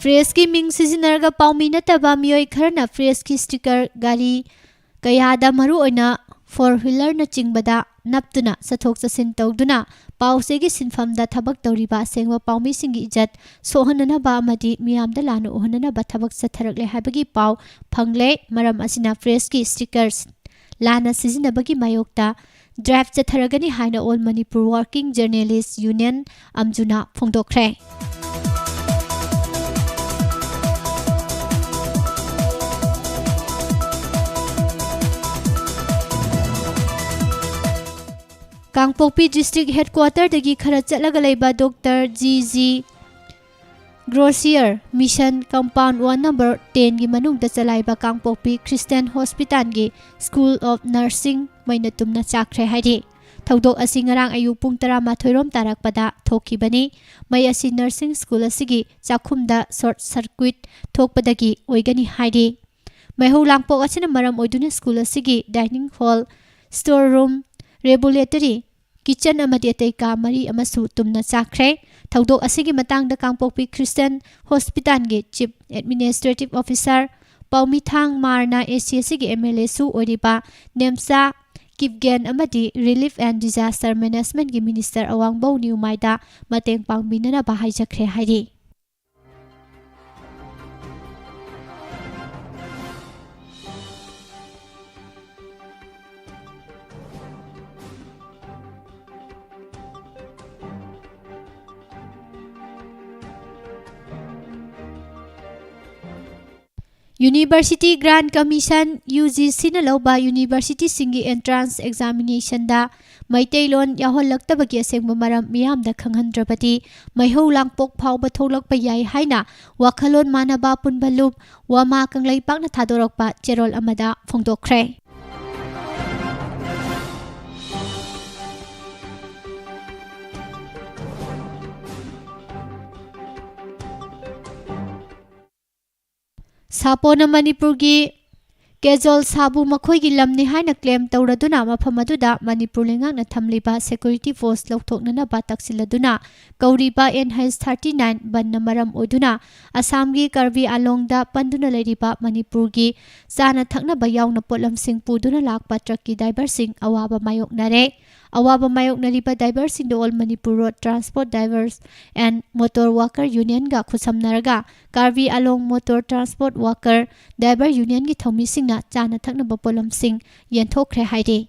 ꯐ꯭ꯔꯦꯁꯀꯤ ꯃꯤꯡ ꯁꯤꯖꯤꯟꯅꯔꯒ ꯄꯥꯎꯃꯤ ꯅꯠꯇꯕ ꯃꯤꯑꯣꯏ ꯈꯔꯅ ꯐ꯭ꯔꯦꯁꯀꯤ ꯁ꯭ꯇꯤꯀꯔ ꯒꯥꯔꯤ ꯀꯌꯥꯗ, ꯃꯔꯨꯑꯣꯏꯅ ꯐꯣꯔ ꯍ꯭ꯋꯤꯂꯔꯅꯆꯤꯡꯕꯗ ꯅꯞꯇꯨꯅ ꯆꯠꯊꯣꯛ ꯆꯠꯁꯤꯟ ꯇꯧꯗꯨꯅ ꯄꯥꯎ ꯆꯦꯒꯤ ꯁꯤꯟꯐꯝꯗ ꯊꯕꯛ ꯇꯧꯔꯤꯕ ꯑꯁꯦꯡꯕ ꯄꯥꯎꯃꯤꯁꯤꯡꯒꯤ ꯏꯖꯠ ꯁꯣꯛꯍꯟꯅꯅꯕ ꯑꯃꯗꯤ ꯃꯤꯌꯥꯝꯗ ꯂꯥꯟꯅ ꯎꯍꯟꯅꯅꯕ ꯊꯕꯛ ꯆꯠꯊꯔꯛꯂꯦ ꯍꯥꯏꯕꯒꯤ ꯄꯥꯎ ꯐꯪꯂꯦ꯫ ꯃꯔꯝ ꯑꯁꯤꯅ ꯐ꯭ꯔꯦꯁꯀꯤ ꯁ꯭ꯇꯤꯀꯔꯁ ꯂꯥꯟꯅ ꯁꯤꯖꯤꯟꯅꯕꯒꯤ ꯃꯥꯌꯣꯛꯇ ꯗ꯭ꯔꯥꯏꯚ ꯆꯠꯊꯔꯒꯅꯤ ꯍꯥꯏꯅ All Manipur Working Journalist Union, ꯑꯝꯖꯨꯅ ꯐꯣꯡꯗꯣꯛꯈ꯭ꯔꯦ꯫ ꯀꯥꯡꯄꯣꯛꯄꯤ ꯗꯤꯁꯇ꯭ꯔꯤꯛ ꯍꯦꯗꯀ꯭ꯋꯥꯇꯔꯗꯒꯤ ꯈꯔ ꯆꯠꯂꯒ ꯂꯩꯕ ꯗꯣꯛꯇꯔ ꯖꯤ ꯖꯤ ꯒ꯭ꯔꯣꯁꯤꯌꯔ, ꯃꯤꯁꯟ ꯀꯝꯄꯥꯎꯟ ꯋꯥꯟ ꯅꯝꯕꯔ ꯇꯦꯟꯒꯤ ꯃꯅꯨꯡꯗ ꯆꯂꯥꯏꯕ ꯀꯥꯡꯄꯣꯛꯄꯤ ꯈ꯭ꯔꯤꯁꯇꯤꯌꯟ ꯍꯣꯁꯄꯤꯇꯥꯜꯒꯤ ꯁ꯭ꯀꯨꯜ ꯑꯣꯐ ꯅꯔꯁꯤꯡ ꯃꯩꯅ ꯇꯨꯝꯅ ꯆꯥꯛꯈ꯭ꯔꯦ ꯍꯥꯏꯔꯤ꯫ ꯊꯧꯗꯣꯛ ꯑꯁꯤ ꯉꯔꯥꯡ ꯑꯌꯨꯛ ꯄꯨꯡ ꯇꯔꯥꯃꯥꯊꯣꯏ ꯔꯣꯝ ꯇꯥꯔꯛꯄꯗ ꯊꯣꯛꯈꯤꯕꯅꯤ꯫ ꯃꯩ ꯑꯁꯤ ꯅꯔꯁꯤꯡ ꯁ꯭ꯀꯨꯜ ꯑꯁꯤꯒꯤ ꯆꯥꯛꯈꯨꯝꯗ ꯁꯣꯔꯠ ꯁꯔꯀ꯭ꯌꯨꯠ ꯊꯣꯛꯄꯗꯒꯤ ꯑꯣꯏꯒꯅꯤ ꯍꯥꯏꯔꯤ꯫ ꯃꯩꯍꯧ ꯂꯥꯡꯄꯣꯛ ꯑꯁꯤꯅ ꯃꯔꯝ ꯑꯣꯏꯗꯨꯅ ꯁ꯭ꯀꯨꯜ ꯑꯁꯤꯒꯤ dining hall, store room, laboratory, kitchen ꯑꯃꯗꯤ ꯑꯇꯩ ꯀꯥ ꯃꯔꯤ ꯑꯃꯁꯨ ꯇꯨꯝꯅ ꯆꯥꯛꯈ꯭ꯔꯦ꯫ ꯊꯧꯗꯣꯛ ꯑꯁꯤꯒꯤ ꯃꯇꯥꯡꯗ ꯀꯥꯡꯄꯣꯛꯄꯤ ꯈ꯭ꯔꯤꯁꯇꯤꯌꯟ ꯍꯣꯁꯄꯤꯇꯥꯜꯒꯤ ꯆꯤꯐ ꯑꯦꯗꯃꯤꯅꯤꯁꯇ꯭ꯔꯦꯇꯤꯚ ꯑꯣꯐꯤꯁꯥꯔ ꯄꯥꯎꯃꯤꯊꯥꯡ ꯃꯥꯔꯅ ꯑꯦ ꯁꯤ ꯑꯁꯤꯒꯤ ꯑꯦꯝ ꯑꯦꯜ ꯑꯦꯁꯨ ꯑꯣꯏꯔꯤꯕ ꯅꯦꯝꯆꯥ ꯀꯤꯞꯒꯦꯟ ꯑꯃꯗꯤ ꯔꯤꯂꯤꯐ ꯑꯦꯟ ꯗꯤꯖꯥꯁꯇꯔ ꯃꯦꯅꯦꯖꯃꯦꯟꯠꯀꯤ ꯃꯤꯅꯤꯁꯇꯔ ꯑꯋꯥꯡꯕꯧ ꯅ꯭ꯌꯨꯃꯥꯏꯗ ꯃꯇꯦꯡ ꯄꯥꯡꯕꯤꯅꯅꯕ ꯍꯥꯏꯖꯈ꯭ꯔꯦ ꯍꯥꯏꯔꯤ꯫ University Grant Commission, U G ꯁꯤꯅ ꯂꯧꯕ ꯌꯨꯅꯤꯚꯔꯁꯤꯇꯤꯁꯤꯡꯒꯤ ꯑꯦꯟꯇ꯭ꯔꯥꯟꯁ ꯑꯦꯛꯖꯥꯃꯤꯅꯦꯁꯟꯗ ꯃꯩꯇꯩꯂꯣꯟ ꯌꯥꯎꯍꯜꯂꯛꯇꯕꯒꯤ ꯑꯁꯦꯡꯕ ꯃꯔꯝ ꯃꯤꯌꯥꯝꯗ ꯈꯪꯍꯟꯗ꯭ꯔꯕꯗꯤ ꯃꯩꯍꯧ ꯂꯥꯡꯄꯣꯛ ꯐꯥꯎꯕ ꯊꯣꯛꯂꯛꯄ ꯌꯥꯏ ꯍꯥꯏꯅ ꯋꯥꯈꯜꯂꯣꯟ ꯃꯥꯟꯅꯕ ꯑꯄꯨꯟꯕ ꯂꯨꯞ, ꯋꯥꯃꯥ ꯀꯪꯂꯩꯄꯥꯛꯅ ꯊꯥꯗꯣꯔꯛꯄ ꯆꯦꯔꯣꯜ ꯑꯃꯗ ꯐꯣꯡꯗꯣꯛꯈ꯭ꯔꯦ꯫ ꯁꯥꯄꯣꯅ ꯃꯅꯤꯄꯨꯔꯒꯤ ꯀꯦꯖꯣꯜ ꯁꯥꯕꯨ ꯃꯈꯣꯏꯒꯤ ꯂꯝꯅꯤ ꯍꯥꯏꯅ ꯀ꯭ꯂꯦꯝ ꯇꯧꯔꯗꯨꯅ ꯃꯐꯝ ꯑꯗꯨꯗ ꯃꯅꯤꯄꯨꯔ ꯂꯩꯉꯥꯛꯅ ꯊꯝꯂꯤꯕ ꯁꯦꯀ꯭ꯌꯨꯔꯤꯇꯤ ꯐꯣꯔꯁ ꯂꯧꯊꯣꯛꯅꯅꯕ ꯇꯛꯁꯤꯜꯂꯗꯨꯅ ꯀꯧꯔꯤꯕ ꯑꯦꯟ ꯍꯩꯆ ꯊꯥꯔꯇꯤ ꯅꯥꯏꯟ ꯕꯟꯅ ꯃꯔꯝ ꯑꯣꯏꯗꯨꯅ ꯑꯁꯥꯝꯒꯤ ꯀꯔꯕꯤ ꯑꯥꯡꯂꯣꯡꯗ ꯄꯟꯗꯨꯅ ꯂꯩꯔꯤꯕ ꯃꯅꯤꯄꯨꯔꯒꯤ ꯆꯥꯅ ꯊꯛꯅꯕ ꯌꯥꯎꯅ ꯄꯣꯠꯂꯝꯁꯤꯡ ꯄꯨꯗꯨꯅ ꯂꯥꯛꯄ ꯇ꯭ꯔꯛꯀꯤ ꯗ꯭ꯔꯥꯏꯚꯔꯁꯤꯡ ꯑꯋꯥꯕ ꯃꯥꯌꯣꯛꯅꯔꯦ꯫ ꯑꯋꯥꯕ ꯃꯥꯌꯣꯛꯅꯔꯤꯕ driverꯁꯤꯡꯗ All Manipur Road Transport Drivers and Motor Worker Unionꯒ ꯈꯨꯠꯁꯝꯅꯔꯒ Karbi Anglong Motor Transport Worker Driver Unionꯒꯤ ꯊꯧꯃꯤꯁꯤꯡꯅ ꯆꯥꯅ ꯊꯛꯅꯕ ꯄꯣꯠꯂꯝꯁꯤꯡ ꯌꯦꯟꯊꯣꯛꯈ꯭ꯔꯦ ꯍꯥꯏꯔꯤ꯫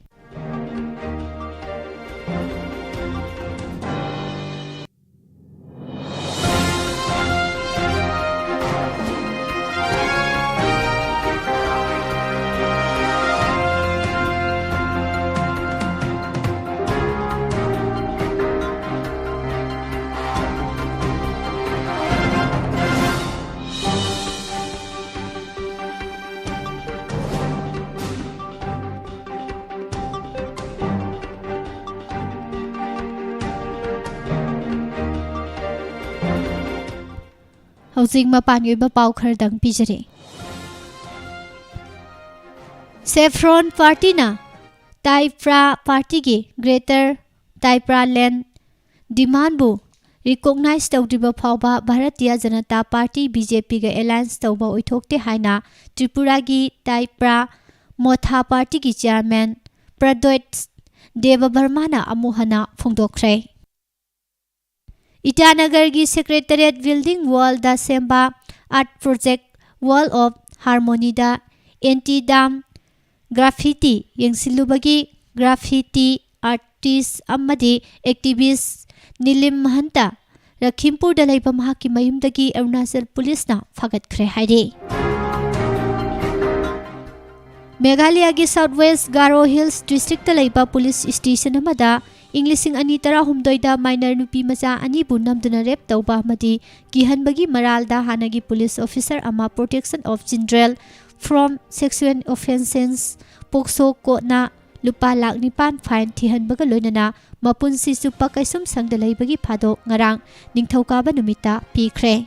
ꯍꯧꯖꯤꯛ ꯃꯄꯥꯟꯒꯤ ꯑꯣꯏꯕ ꯄꯥꯎ ꯈꯔꯗꯪ ꯄꯤꯖꯔꯤ꯫ Saffron Partyꯅ Taipra Partyꯒꯤ Greater Taipra Land demandꯕꯨ recognize ꯇꯧꯗ꯭ꯔꯤꯕ ꯐꯥꯎꯕ Bharatiya Janata Party, BJPꯒ alliance ꯇꯧꯕ ꯑꯣꯏꯊꯣꯛꯇꯦ ꯍꯥꯏꯅ ꯇ꯭ꯔꯤꯄꯨꯔꯥꯒꯤ Taipra Motha Partyꯒꯤ chairman Pradyot Debbarmana ꯑꯃꯨꯛ ꯍꯟꯅ ꯐꯣꯡꯗꯣꯛꯈ꯭ꯔꯦ꯫ ꯏꯇꯥꯅꯒꯔꯒꯤ Secretariat Building wallꯗ ꯁꯦꯝꯕ Art Project Wall of Harmonyꯗ anti-dam graffiti ꯌꯦꯡꯁꯤꯜꯂꯨꯕꯒꯤ graffiti artist ꯑꯃꯗꯤ activist ꯅꯤꯂꯤꯝ ꯃꯍꯟꯇ ꯂꯈꯤꯝꯄꯨꯔꯗ ꯂꯩꯕ ꯃꯍꯥꯛꯀꯤ ꯃꯌꯨꯝꯗꯒꯤ ꯑꯔꯨꯅꯥꯆꯜ ꯄꯨꯂꯤꯁꯅ ꯐꯥꯒꯠꯈ꯭ꯔꯦ ꯍꯥꯏꯔꯤ꯫ ꯃꯦꯘꯥꯂꯌꯥꯒꯤ South West Garo Hills districtꯇ ꯂꯩꯕ police station ꯑꯃꯗ ꯏꯪ ꯂꯤꯁꯤꯡ ꯑꯅꯤ ꯇꯔꯥꯍꯨꯝꯗꯣꯏꯗ minor ꯅꯨꯄꯤ ꯃꯆꯥ ꯑꯅꯤꯕꯨ ꯅꯝꯗꯨꯅ rape ꯇꯧꯕ ꯑꯃꯗꯤ ꯀꯤꯍꯟꯕꯒꯤ ꯃꯔꯥꯜꯗ ꯍꯥꯟꯅꯒꯤ police officer ꯑꯃ Protection of Children from Sexual Offences, POCSO codeꯅ ꯂꯨꯄꯥ ꯂꯥꯈ ꯅꯤꯄꯥꯟ fine ꯊꯤꯍꯟꯕꯒ ꯂꯣꯏꯅꯅ ꯃꯄꯨꯟꯁꯤ ꯆꯨꯞꯄ ꯀꯩꯁꯨꯝꯁꯪꯗ ꯂꯩꯕꯒꯤ ꯐꯥꯗꯣꯛ ꯉꯔꯥꯡ ꯅꯤꯡꯊꯧꯀꯥꯕ ꯅꯨꯃꯤꯠꯇ ꯄꯤꯈ꯭ꯔꯦ꯫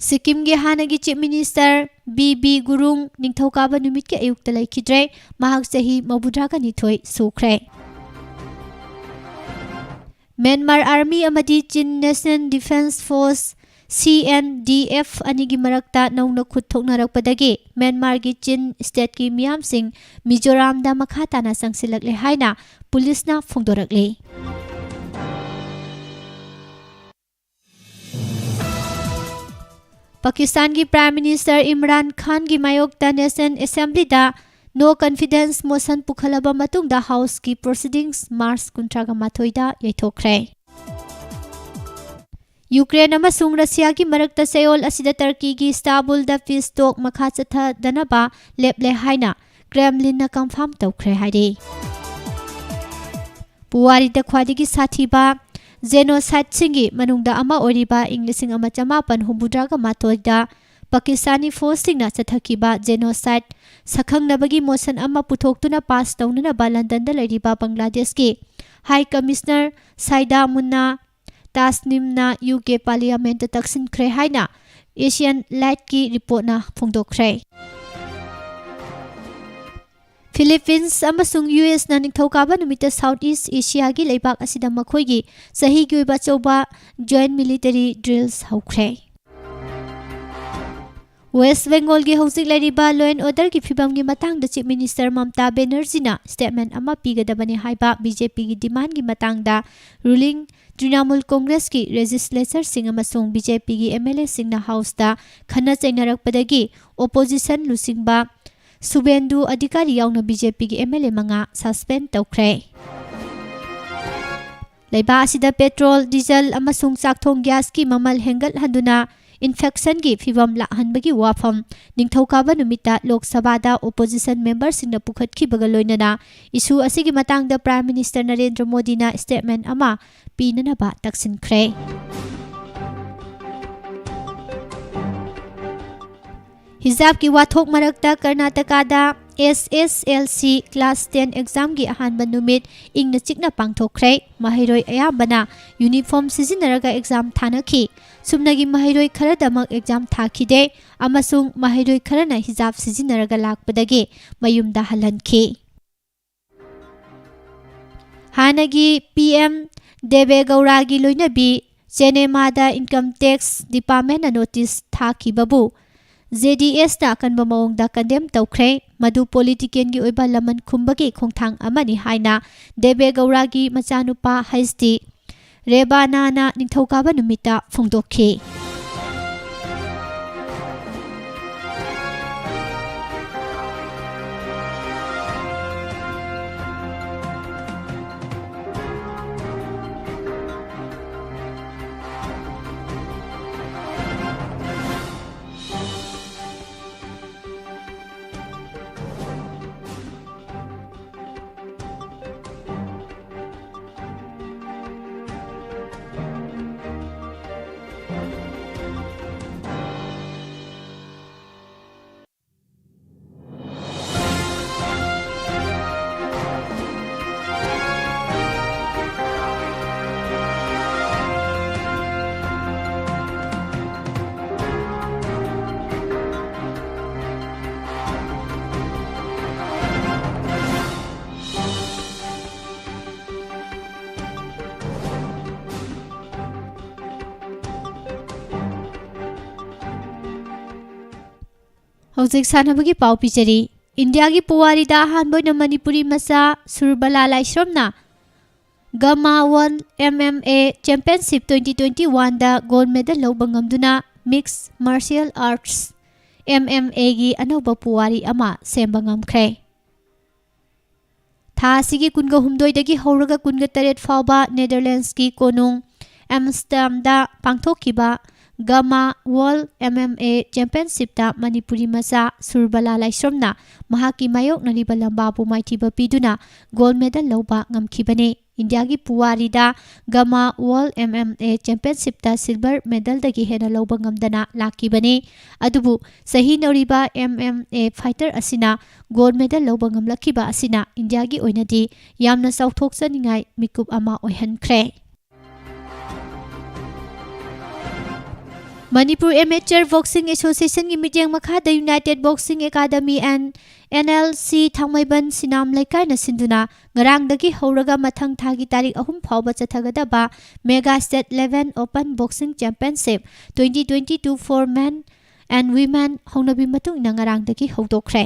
ꯁꯤꯛꯀꯤꯝꯒꯤ ꯍꯥꯟꯅꯒꯤ Chief Minister B B Gurung ꯅꯤꯡꯊꯧꯀꯥꯕ ꯅꯨꯃꯤꯠꯀꯤ ꯑꯌꯨꯛꯇ ꯂꯩꯈꯤꯗ꯭ꯔꯦ꯫ ꯃꯍꯥꯛ ꯆꯍꯤ ꯃꯧꯗ꯭ꯔꯥꯒ ꯅꯤꯊꯣꯏ ꯁꯨꯈ꯭ꯔꯦ꯫ Myanmar Army ꯑꯃꯗꯤ Chin National Defence Force, ꯁꯤ ꯑꯦꯟ ꯗꯤ ꯑꯦꯐ ꯑꯅꯤꯒꯤ ꯃꯔꯛꯇ ꯅꯧꯅ ꯈꯨꯠ ꯊꯣꯛꯅꯔꯛꯄꯗꯒꯤ ꯃ꯭ꯌꯥꯟꯃꯥꯔꯒꯤ ꯆꯤꯟ ꯁ꯭ꯇꯦꯠꯀꯤ ꯃꯤꯌꯥꯝꯁꯤꯡ ꯃꯤꯖꯣꯔꯥꯝꯗ ꯃꯈꯥ ꯇꯥꯅ ꯆꯪꯁꯤꯜꯂꯛꯂꯦ ꯍꯥꯏꯅ ꯄꯨꯂꯤꯁꯅ ꯐꯣꯡꯗꯣꯔꯛꯂꯤ꯫ ꯄꯥꯀꯤꯁꯇꯥꯟꯒꯤ ꯄ꯭ꯔꯥꯏꯝ ꯃꯤꯅꯤꯁꯇꯔ ꯏꯝꯔꯥꯟ ꯈꯥꯟꯒꯤ ꯃꯥꯌꯣꯛꯇ ꯅꯦꯁꯅꯦꯜ ꯑꯦꯁꯦꯝꯕ꯭ꯂꯤꯗ ꯅꯣ ꯀꯟꯐꯤꯗꯦꯟꯁ ꯃꯣꯁꯟ ꯄꯨꯈꯠꯂꯕ ꯃꯇꯨꯡꯗ ꯍꯥꯎꯁꯀꯤ ꯄ꯭ꯔꯣꯁꯤꯗꯤꯡꯁ ꯃꯥꯔꯆ ꯀꯨꯟꯊ꯭ꯔꯥꯒ ꯃꯥꯊꯣꯏꯗ ꯌꯩꯊꯣꯛꯈ꯭ꯔꯦ꯫ ꯌꯨꯀ꯭ꯔꯦꯟ ꯑꯃꯁꯨꯡ ꯔꯁꯤꯌꯥꯒꯤ ꯃꯔꯛꯇ ꯆꯌꯣꯜ ꯑꯁꯤꯗ ꯇꯔꯀꯤꯒꯤ ꯏꯁꯇꯥꯕꯨꯜꯗ ꯄꯤꯁ ꯇꯣꯛ ꯃꯈꯥ ꯆꯠꯊꯗꯅꯕ ꯂꯦꯞꯂꯦ ꯍꯥꯏꯅ ꯀ꯭ꯔꯦꯝꯂꯤꯟꯅ ꯀꯟꯐꯥꯔꯝ ꯇꯧꯈ꯭ꯔꯦ ꯍꯥꯏꯔꯤ꯫ ꯄꯨꯋꯥꯔꯤꯗ ꯈ꯭ꯋꯥꯏꯗꯒꯤ ꯁꯥꯊꯤꯕ ꯖꯦꯅꯣꯁꯥꯏꯠꯁꯤꯡꯒꯤ ꯃꯅꯨꯡꯗ ꯑꯃ ꯑꯣꯏꯔꯤꯕ ꯏꯪ ꯂꯤꯁꯤꯡ ꯑꯃ ꯆꯃꯥꯄꯟ ꯍꯨꯝꯐꯨꯇꯔꯥꯒ ꯃꯥꯊꯣꯏꯗ ꯄꯥꯀꯤꯁꯇꯥꯅꯤ ꯐꯣꯔꯁꯁꯤꯡꯅ ꯆꯠꯊꯈꯤꯕ ꯖꯦꯅꯣꯁꯥꯏꯠ ꯁꯛꯈꯪꯅꯕꯒꯤ ꯃꯣꯁꯟ ꯑꯃ ꯄꯨꯊꯣꯛꯇꯨꯅ ꯄꯥꯁ ꯇꯧꯅꯅꯕ ꯂꯟꯗꯟꯗ ꯂꯩꯔꯤꯕ ꯕꯪꯒ꯭ꯂꯥꯗꯦꯁꯀꯤ ꯍꯥꯏ ꯀꯃꯤꯁꯅꯔ ꯁꯥꯏꯗꯥ ꯃꯨꯟꯅꯥ ꯇꯥꯁꯅꯤꯝꯅ ꯌꯨ ꯀꯦ ꯄꯥꯔꯂꯤꯌꯥꯃꯦꯟꯠꯇ ꯇꯛꯁꯤꯟꯈ꯭ꯔꯦ ꯍꯥꯏꯅ ꯑꯦꯁꯤꯌꯥꯟ ꯂꯥꯏꯠꯀꯤ ꯔꯤꯄꯣꯔꯠꯅ ꯐꯣꯡꯗꯣꯛꯈ꯭ꯔꯦ꯫ ꯐꯤꯂꯤꯄꯤꯟꯁ ꯑꯃꯁꯨꯡ ꯌꯨ ꯑꯦꯁꯅ ꯅꯤꯡꯊꯧꯀꯥꯕ ꯅꯨꯃꯤꯠꯇ ꯁꯥꯎꯠ ꯏꯁ ꯑꯦꯁꯤꯌꯥꯒꯤ ꯂꯩꯕꯥꯛ ꯑꯁꯤꯗ ꯃꯈꯣꯏꯒꯤ ꯆꯍꯤꯒꯤ ꯑꯣꯏꯕ ꯑꯆꯧꯕ ꯖꯣꯏꯟꯠ ꯃꯤꯂꯤꯇꯔꯤ ꯗ꯭ꯔꯤꯜꯁ ꯍꯧꯈ꯭ꯔꯦ꯫ ꯋꯦꯁ꯭ꯠ ꯕꯦꯡꯒꯣꯜꯒꯤ ꯍꯧꯖꯤꯛ ꯂꯩꯔꯤꯕ law and orderꯒꯤ ꯐꯤꯕꯝꯒꯤ ꯃꯇꯥꯡꯗ ꯆꯤꯐ ꯃꯤꯅꯤꯁꯇꯔ ꯃꯝꯇꯥ ꯕꯦꯅꯔꯖꯤꯅ ꯁ꯭ꯇꯦꯠꯃꯦꯟꯠ ꯑꯃ ꯄꯤꯒꯗꯕꯅꯤ ꯍꯥꯏꯕ ꯕꯤ ꯖꯦ ꯄꯤꯒꯤ ꯗꯤꯃꯥꯟꯒꯤ ꯃꯇꯥꯡꯗ ꯔꯨꯂꯤꯡ ꯇ꯭ꯔꯤꯅꯥꯃꯨꯜ ꯀꯣꯡꯒ꯭ꯔꯦꯁꯀꯤ ꯂꯦꯖꯤꯁꯂꯦꯆꯔꯁꯤꯡ ꯑꯃꯁꯨꯡ ꯕꯤ ꯖꯦ ꯄꯤꯒꯤ ꯑꯦꯝ ꯑꯦꯜ ꯑꯦꯁꯤꯡꯅ ꯍꯥꯎꯁꯇ ꯈꯟꯅ ꯆꯩꯅꯔꯛꯄꯗꯒꯤ ꯑꯣꯄꯣꯖꯤꯁꯟ ꯂꯨꯆꯤꯡꯕ ꯁꯨꯕꯦꯟꯗꯨ ꯑꯙꯤꯀꯥꯔꯤ ꯌꯥꯎꯅ ꯕꯤ ꯖꯦ ꯄꯤꯒꯤ ꯑꯦꯝ ꯑꯦꯜ ꯑꯦ ꯃꯉꯥ ꯁꯁꯄꯦꯟ ꯇꯧꯈ꯭ꯔꯦ꯫ ꯂꯩꯕꯥꯛ ꯑꯁꯤꯗ ꯄꯦꯇ꯭ꯔꯣꯜ, ꯗꯤꯖꯜ ꯑꯃꯁꯨꯡ ꯆꯥꯛꯊꯣꯡ ꯒ꯭ꯌꯥꯁꯀꯤ ꯃꯃꯜ ꯍꯦꯟꯒꯠꯍꯟꯗꯨꯅ ꯏꯟꯐ꯭ꯂꯦꯁꯟꯒꯤ ꯐꯤꯚꯝ ꯂꯥꯛꯍꯟꯕꯒꯤ ꯋꯥꯐꯝ ꯅꯤꯡꯊꯧꯀꯥꯕ ꯅꯨꯃꯤꯠꯇ ꯂꯣꯛ ꯁꯚꯥꯗ ꯑꯣꯄꯣꯖꯤꯁꯟ ꯃꯦꯝꯕꯔꯁꯤꯡꯅ ꯄꯨꯈꯠꯈꯤꯕꯒ ꯂꯣꯏꯅꯅ ꯏꯁꯨ ꯑꯁꯤꯒꯤ ꯃꯇꯥꯡꯗ ꯄ꯭ꯔꯥꯏꯝ ꯃꯤꯅꯤꯁꯇꯔ ꯅꯔꯦꯟꯗ꯭ꯔ ꯃꯣꯗꯤꯅ ꯁ꯭ꯇꯦꯠꯃꯦꯟꯠ ꯑꯃ ꯄꯤꯅꯅꯕ ꯇꯛꯁꯤꯟꯈ꯭ꯔꯦ꯫ ꯍꯤꯖꯥꯕꯀꯤ ꯋꯥꯊꯣꯛ ꯃꯔꯛꯇ ꯀꯔꯅꯥꯇꯀꯥꯗ ꯑꯦꯁ ꯑꯦꯁ ꯑꯦꯜ ꯁꯤ ꯀ꯭ꯂꯥꯁ ꯇꯦꯟ ꯑꯦꯛꯖꯥꯝꯒꯤ ꯑꯍꯥꯟꯕ ꯅꯨꯃꯤꯠ ꯏꯪꯅ ꯆꯤꯛꯅ ꯄꯥꯡꯊꯣꯛꯈ꯭ꯔꯦ꯫ ꯃꯍꯩꯔꯣꯏ ꯑꯌꯥꯝꯕꯅ ꯌꯨꯅꯤꯐꯣꯔꯝ ꯁꯤꯖꯤꯟꯅꯔꯒ ꯑꯦꯛꯖꯥꯝ ꯊꯥꯅꯈꯤ꯫ ꯁꯨꯞꯅꯒꯤ ꯃꯍꯩꯔꯣꯏ ꯈꯔꯗꯃꯛ ꯑꯦꯛꯖꯥꯝ ꯊꯥꯈꯤꯗꯦ ꯑꯃꯁꯨꯡ ꯃꯍꯩꯔꯣꯏ ꯈꯔꯅ ꯍꯤꯖꯥꯕ ꯁꯤꯖꯤꯟꯅꯔꯒ ꯂꯥꯛꯄꯗꯒꯤ ꯃꯌꯨꯝꯗ ꯍꯜꯍꯟꯈꯤ꯫ ꯍꯥꯟꯅꯒꯤ ꯄꯤ ꯑꯦꯝ ꯗꯦꯕꯦ ꯒꯧꯔꯥꯒꯤ ꯂꯣꯏꯅꯕꯤ ꯆꯦꯅꯦꯃꯥꯗ Income Tax Departmentꯅ notice ꯊꯥꯈꯤꯕꯕꯨ JDSꯅ ꯑꯀꯟꯕ ꯃꯑꯣꯡꯗ condemn ꯇꯧꯈ꯭ꯔꯦ꯫ ꯃꯗꯨ politicalꯒꯤ ꯑꯣꯏꯕ ꯂꯃꯟ ꯈꯨꯝꯕꯒꯤ ꯈꯣꯡꯊꯥꯡ ꯑꯃꯅꯤ ꯍꯥꯏꯅ ꯗꯦꯕꯦ ꯒꯧꯔꯥꯒꯤ ꯃꯆꯥꯅꯨꯄꯥ ꯍꯩꯁꯇꯤ ꯔꯦꯕꯥꯅꯥꯅ ꯅꯤꯡꯊꯧꯀꯥꯕ ꯅꯨꯃꯤꯠꯇ ꯐꯣꯡꯗꯣꯛꯈꯤ꯫ ꯍꯧꯖꯤꯛ ꯁꯥꯟꯅꯕꯒꯤ ꯄꯥꯎ ꯄꯤꯖꯔꯤ꯫ ꯏꯟꯗꯤꯌꯥꯒꯤ ꯄꯨꯋꯥꯔꯤꯗ ꯑꯍꯥꯟꯕ ꯑꯣꯏꯅ ꯃꯅꯤꯄꯨꯔꯤ ꯃꯆꯥ ꯁꯨꯔꯕꯂꯥ ꯂꯥꯏꯁ꯭ꯔꯝꯅ ꯒꯃꯥ World MMA Championship twenty twenty-oneꯗ gold medal ꯂꯧꯕ ꯉꯝꯗꯨꯅ Mixed Martial Arts MMAꯒꯤ ꯑꯅꯧꯕ ꯄꯨꯋꯥꯔꯤ ꯑꯃ ꯁꯦꯝꯕ ꯉꯝꯈ꯭ꯔꯦ꯫ ꯊꯥ ꯑꯁꯤꯒꯤ ꯀꯨꯟꯒ ꯍꯨꯝꯗꯣꯏꯗꯒꯤ ꯍꯧꯔꯒ ꯀꯨꯟꯒ ꯇꯔꯦꯠ ꯐꯥꯎꯕ ꯅꯦꯗꯔꯂꯦꯟꯁꯀꯤ ꯀꯣꯅꯨꯡ ꯑꯦꯝꯁꯇꯔꯗꯥꯝꯗ ꯄꯥꯡꯊꯣꯛꯈꯤꯕ ꯒꯃꯥ World MMA Championshipꯇ ꯃꯅꯤꯄꯨꯔꯤ ꯃꯆꯥ ꯁꯨꯔꯕꯂꯥ ꯂꯥꯏꯁ꯭ꯔꯝꯅ ꯃꯍꯥꯛꯀꯤ ꯃꯥꯌꯣꯛꯅꯔꯤꯕ ꯂꯝꯕꯥꯕꯨ ꯃꯥꯏꯊꯤꯕ ꯄꯤꯗꯨꯅ gold medal ꯂꯧꯕ ꯉꯝꯈꯤꯕꯅꯤ꯫ ꯏꯟꯗꯤꯌꯥꯒꯤ ꯄꯨꯋꯥꯔꯤꯗ ꯒꯃꯥ World MMA Championshipꯇ silver medalꯗꯒꯤ ꯍꯦꯟꯅ ꯂꯧꯕ ꯉꯝꯗꯅ ꯂꯥꯛꯈꯤꯕꯅꯤ꯫ ꯑꯗꯨꯕꯨ ꯆꯍꯤ ꯅꯧꯔꯤꯕ MMA fighter ꯑꯁꯤꯅ gold medal ꯂꯧꯕ ꯉꯝꯂꯛꯈꯤꯕ ꯑꯁꯤꯅ ꯏꯟꯗꯤꯌꯥꯒꯤ ꯑꯣꯏꯅꯗꯤ ꯌꯥꯝꯅ ꯆꯥꯎꯊꯣꯛꯆꯅꯤꯡꯉꯥꯏ ꯃꯤꯀꯨꯞ ꯑꯃ ꯑꯣꯏꯍꯟꯈ꯭ꯔꯦ꯫ Manipur Amateur Boxing Associationꯒꯤ ꯃꯤꯠꯌꯦꯡ ꯃꯈꯥꯗ United Boxing Academy and N L C Thangmeiband ꯁꯤꯅꯥꯝ ꯂꯩꯀꯥꯏꯅ ꯁꯤꯟꯗꯨꯅ ꯉꯔꯥꯡꯗꯒꯤ ꯍꯧꯔꯒ ꯃꯊꯪ ꯊꯥꯒꯤ ꯇꯥꯔꯤꯛ ꯑꯍꯨꯝ ꯐꯥꯎꯕ ꯆꯠꯊꯒꯗꯕ Mega State eleven Open Boxing Championship twenty twenty-two for men and women ꯍꯧꯅꯕꯤ ꯃꯇꯨꯡ ꯏꯟꯅ ꯉꯔꯥꯡꯗꯒꯤ ꯍꯧꯗꯣꯛꯈ꯭ꯔꯦ꯫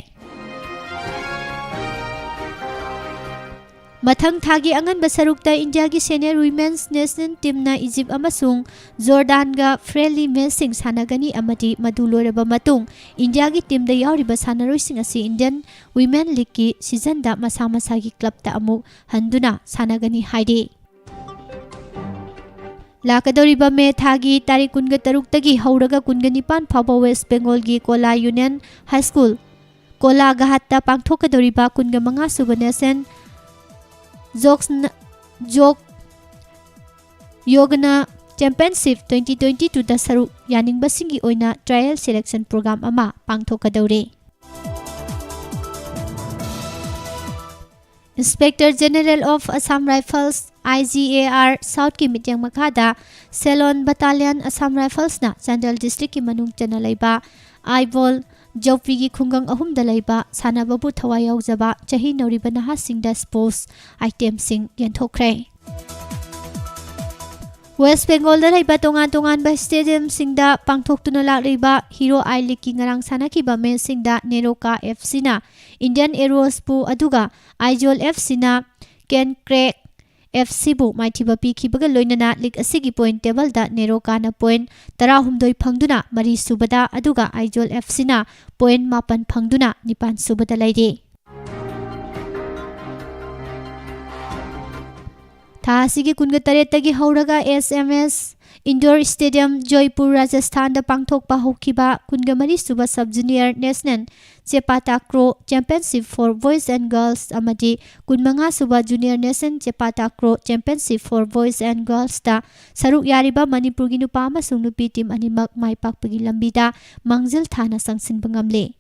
ꯃꯊꯪ ꯊꯥꯒꯤ ꯑꯉꯟꯕ ꯁꯔꯨꯛꯇ ꯏꯟꯗꯤꯌꯥꯒꯤ senior women's national teamꯅ ꯏꯖꯤꯞ ꯑꯃꯁꯨꯡ ꯖꯣꯔꯗꯥꯟꯒ friendly matchꯁꯤꯡ ꯁꯥꯟꯅꯒꯅꯤ ꯑꯃꯗꯤ ꯃꯗꯨ ꯂꯣꯏꯔꯕ ꯃꯇꯨꯡ ꯏꯟꯗꯤꯌꯥꯒꯤ teamꯗ ꯌꯥꯎꯔꯤꯕ ꯁꯥꯟꯅꯔꯣꯏꯁꯤꯡ ꯑꯁꯤ Indian Women Leagueꯀꯤ seasonꯗ ꯃꯁꯥ ꯃꯁꯥꯒꯤ clubꯇ ꯑꯃꯨꯛ ꯍꯟꯗꯨꯅ ꯁꯥꯟꯅꯒꯅꯤ ꯍꯥꯏꯔꯤ꯫ ꯂꯥꯛꯀꯗꯧꯔꯤꯕ ꯃꯦ ꯊꯥꯒꯤ ꯇꯥꯔꯤꯛ ꯀꯨꯟꯒ ꯇꯔꯨꯛꯇꯒꯤ ꯍꯧꯔꯒ ꯀꯨꯟꯒ ꯅꯤꯄꯥꯟ ꯐꯥꯎꯕ ꯋꯦꯁ ꯕꯦꯡꯒꯣꯜꯒꯤ ꯀꯣꯂꯥ ꯌꯨꯅꯤꯌꯟ ꯍꯥꯏ ꯁ꯭ꯀꯨꯜ ꯀꯣꯂꯥꯒꯍꯥꯠꯇ ꯄꯥꯡꯊꯣꯛꯀꯗꯧꯔꯤꯕ ꯀꯨꯟꯒ ꯃꯉꯥ ꯁꯨꯕ ꯅꯦꯁꯟ ꯖꯣꯛꯁꯅ-, ꯖꯣꯛ ꯌꯣꯒꯅ ꯆꯦꯝꯄꯤꯌꯟꯁꯤꯞ twenty twenty twoꯗ ꯁꯔꯨꯛ ꯌꯥꯅꯤꯡꯕꯁꯤꯡꯒꯤ ꯑꯣꯏꯅ trial selection program ꯑꯃ ꯄꯥꯡꯊꯣꯛꯀꯗꯧꯔꯤ꯫ Inspector General of Assam Rifles, I G A R, Southꯀꯤ ꯃꯤꯠꯌꯦꯡ ꯃꯈꯥꯗ Salon Battalion Assam Riflesꯅ ꯆꯥꯟꯗꯦꯜ districtꯀꯤ ꯃꯅꯨꯡ ꯆꯟꯅ ꯂꯩꯕ ꯑꯥꯏꯕꯣꯜ ꯖꯧꯄꯤꯒꯤ ꯈꯨꯡꯒꯪ ꯑꯍꯨꯝꯗ ꯂꯩꯕ ꯁꯥꯟꯅꯕꯕꯨ ꯊꯋꯥꯏ ꯌꯥꯎꯖꯕ ꯆꯍꯤ ꯅꯧꯔꯤꯕ ꯅꯍꯥꯁꯤꯡꯗ sports itemꯁꯤꯡ ꯌꯦꯟꯊꯣꯛꯈ꯭ꯔꯦ꯫ ꯋꯦꯁ ꯕꯦꯡꯒꯣꯜꯗ ꯂꯩꯕ ꯇꯣꯉꯥꯟ ꯇꯣꯉꯥꯟꯕ stadiumꯁꯤꯡꯗ ꯄꯥꯡꯊꯣꯛꯇꯨꯅ ꯂꯥꯛꯂꯤꯕ Hero I Leagueꯀꯤ ꯉꯔꯥꯡ ꯁꯥꯟꯅꯈꯤꯕ matchꯁꯤꯡꯗ ꯅꯦꯔꯣꯀꯥ F Cꯅ Indian Arrowsꯕꯨ, ꯑꯗꯨꯒ ꯑꯥꯏꯖꯣꯜ F Cꯅ ꯀꯦꯟꯀ꯭ꯔꯦꯛ F Cꯕꯨ ꯃꯥꯏꯊꯤꯕ ꯄꯤꯈꯤꯕꯒ ꯂꯣꯏꯅꯅ league ꯑꯁꯤꯒꯤ point tableꯗ ꯅꯦꯔꯣꯀꯥꯅ point ꯇꯔꯥꯍꯨꯝꯗꯣꯏ ꯐꯪꯗꯨꯅ ꯃꯔꯤ ꯁꯨꯕꯗ, ꯑꯗꯨꯒ ꯑꯥꯏꯖꯣꯜ F Cꯅ point ꯃꯥꯄꯟ ꯐꯪꯗꯨꯅ ꯅꯤꯄꯥꯟ ꯁꯨꯕꯗ ꯂꯩꯔꯤ꯫ ꯊꯥ ꯑꯁꯤꯒꯤ ꯀꯨꯟꯒ ꯇꯔꯦꯠꯇꯒꯤ ꯍꯧꯔꯒ S M S Indoor Stadium, Jaipur, ꯔꯥꯖꯁꯊꯥꯟꯗ ꯄꯥꯡꯊꯣꯛꯄ ꯍꯧꯈꯤꯕ ꯀꯨꯟꯒ ꯃꯔꯤ ꯁꯨꯕ Sub Junior National ꯆꯦꯄꯥ takraw Championship for Boys and Girls ꯑꯃꯗꯤ ꯀꯨꯟꯃꯉꯥ ꯁꯨꯕ Junior National ꯆꯦꯄꯥ takraw Championship for Boys and Girlsꯇ ꯁꯔꯨꯛ ꯌꯥꯔꯤꯕ ꯃꯅꯤꯄꯨꯔꯒꯤ ꯅꯨꯄꯥ ꯑꯃꯁꯨꯡ ꯅꯨꯄꯤ team ꯑꯅꯤꯃꯛ ꯃꯥꯏ ꯄꯥꯛꯄꯒꯤ ꯂꯝꯕꯤꯗ ꯃꯥꯡꯖꯤꯜ ꯊꯥꯅ ꯆꯪꯁꯤꯟꯕ ꯉꯝꯂꯦ꯫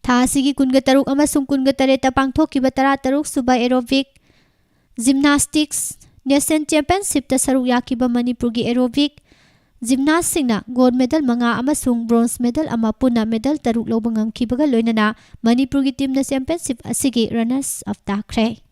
ꯊꯥ ꯑꯁꯤꯒꯤ ꯀꯨꯟꯒ ꯇꯔꯨꯛ ꯑꯃꯁꯨꯡ ꯀꯨꯟꯒ ꯇꯔꯦꯠꯇ ꯄꯥꯡꯊꯣꯛꯈꯤꯕ ꯇꯔꯥꯇꯔꯨꯛ ꯁꯨꯕ Aerobic Gymnastics National Championshipꯇ ꯁꯔꯨꯛ ꯌꯥꯈꯤꯕ ꯃꯅꯤꯄꯨꯔꯒꯤ aerobic Gymnastꯁꯤꯡꯅ gold medal ꯃꯉꯥ ꯑꯃꯁꯨꯡ bronze medal ꯑꯃ, ꯄꯨꯟꯅ medal ꯇꯔꯨꯛ ꯂꯧꯕ ꯉꯝꯈꯤꯕꯒ ꯂꯣꯏꯅꯅ ꯃꯅꯤꯄꯨꯔꯒꯤ teamꯅ championship ꯑꯁꯤꯒꯤ runners up ꯇꯥꯈ꯭ꯔꯦ꯫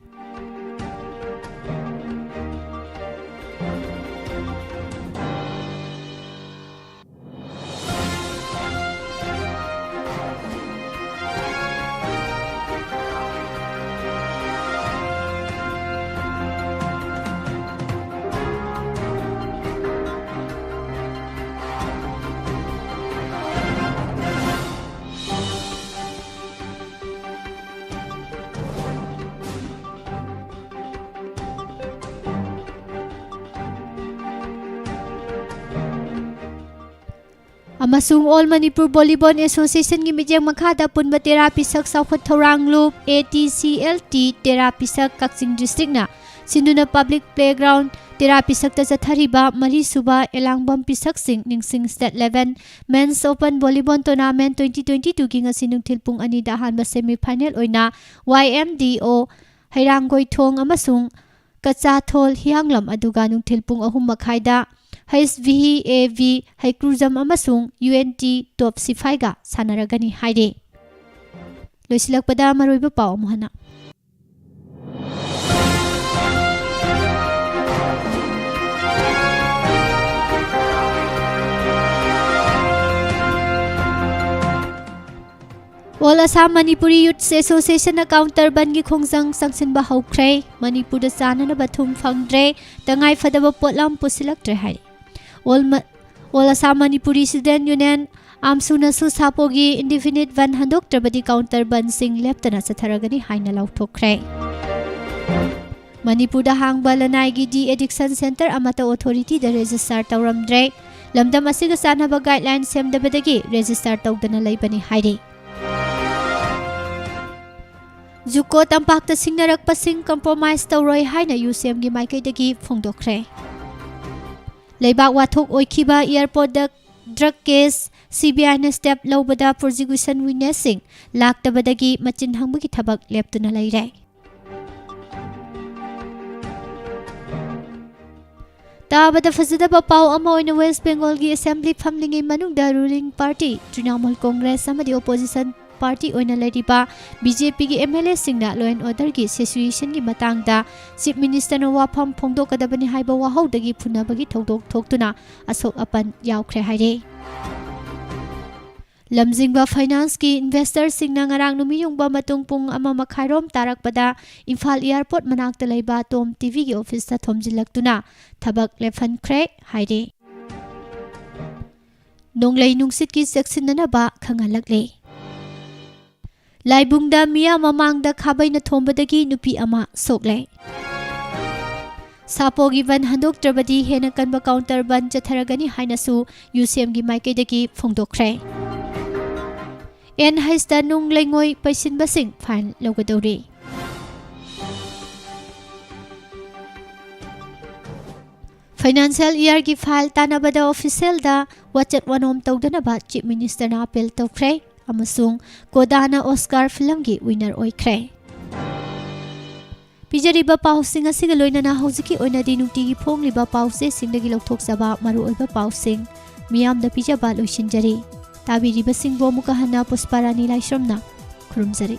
ꯑꯃꯁꯨꯡ All Manipur Volleyball Associationꯒꯤ ꯃꯤꯠꯌꯦꯡ ꯃꯈꯥꯗ ꯄꯨꯟꯕ ꯇꯦꯔꯥ ꯄꯤꯁꯛ ꯆꯥꯎꯈꯠ ꯊꯧꯔꯥꯡ ꯂꯨꯞ, A T C L T ꯇꯦꯔꯥ ꯄꯤꯁꯛ, ꯀꯛꯆꯤꯡ districtꯅ ꯁꯤꯟꯗꯨꯅ public playground ꯇꯦꯔꯥ ꯄꯤꯁꯛꯇ ꯆꯠꯊꯔꯤꯕ ꯃꯔꯤꯁꯨꯕ ꯑꯦꯂꯥꯡꯕꯝ ꯄꯤꯁꯛꯁꯤꯡ ꯅꯤꯡꯁꯤꯡ state level men's open volleyball tournament twenty twenty-twoꯒꯤ ꯉꯁꯤ ꯅꯨꯡꯊꯤꯜ ꯄꯨꯡ ꯑꯅꯤꯗ ꯑꯍꯥꯟꯕ semi final ꯑꯣꯏꯅ Y M D O ꯍꯩꯔꯥꯡꯒꯣꯏꯊꯣꯡ ꯑꯃꯁꯨꯡ ꯀꯆꯥꯊꯣꯜ ꯍꯤꯌꯥꯡꯂꯝ, ꯑꯗꯨꯒ ꯅꯨꯡꯊꯤꯜ ꯄꯨꯡ ꯑꯍꯨꯝ ꯃꯈꯥꯏꯗ H V A V ꯍꯩꯀ꯭ꯔꯨꯖꯝ ꯑꯃꯁꯨꯡ U N T ꯇꯣꯞ ꯁꯤꯐꯥꯏꯒ ꯁꯥꯟꯅꯔꯒꯅꯤ ꯍꯥꯏꯔꯤ꯫ ꯂꯣꯏꯁꯤꯜꯂꯛꯄꯗ ꯃꯔꯨꯑꯣꯏꯕ ꯄꯥꯎ ꯑꯃꯨꯛ ꯍꯟꯅ꯫ All Assam Manipuri Youths Associationꯅ counter bandꯒꯤ ꯈꯣꯡꯖꯪ ꯆꯪꯁꯤꯟꯕ ꯍꯧꯈ꯭ꯔꯦ꯫ ꯃꯅꯤꯄꯨꯔꯗ ꯆꯥꯅꯅꯕ ꯊꯨꯝ ꯐꯪꯗ꯭ꯔꯦ, ꯇꯉꯥꯏ ꯐꯗꯕ ꯄꯣꯠꯂꯝ ꯄꯨꯁꯤꯜꯂꯛꯇ꯭ꯔꯦ ꯍꯥꯏꯔꯤ꯫ All Ma-, All Assam Manipuri Student Union, AMSUꯅꯁꯨ ꯁꯥꯄꯣꯒꯤ indefinite bandꯍꯟꯗꯣꯛꯇ꯭ꯔꯕꯗꯤ counter bandꯁꯤꯡ ꯂꯦꯞꯇꯅ ꯆꯠꯊꯔꯒꯅꯤ ꯍꯥꯏꯅ ꯂꯥꯎꯊꯣꯛꯈ꯭ꯔꯦ꯫ ꯃꯅꯤꯄꯨꯔꯗ ꯍꯥꯡꯕ ꯂꯅꯥꯏꯒꯤ de-addiction centre ꯑꯃꯠꯇ authorityꯗ register ꯇꯧꯔꯝꯗ꯭ꯔꯦ꯫ ꯂꯝꯗꯝ ꯑꯁꯤꯒ ꯆꯥꯟꯅꯕ guideline ꯁꯦꯝꯗꯕꯗꯒꯤ register ꯇꯧꯗꯅ ꯂꯩꯕꯅꯤ ꯍꯥꯏꯔꯤ꯫ JUCO ꯇꯝꯄꯥꯛꯇ ꯁꯤꯡꯅꯔꯛꯄꯁꯤꯡ compromise ꯇꯧꯔꯣꯏ ꯍꯥꯏꯅ UCMꯒꯤ ꯃꯥꯏꯀꯩꯗꯒꯤ ꯐꯣꯡꯗꯣꯛꯈ꯭ꯔꯦ꯫ ꯂꯩꯕꯥꯛ ꯋꯥꯊꯣꯛ ꯑꯣꯏꯈꯤꯕ airportꯇ drug case, CBIꯅ step ꯂꯧꯕꯗ prosecution witnessꯁꯤꯡ ꯂꯥꯛꯇꯕꯗꯒꯤ ꯃꯆꯤꯟ ꯍꯪꯕꯒꯤ ꯊꯕꯛ ꯂꯦꯞꯇꯨꯅ ꯂꯩꯔꯦ꯫ ꯇꯥꯕꯗ ꯐꯖꯗꯕ ꯄꯥꯎ ꯑꯃ ꯑꯣꯏꯅ ꯋꯦꯁ꯭ꯠ ꯕꯦꯡꯒꯣꯜꯒꯤ ꯑꯦꯁꯦꯝꯕ꯭ꯂꯤ ꯐꯝꯂꯤꯉꯩ ꯃꯅꯨꯡꯗ ꯔꯨꯂꯤꯡ ꯄꯥꯔꯇꯤ ꯇ꯭ꯔꯤꯅꯥꯃꯨꯜ ꯀꯣꯡꯒ꯭ꯔꯦꯁ ꯑꯃꯗꯤ ꯑꯣꯄꯣꯖꯤꯁꯟ ꯄꯥꯔꯇꯤ ꯑꯣꯏꯅ ꯂꯩꯔꯤꯕ ꯕꯤ ꯖꯦ ꯄꯤꯒꯤ ꯑꯦꯝ ꯑꯦꯜ ꯑꯦꯁꯤꯡꯅ ꯂꯣ ꯑꯦꯟ ꯑꯣꯔꯗꯔꯒꯤ ꯁꯤꯆꯨꯌꯦꯁꯟꯒꯤ ꯃꯇꯥꯡꯗ ꯆꯤꯐ ꯃꯤꯅꯤꯁꯇꯔꯅ ꯋꯥꯐꯝ ꯐꯣꯡꯗꯣꯛꯀꯗꯕꯅꯤ ꯍꯥꯏꯕ ꯋꯥꯍꯧꯗꯒꯤ ꯐꯨꯅꯕꯒꯤ ꯊꯧꯗꯣꯛ ꯊꯣꯛꯇꯨꯅ ꯑꯁꯣꯛ ꯑꯄꯟ ꯌꯥꯎꯈ꯭ꯔꯦ ꯍꯥꯏꯔꯦ꯫ ꯂꯝꯖꯤꯡꯕ ꯐꯥꯏꯅꯥꯟꯁꯀꯤ ꯏꯟꯚꯦꯁꯇꯔꯁꯤꯡꯅ ꯉꯔꯥꯡ ꯅꯨꯃꯤꯠ ꯌꯨꯡꯕ ꯃꯇꯨꯡ ꯄꯨꯡ ꯑꯃ ꯃꯈꯥꯏꯔꯣꯝ ꯇꯥꯔꯛꯄꯗ ꯏꯝꯐꯥꯜ ꯑꯦꯌꯔꯄꯣꯔꯠ ꯃꯅꯥꯛꯇ ꯂꯩꯕ ꯇꯣꯝ ꯇꯤ ꯚꯤꯒꯤ ꯑꯣꯐꯤꯁꯇ ꯊꯣꯝꯖꯤꯜꯂꯛꯇꯨꯅ ꯊꯕꯛ ꯂꯦꯞꯍꯟꯈ꯭ꯔꯦ ꯍꯥꯏꯔꯤ꯫ ꯅꯣꯡꯂꯩ ꯅꯨꯡꯁꯤꯠꯀꯤ ꯆꯦꯛꯁꯤꯟꯅꯅꯕ ꯈꯪꯍꯜꯂꯛꯂꯦ꯫ ꯂꯥꯏꯕꯨꯡꯗ ꯃꯤꯌꯥꯝ ꯃꯃꯥꯡꯗ ꯈꯥꯕꯩꯅ ꯊꯣꯝꯕꯗꯒꯤ ꯅꯨꯄꯤ ꯑꯃ ꯁꯣꯛꯂꯦ꯫ ꯁꯥꯄꯣꯒꯤ ꯕꯟ ꯍꯟꯗꯣꯛꯇ꯭ꯔꯕꯗꯤ ꯍꯦꯟꯅ ꯀꯟꯕ ꯀꯥꯎꯟꯇꯔ ꯕꯟ ꯆꯠꯊꯔꯒꯅꯤ ꯍꯥꯏꯅꯁꯨ ꯌꯨ ꯁꯤ ꯑꯦꯝꯒꯤ ꯃꯥꯏꯀꯩꯗꯒꯤ ꯐꯣꯡꯗꯣꯛꯈ꯭ꯔꯦ꯫ ꯑꯦꯟ ꯍꯩꯆꯇ ꯅꯨꯡ ꯂꯩꯉꯣꯏ ꯄꯩꯁꯤꯟꯕꯁꯤꯡ ꯐꯥꯏꯟ ꯂꯧꯒꯗꯧꯔꯤ꯫ ꯐꯥꯏꯅꯥꯟꯁꯤꯌꯦꯜ ꯏꯌꯥꯔꯒꯤ ꯐꯥꯏꯜ ꯇꯥꯟꯅꯕꯗ ꯑꯣꯐꯤꯁꯤꯌꯦꯜꯗ ꯋꯥꯆꯠ ꯋꯥꯅꯣꯝ ꯇꯧꯗꯅꯕ ꯆꯤꯐ ꯃꯤꯅꯤꯁꯇꯔꯅ ꯑꯄꯤꯜ ꯇꯧꯈ꯭ꯔꯦ ꯑꯃꯁꯨꯡ ꯀꯣꯗꯥꯅ ꯑꯣꯁꯀꯥꯔ ꯐꯤꯂꯝꯒꯤ ꯋꯤꯅꯔ ꯑꯣꯏꯈ꯭ꯔꯦ꯫ ꯄꯤꯖꯔꯤꯕ ꯄꯥꯎꯁꯤꯡ ꯑꯁꯤꯒ ꯂꯣꯏꯅꯅ ꯍꯧꯖꯤꯛꯀꯤ ꯑꯣꯏꯅꯗꯤ ꯅꯨꯡꯇꯤꯒꯤ ꯐꯣꯡꯂꯤꯕ ꯄꯥꯎꯆꯦꯁꯤꯡꯗꯒꯤ ꯂꯧꯊꯣꯛꯆꯕ ꯃꯔꯨꯑꯣꯏꯕ ꯄꯥꯎꯁꯤꯡ ꯃꯤꯌꯥꯝꯗ ꯄꯤꯖꯕ ꯂꯣꯏꯁꯤꯟꯖꯔꯤ꯫ ꯇꯥꯕꯤꯔꯤꯕꯁꯤꯡꯕꯨ ꯑꯃꯨꯛꯀ ꯍꯟꯅ ꯄꯨꯁꯄꯥꯔꯥꯅꯤ ꯂꯥꯏꯁ꯭ꯔꯝꯅ ꯈꯨꯔꯨꯝꯖꯔꯤ꯫